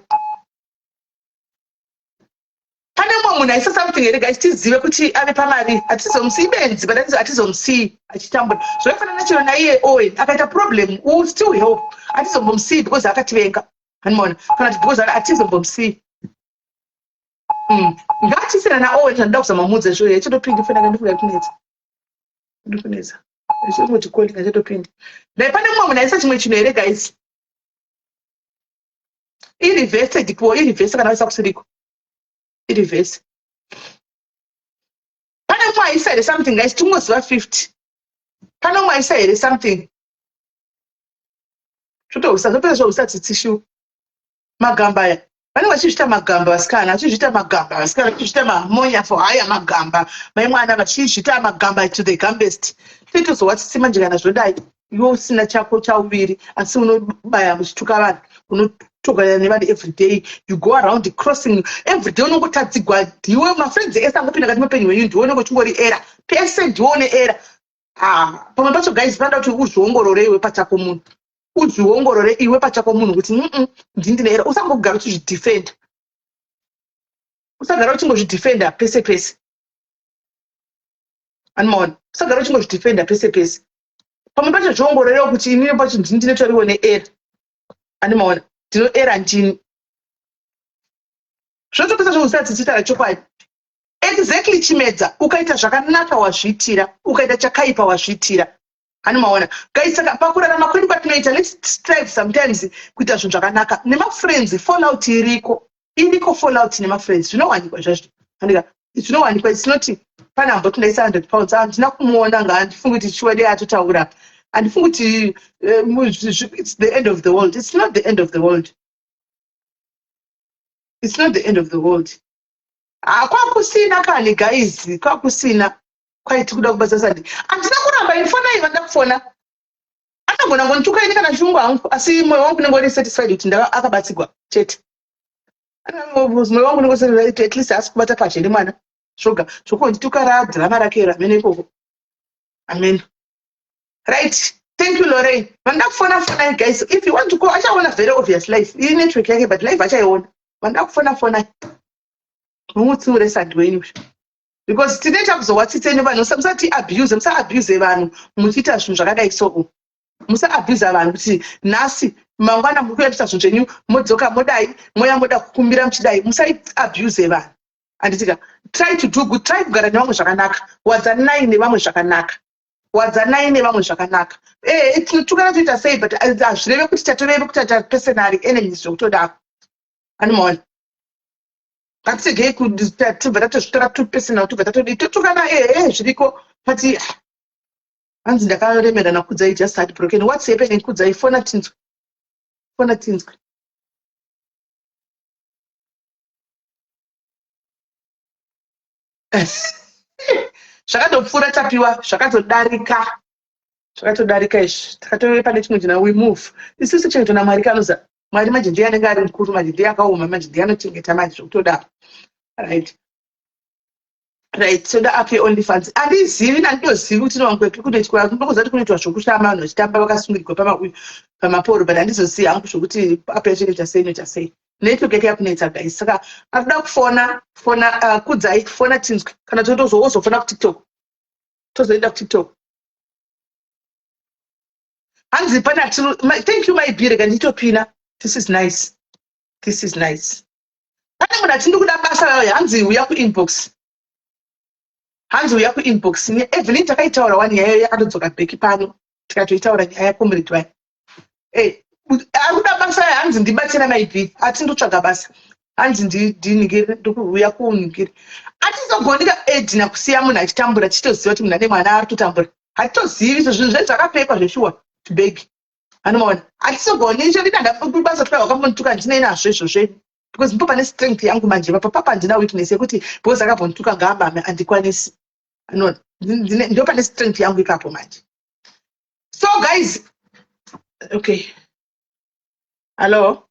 Pane mumwe munhu aisa something here, guys, tizive kuti ave pamari? Hatizomusii benzi, but hatizomusii achitambura. Zvakafanana chero naiye Owen akaita problem, we will still help. Hatizombomusii because akativenga, hanimona, kana kuti because hatizombomusii. Ngatisina naOwen. Zvandida kuzama mudze zvoyo yachatopindi fanaka ndifunga kunetsa, ndikunetsa ichingoti calling achatopindi. Dai pane mumwe munhu aisa chimwe chinhu here, guys? Ireverse dipo, ireverse kana vaisa kusiriko, ireverse. Pane mumwe aisa here something, guys? Tingoziva 50. Pane mumwe aisa here something? Zvotohwisa, zvopedza zvohwisa tsitsi. Magamba aya vanenge vachizviita magamba vasikana, vachizviita magamba vasikana, vachizviita mamonya for haya magamba mai mwana, vachizviita magamba to the gambest. Toitozowa tsitsi manje kana zvodai, iwe usina chako chauviri, asi unobaya muchituka vanhu, unotogana nevanhu everyday. You go around crossing everyday, unongotadzigwa ndiwe. Mafriends ese angopinda kati mupenyu hwenyu, ndiwe unenge uchingori era pese, ndiwe une era. Ah, pamwe pacho, guys, panoda kuti uzviongorore iwe pachako munhu, uzviongorore iwe pachako munhu kuti ndini ndine era. Usangogara uchizvidefenda, usagara uchingozvidefenda pese pese, animaona? Usagara uchingozvidefenda pese pese. Pamwe pacho zviongororewo kuti inini pacho ndini ndinotoriwo neera, animaona? Ndinoera ndini. Zvinotopesa zvousati chokwadi. Exactly, Chimedza. Ukaita zvakanaka wazviitira, ukaita chakaipa wazviitira, animaona, guys? Saka pakurarama kwedu kwatinoita, let's strive sometimes kuita zvinhu zvakanaka nemafriends. Fallout iriko. Iriko fallout nemafriends, zvinowanikwa zvazvo. Andika zvinowanikwa, it's not pane amboti ndaisa £100, handina kumuona, ngaandifungi kuti chiwede atotaura, handifungi kuti it's the end of the world. It's not the end of the world, it's not the end of the world. Kwakusina kani guys, kwakusina kwaiti kuda kubasa sandi. Handina kuramba ini, fonai vanda kufona, anogona ngonituka ini kana chirungu hangu, asi mwoyo wangu unenge uri satisfied kuti akabatsigwa chete. Mwoyo wangu unenge satisfied, at least asi kubata pazheri mwana zvoga zvokondituka radhirama rake ramene ikoko. Amen. Right, thank you, Lorraine. Vanoda kufona, fonai guys. If you want to call, achaona very obvious life iri network yake, but life achaiona. Vanoda kufona, fonai, mumutsiure sandi wenyu, because tine chakuzowatsitseni vanhu. Musati abuse, musaabuse vanhu muchiita zvinhu zvakadai. So musaabuse vanhu kuti nhasi, mangwana muri kuendesa zvinhu zvenyu, modzoka modai, moya moda kukumbira muchidai. Musaiabuse vanhu, handitika? Try to do good, try kugara nevamwe zvakanaka, wadzanai nevamwe zvakanaka, wadzanai nevamwe zvakanaka. Ee, tinotukana, toita sei, but hazvireve kuti tatoreve kuti tata personally enemies zvokutodaro. Anomaona, ngatiregei tibva tatozvitora too personal, tobva tatodii, totukana. Ehe, zviriko, but hanzi ndakaremera naKudzai, just heartbroken. What's happening, Kudzai? Fona tinzwe, fona tinzwe. Zvakatopfuura, tapiwa, zvakatodarika, zvakatodarika izvi. Takatove pane chimwe china, we move isusu, chengetwa naMwari. Kanoza Mwari manje, ndiye anenge ari mukuru manje, ndiye akaoma manje, ndiye anochengeta manje zvokutodaro. Right, toda app yeOnlyFans. Handizivi, nanditozivi kuti inowanikwepi, kunoitwa. Ndinokuziva kuti kunoitwa zvokushama, vanhu vachitamba vakasungirwa pamaporo, but handizozivi hangu zvokuti app yacho inoita sei, inoita sei. Network yake yakunetsa guys, saka akuda kufona, fona. Kudzai, fona tinzwe, kana totozowozofona kuTikTok, tozoenda kuTikTok. Hanzi pana, thank you my rega nditopina. This is nice, this is nice. Pane munhu atindi kuda basa rayo, hanzi uya kuinbox, hanzi uya kuinbox. Evelyn, takaitaura wani nyaya yakatodzoka back pano, tikatoitaura nyaya yacomrade wani. Ari kuda basa, hanzi ndibatsira maib, atindotsvaga basa, hanzi ndiningiri, ndikuuya kuningiri. Atizogoni kaedina kusiya munhu achitambura, tichitoziva kuti munhu ane mwana ari kutotambura. Hatitozivi izvo zvinhu zve zvakapekwa zveshuwa tibhegi, anomaona. Hatizogoni chandida basa toda wakambonituka, ndinei nazvo izvozvo because ndipo pane strength yangu manje. Papa papa handina weakness yekuti because akambonituka ngaamame, handikwanisi. Ndo pane strength yangu ipapo manje. So guys, okay, hallo.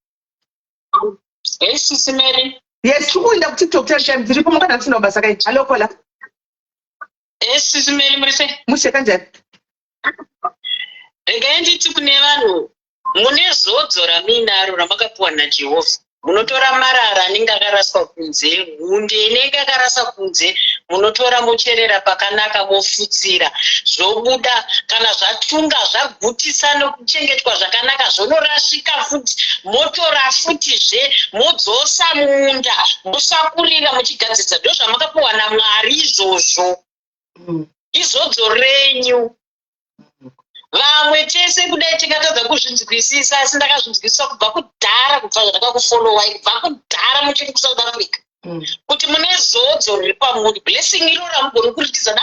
Hey, Sisi Mary. Yes, tiri kuenda kuTikTok time, tiripo mangwana tisina basa kai. Hallo caller. Hey, Sisi Mary, muri sei? Mushe, kanjani? Regai nditi kune vanhu mune zodzo ramuinaro ramakapiwa naJehovha. Munotora marara anenge akaraswa kunze, hunde inenge yakaraswa kunze, munotora mocherera pakanaka, mofutsira, zvobuda. Kana zvatunga, zvagutisa nokuchengetwa zvakanaka, zvonorasvika futi, motora futizve, modzosa mumunda, mosakurira, muchigadzirisa. Ndo zvamakapiwa naMwari izvozvo. Izodzo renyu. Vamwe tese kudai tingatadza kuzvinzwisisa, asi ndakazvinzwisisa kubva kudhara, kubva zvandakakufollowai, kubva kudhara muchiri kuSouth Africa, kuti mune zodzo riri pamuri, blessing iro ramugoni kuritiza.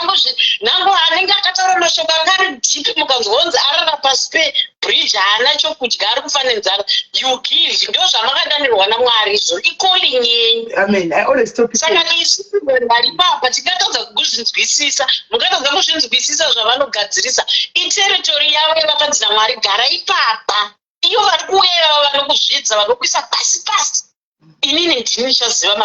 Nango anenge akataura mashoko anga ari deep, mukanzwa kunzi arara pasi pebridge, haana chokudya, ari kufa nenzara, you give. Ndo zvamakadanirwa naMwari izvo, icalling yenyu. Amen. I always tell people. Saka isu vanhu vari papa tingatadza kuzvinzwisisa, mungatadza kuzvinzwisisa zvavanogadzirisa. Iterritory yavo yavakanzi naMwari gara ipapa. Iyo vari kuuya ivava vanokuzvidza, vanokuisa pasi pasi. Inini ndini ndichaziva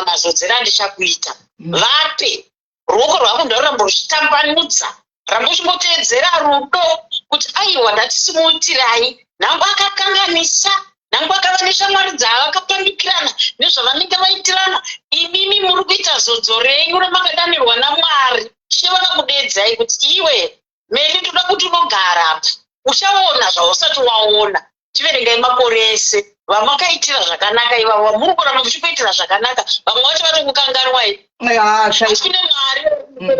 mazodzero andichakuita. Vape ruoko rwako, ndaruramba ruchitambanudza, ramba uchingoteedzera rudo kuti aiwa, ndatisimuitirai. Nhango akakanganisa, nhango akava neshamwari dzaavakapandukirana nezvavanenge vaitirana, imimi muri kuita zodzo renyu ramakadanirwa naMwari. She vakakudedzai kuti iwe Meli, ndoda kuti unogara apa, uchaona zvausati waona. Chiverengai makore ese vamakaitira zvakanaka ivavo, vamuri kuramba muchikuitira zvakanaka, vamwe vacho vatokukanganwai. Asi kune Mwari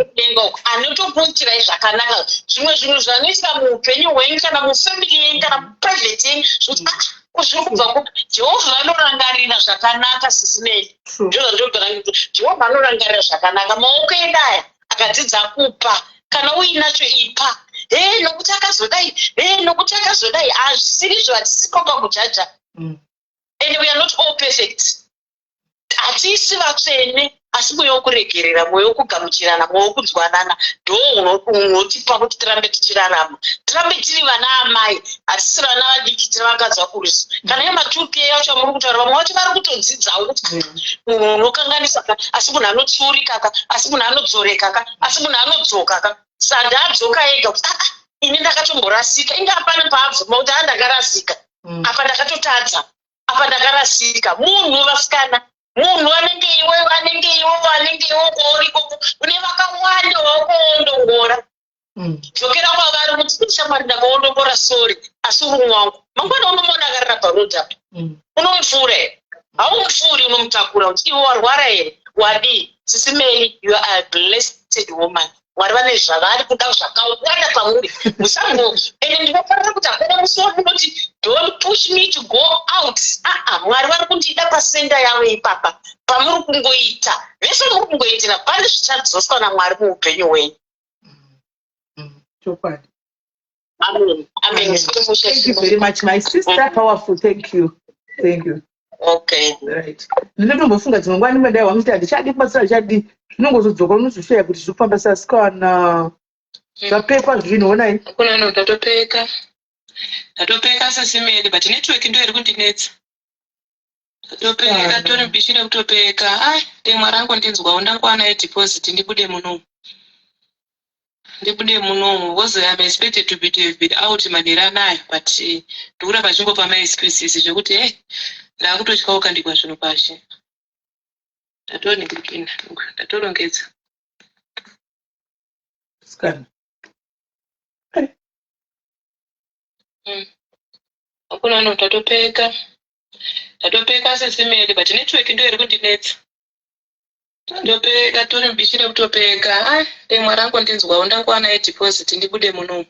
kudenga uko anotokuitirai zvakanaka. Zvimwe zvinhu zvanoitika muupenyu hwenyu, kana mufamily yenyu, kana muprivate yenyu, zvokuti ah, Zviri kubva kupi? Jehovha vanorangarira zvakanaka, Sisi Meli. Ndozvandinogara, Jehovha anorangarira zvakanaka. Maoko edu aya akadzidza kupa. Kana uinacho, ipa. He, nokuti akazodai, he, nokuti akazodai, hazvisirizvo. Hatisipo pakujaja. And we are not all perfect, hatisi vatsvene, asi mweya wokuregerera, mweya wokugamuchirana, mweya wokunzwanana ndo unotipa kuti tirambe tichirarama, tirambe tiri vana amai. Hatisiri vana vadiki, tiri vakadzi vakurusa. Kana iyo ma2K yacho amuri kutaura, vamwe vacho vari kutodzidzawo kuti munhu unokanganisa ka, asi munhu anotsiurika ka, asi munhu anodzoreka ka, asi munhu anodzoka ka. Saka adzoka ega kuti, "Aa, ini ndakatomborasika." Inge apane paabvuma kuti, "A, ndakarasika apa, ndakatotadza apa, ndakarasika." Munhu, vasikana, munhu anenge iwe, anenge iwe, anenge iwe kwauri ikoko, une vakawanda waukoondongora. Dzokera kwavari kuti, "Shamwari, ndakaondongora, sorry, asi uri wangu." Mangwana unomuona akarara paroad apa. Unomupfuura here? Haumupfuuri, unomutakura kuti, "Iwe warwara here? Wadii?" Sisi Meli, you are a blessed woman. Mwari vane zvavari kuda zvakawanda pamuri. Musango, ende ndinofanira kuti hakuna musi wamunoti, "Don't push me to go out." Aa, Mwari vari kundida pasenda yavo ipapa pamuri kungoita vese muri kungoitira, pane zvichadzoswa naMwari muupenyu hwenyu. Chokwadi. Amen, amen. Thank you very much, my sister. Powerful. Thank you, thank you. Okay. Right, ndinotombofunga dzimwe nguva ndimwe dai wamuti handichadi kubatsira, handichadi, zvinongozodzoka, unozosheya kuti zviri kufamba sasikana, zvapekwa zvinhu, onai. Hakuna no, ndatopeka, ndatopeka, Sisi Meli, but network ndo iri kundinetsa. Ndatopeka, tori bishi rekutopeka. Ai, demwa rangu, ndinzwawo ndangwana yedeposit, ndibude munomu, ndibude munomu, because I'm expected to have been out manheru anaya, but ndikuramba chingopa maexcuses zvekuti e ndaakutotyawo kandikwa zvinhu pashi. Ndatoningirikina, ndatorongedza. Sikana. Hakuna no, ndatopeka, ndatopeka, Sisi Meli, but network ndo iri kundinetsa. Ndatopeka, tori mubishi rekutopeka. Ai, demwa rangu, ndinzwawo ndangwana yedeposit, ndibude munomu.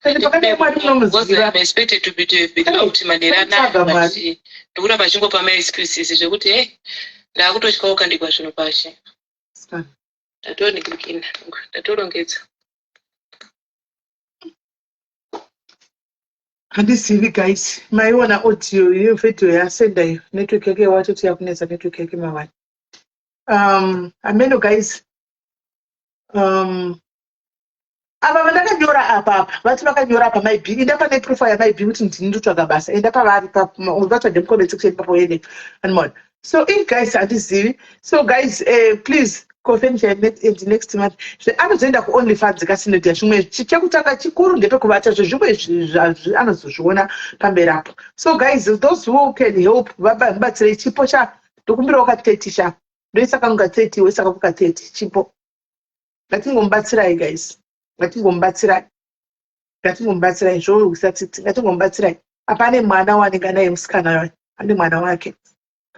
Ende pakadai Mwari munomuziva. I'm expected to have been out manheru anaya, Tsvaga but Mwari. Ndikuramba chingopa maexcuses zvekuti e ndaakutotyawo kandikwa zvinhu pashi. Sikana. Ndatoningirikina, ndatorongedza. Handizivi, guys, maiona audio iyo, video yasenda iyo. Network yake watoti yakunetsa, network yake mawani. Ameno, guys. Ava vandakanyora apa apa vati vakanyora apa maybe enda pane profile yamaybe kuti ndini ndotsvaga basa, enda pavari, vatsvage mucomment section papo, ende anymore. So in guys, handizivi. So guys, please confirm and next month anozoenda kuOnlyFans kasinoita zvimwe. Chekutanga chikuru ndepekuvata, zvezvimwe anozozviona pamberi apo. So guys, those who can help, vabatsirei. Chipo cha ndokumbirawo ka30 sha, ndoisa kangu ka30, woisa kako ka30. Chipo, ngatingomubatsirai, guys, ngatingomubatsirai, ngatingomubatsirai. Zvorwisa tsitsi, ngatingomubatsirai. Apa ane mwana waanenge anaye, musikana ane mwana wake.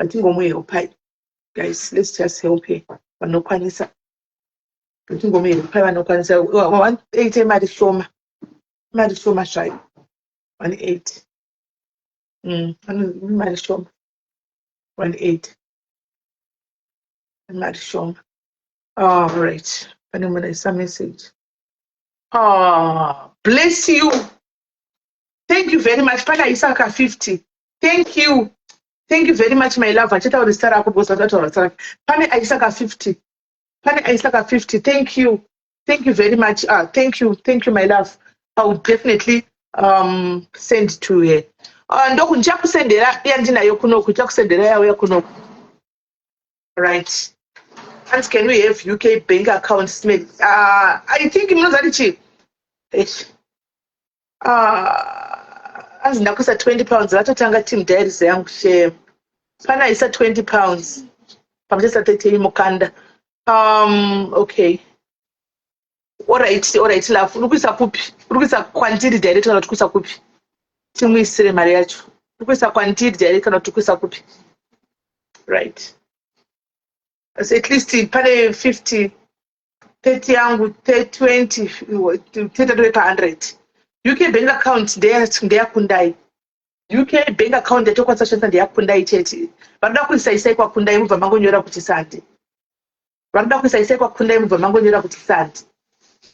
Ngatingomuhelpai, guys, let's just help her. Vanokwanisa, ngatingomuhelpai vanokwanisa. 180 mari shoma, mari shoma zvayo 180. Mari shoma 180, mari shoma. All right, pane munhu aisa message. Ah, bless you, thank you very much. Pane aisa ka 50. Thank you, thank you very much, my love. Achitaura zita rako because vataura zita rake. Pane aisa ka 50, pane aisa ka 50. Thank you, thank you very much. Ah, thank you, thank you, my love. I will definitely send to her. Ndoku ndichakusendera yandinayo kunoku, ndichakusendera yauya kunoku. Right, and can we have UK bank account smith? I think munozati chii? Anzi ndakuisa £20, vatotanga team diaries yangu. Shame, pane aisa £20 pamuchaisa 30 mukanda. Okay, alright, love. Uri kuisa kupi? Uri kuisa kwandiri direct kana kuti kuisa kupi? Timuisire mari yacho. Uri kuisa kwandiri direct kana kuti kuisa kupi? Right, so at least pane 50, 30 yangu, 20, 30 pa 100. UK bank account ndeyakundai. UK bank account yatokwanisa kushandisa ndeyaKundai chete. Vanoda kuisa isai kwaKundai mubva mangonyora kuti Sandi. Vanoda kuisa isai kwaKundai mubva mangonyora kuti Sandi.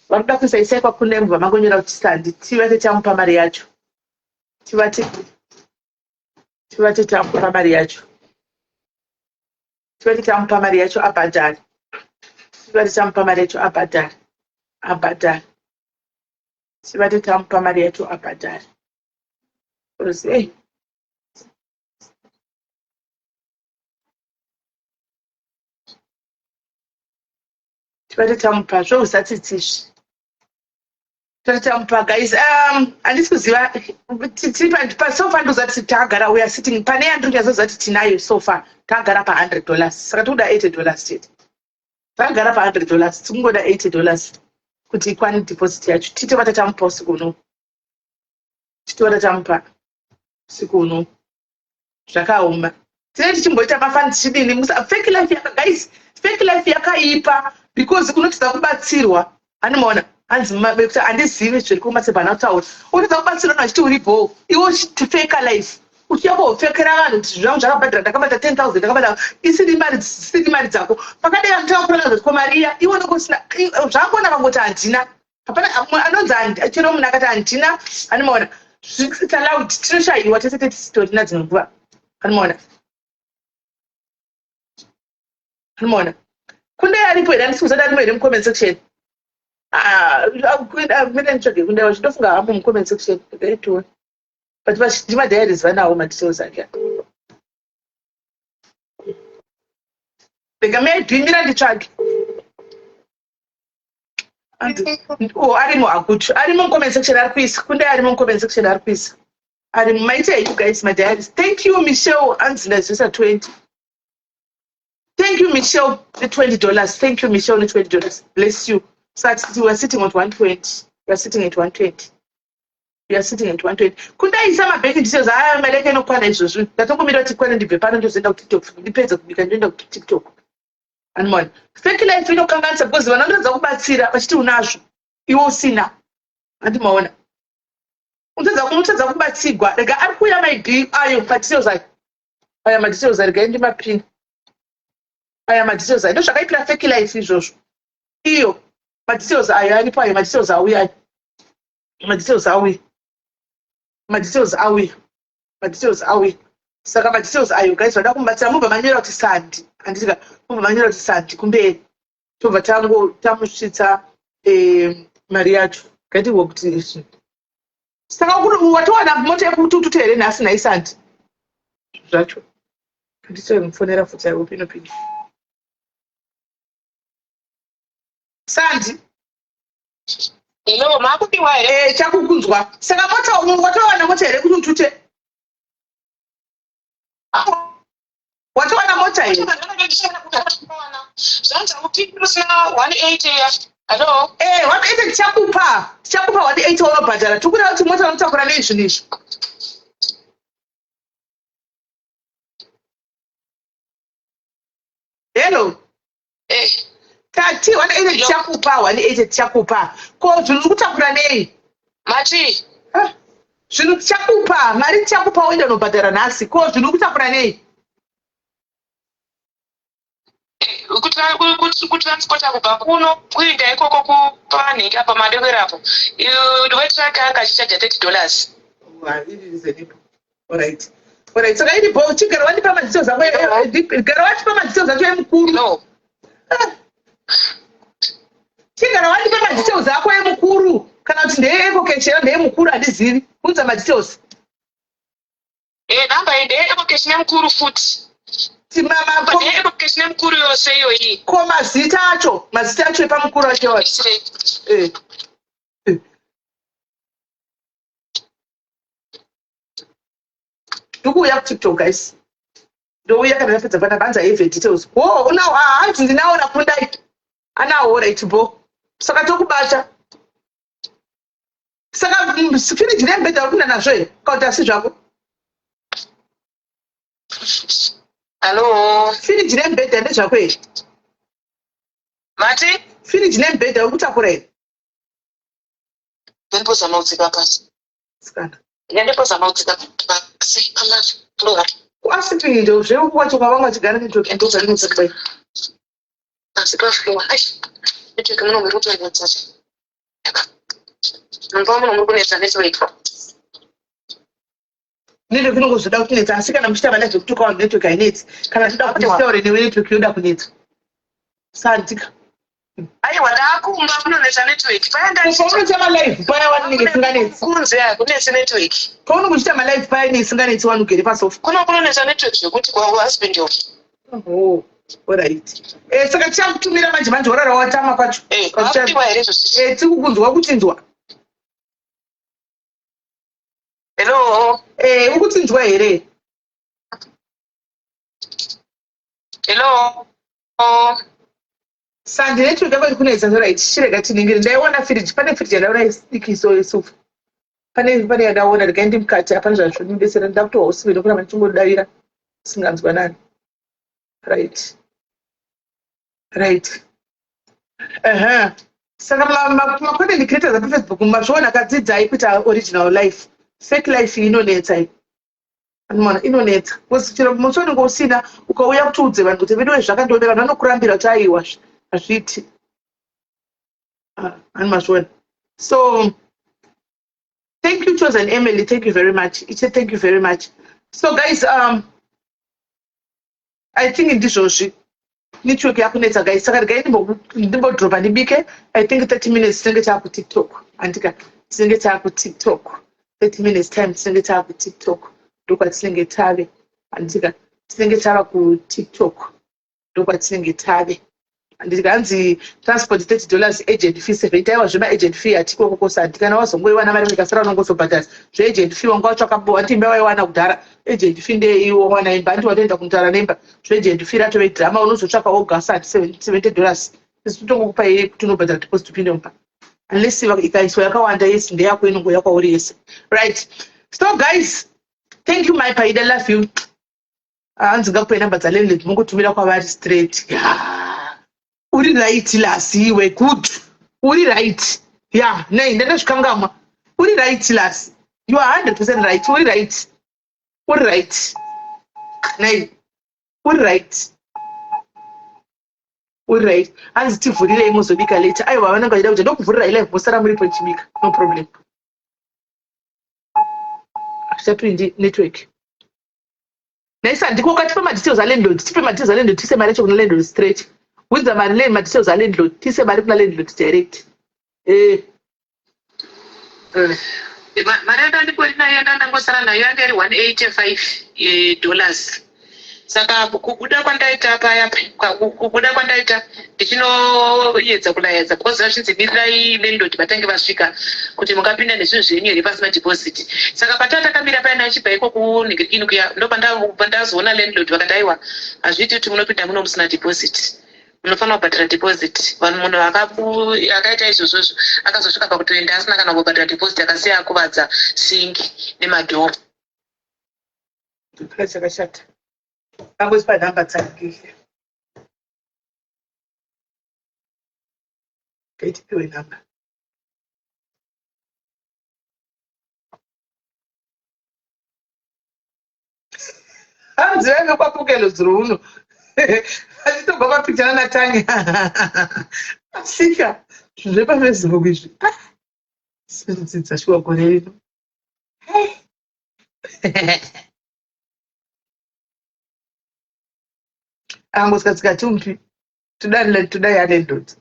Vanoda kuisa isai kwaKundai mubva mangonyora kuti Sandi. Tivate tamupa mari yacho. Tivate tamupa mari yacho. Tivate tamupa mari yacho abhadhare. Tivate tamupa mari yacho abhadhare. Abhadhare. Tivate tamupa mari yacho abhadhare. Hey. Tivate tamupa zvousatitsizvi. Tivate tamupa guys. Handisi kuziva tiri so far ndoziva kuti takagara, we are sitting pane yandiri kunyatsoziva kuti tinayo so far, takagara pa$100, saka tikuda $80 chete. Takagara pa$100, tikungoda $80 kuti ikwane deposit yacho. Titovata tamupa usiku uno, titovata tamupa usiku uno. Zvakaoma, tinenge tichimboita mafani tichidini. Fake life yaka, guys, fake life yakaipa because unotidza kubatsirwa. Handimaona hanzi kuti handizivi zviri kumatsebha kutaura. Unotidza kubatsirwa vanhu vachiti uri bho, iwe uchifeka life, uchiya kofekera vanhu kuti zvangu zvakabhadhara, ndakabata 10 000, ndakabata isiri mari, dzisiri mari dzako. Pakadai vanotanga kurana kuti ko mari iya, iwe unenge usina zvakona. Vangoti handina, hapana anonzi chero munhu akati handina. Handimaona, it's allowed, tinoshayiwa tese, tetitorina dzimwe nguva. Handimaona, handimaona Kundai aripo here? Handisi kuzoti arimo here mucomment section. Mire nditsvage Kundai wacho. Ndofunga hamo mucomment section, regaitiwe, but ndimadiaries vanawo madetails ake. Rega maybe nditsvage. Oh, arimo akuti arimo mucomment section, ari kuisa. Kundai arimo mucomment section, ari kuisa, arimo. Maita you guys madiaries. Thank you, Michelle. Anzi ndazvisa 20. Thank you, Michelle, the $20. Thank you, Michelle, the $20. Bless you. So we are sitting at 120. We are sitting at 120. We are sitting at 120. Kundaisa mabank details aya, mari yake inokwana izvozvo. Ndatongomira kuti kwana, ndibve pano ndozoenda kuTikTok. Ndipedze kubika ndoenda kuTikTok. Animona. Fake life inokanganisa because vanhu vanoratidza kubatsira vachiti unazvo. Iwe usina. Handimaona. Unotadza kubatsigwa. Rega ari kuuya maid ayo madetails ayo. Aya madetails ayo, regai ndimapini. Aya madetails ayo ndozvakaipira fake life izvozvo. Iyo madetails ayo aripo, ayo madetails auya, ayo madetails auya, madetails auya, madetails auya. Saka madetails ayo, guys, vada kumubatsira mubva manyora kuti Sandi, handitika? Mubva manyora kuti Sandi kumberi, tobva tango tamusvitsa mari yacho. Ngatirwe kuti saka watowana mota yekuti utute here nhasi nhai Sandi? Zvacho ndichomufonera futi yako pinopinda Sandi. Hello, makupiwa here? Eh, chakukunzwa. Saka mota, watowana mota here kuti utute? Watowana mota here? Zvanzi haupindi usina 180. Hello? Eh, 180 tichakupa. Tichakupa 180 waunobhadhara. Tikuda kuti mota unotakura nei zvinhu izvi? Hello? Eh, Tati 180 tichakupa, 180 tichakupa. Ko zvinhu uri kutakura nei? Mati? Ah, zvinhu tichakupa, mari tichakupa uende unobhadhara nhasi. Ko zvinhu uri kutakura nei? Kutransporta kubva kuno kuenda ikoko kupanhika pamadekero apo. Wetruck anga achichaja $30. Alright. Alright. Saka iripo, chigara wandipa madetails ako. Gara wandipa madetails acho emukuru. No. Ah. Chigara wandipa madetails ako emukuru. Kana kuti ndeye EcoCash, ndeyemukuru, handizivi. Unza madetails. Eh, namba iyi ndeye EcoCash nemukuru futi. Mama, Ndeye EcoCash nemukuru yose iyoyi. ko mazita acho, mazita acho epamukuru acho? Eh. Eh. Ndikuuya kuTikTok, guys. Ndouya kana ndapedza pana banza eve details. Wo, unawo? Ah, hanzi ndinaona Kundai. Anawo, right bo. Saka tokubata. Saka firiji nemubhedha uri kuenda nazvo here? Kana kuti asi zvako? Hello? Firiji nemubhedha ndezvako here? Mati? Firiji nemubhedha uri kutakura here? Ndinipozama kudzika pasi. Sikana. Ndandipozama kudzika pasi pamafloor. Asi ndo zveuku kwacho kwavanga vachigara network ndozvarinetsa kudai. Pasi pafloor. Ai, network muno muri kutonetsa. Mumba muno muri kunetsa network. Network inongozoda kutinetsa, asi kana muchiita vana zvekutuka vanhu, network hainetsi. Kana toda kuti titaure newe, network yoda kunetsa. Sandika. Aiwa, ndakumba kunonetsa network. Paya Paunoita malive paya wanenge isinganetsi. Kunze hakunetsi network. Paunenge uchiita malive paya ine isinganetsi, wanugere pasofa. Kuno kunonetsa network zvekuti kwahusband yofu. Oh, alright. Saka tichakutumira manje manje, warara watama kwacho. Kwakudiwa here izvozvi? Tiri kukunzwa, kutinzwa. Hello? Ukutinzwa here? Hello? Sandi, network yako iri kunetsa. Right, chirega tiningire. Ndaiona firiji, pane firiji yandaona idikiso yesofa. Pane yandaona, regai ndimukati, hapana zvazvondibetsera. Nda kutohwa usiku nokuramba ndichingodavira usinganzwanani. Right. Ehe. Saka macontent creators apaFacebook, mazviona, kadzidzai kuita original life. Fake life inonetsa iyi. Anoona inonetsa. Because chero musi unenge usina, ukauya kuti udze vanhu kuti veduwe zvakandiomera, vanhu vanokurambira kuti aiwa, hazviiti. Ani mazviona. So thank you, Chosen Emily. Thank you very much. Iche, thank you very much. So guys, I think ndizvozvi. Network yakunetsa guys. Saka regai ndimbodropa ndibike. I think 30 minutes tinenge taakuTikTok. Andika tinenge taakuTikTok. 30 minutes time tinenge taakuTikTok. Ndokwatinenge tave. Andika tinenge tava kuTikTok. Ndokwatinenge tave. Handiti hanzi transport $30, agent fee 70. Aiwa, zvemaagent fee hatikoko kosa. Handi kana wazongoiwana mari ikasara unongozobhadhara zveagent fee. Wanga watsvaka wati imba waiwana kudhara, agent fee ndeiwo wana imba. Handi watoenda kunotaura nemba, zveagent fee ratove drama, unozotsvaka woga. Sati $70 isu totongokupa iye kuti unobhadhara deposit upinde mumba, unless ikaiswa yakawanda yesi ndeyako, inongouya kwauri yese. Right, so guys, thank you, my paida, love you. Hanzi ngakupe namba dzalandlord mungotumira kwavari straight. Yeah. Uri right lasi iwe, good, uri right. Ya, nei ndandazvikangamwa. Uri right lasi, you are 100% right. Uri right, uri right. Nei uri right, uri right. Hanzi tivhurirei muzobika later. Aiwa, vanenge vachida kuti ndokuvhurirai live, mosara muripo ichibika, no problem. Hazvichapindi network. Naisa ndiko ukatipa madetails alandlord, tipe madetails alandlord, tiise mari yacho kuna landlord straight. Winza mari, madetails alandlord, tiise mari kuna landlord direct. Mari yandandingori nayo, yandandangosara nayo, yanga iri 185 dollars. Saka kubuda kwandaita paya, kubuda kwandaita ndichinoedza kulayedza, because vachinzi mirirai landlord vatange vasvika kuti mungapinda nezvinhu zvenyu here pasina deposit. Saka pataa takamira paya nachibva iko kunhingirikini kuya, ndopandazoona landlord vakati aiwa, hazviiti kuti munopinda muno musina deposit, munofanira kubhadhara deposit. Vanhu munhu akaita izvozvozvo akazosvika pakutoenda asina kana kubhadhara deposit, akasiya akuvadza singi nemadhoo. Kana chakashata angotipa nhamba dzake, ngaitipiwe nhamba. Hanzi vaive kwapukelo dzuro uno achitobva papichana naTanya. Asika zvinhu zvepaFacebook izvi, ah, sinodzidza shuwa gore rino. Hey. Angosikatsika tumpi toda toda yalandlord.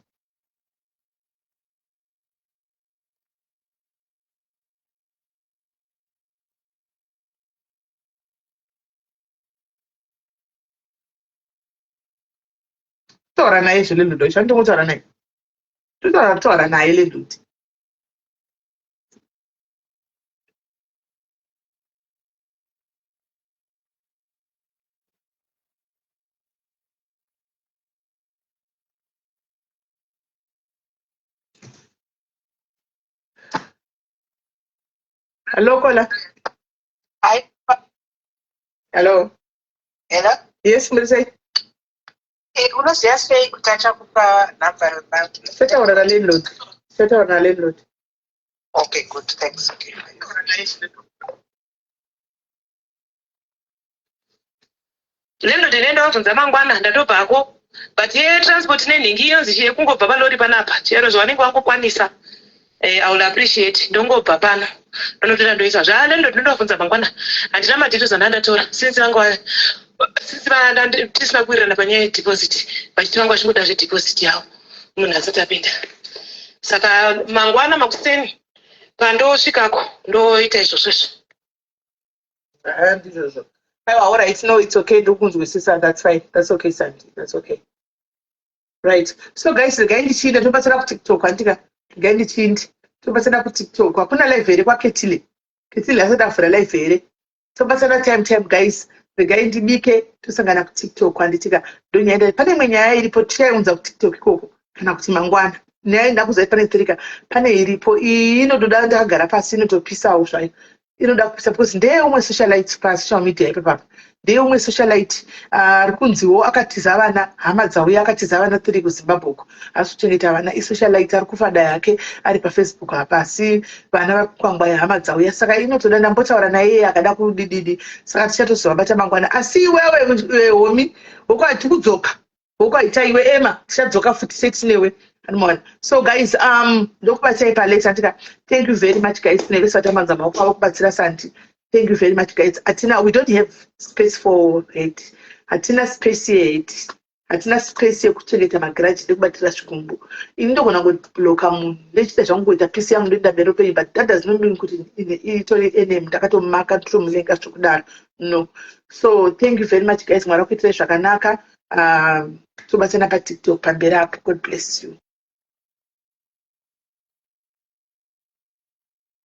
Taura naye zvelandlord wacho, andingotaura naye, totaura taura naye landlord. Hello, caller. Hi. Hello. Hello. Yes, muri sei? Unoziva sei kuti achakupa nhamba? Totaura nalandlord, totaura nalandlord. Okay, good, thanks. Okay. Landlord ine ndavabvunza mangwana ndatobvako but yetransport nenhingi iyonzi chiye kungobva palori panapa chero zvavanenge vangokwanisa eh, I will appreciate ndongobva pano ndonotora ndoisa zva landlord ndondovabvunza mangwana handina madetails andandatora since vanga since tisina kuwirirana panyaya yedeposit vachiti vanga vachingoda zvedeposit yavo munhu asati apinda saka mangwana makuseni pandosvikako ndoita izvozvo izvo. Ah, ndizvozvo. Aiwa, all right, no, it's okay, ndokunzwisisa, that's fine, that's okay, Sandy, that's okay. Right, so guys, regai ndichiinda, tobatsira kuTikTok, handika, regai ndichiindi, tobatsira kuTikTok, hakuna live here kwaKetile, Ketile asati avhura live here, tobatsana time time guys, regai ndibike, tosangana kuTikTok, handitika, ndonyaya, pane imwe nyaya iripo, tichaiunza kuTikTok ikoko, kana kuti mangwana. Nyaya ndakuziva pane tirika, pane iripo, iyi inotoda ndakagara pasi, inotopisawo zvayo. Inoda kupisa because ndeyeumwe socialite pasocial media ipapapa, ndeyeumwe socialite ah, ari kunziwo akatiza vana, hama dzauya, akatiza vana tiri kuZimbabwe uko, asi kuchengeta vana isocialite ari kufada yake ari paFacebook apa, asi vana vari kukwangwaya, hama dzauya, saka inotoda ndambotaura naye iye akada kudididi, saka tichatozovabata mangwana. Asi iwewe eh, homi hoko hatikudzoka hoko haita iwe ema tichadzoka futi setinewe anomaona. So guys, ndokubatsai palate andika. Thank you very much guys, nevese vatambanza maoko avo kubatsira Santi. Thank you very much guys. Hatina, we don't have space for hate, hatina space yehate, hatina space yekuchengeta magrudge nekubatira zvigumbu. Ini ndogona kubloka munhu ndechiita zvangu, kuita peace yangu, ndoenda mberi upenyu, but that does not mean kuti itori enemy, ndakatomaka, nditomuvenga zvekudaro, no. So thank you very much guys, Mwari akuitirai zvakanaka. Tobatsana paTikTok pamberi apo. God bless you.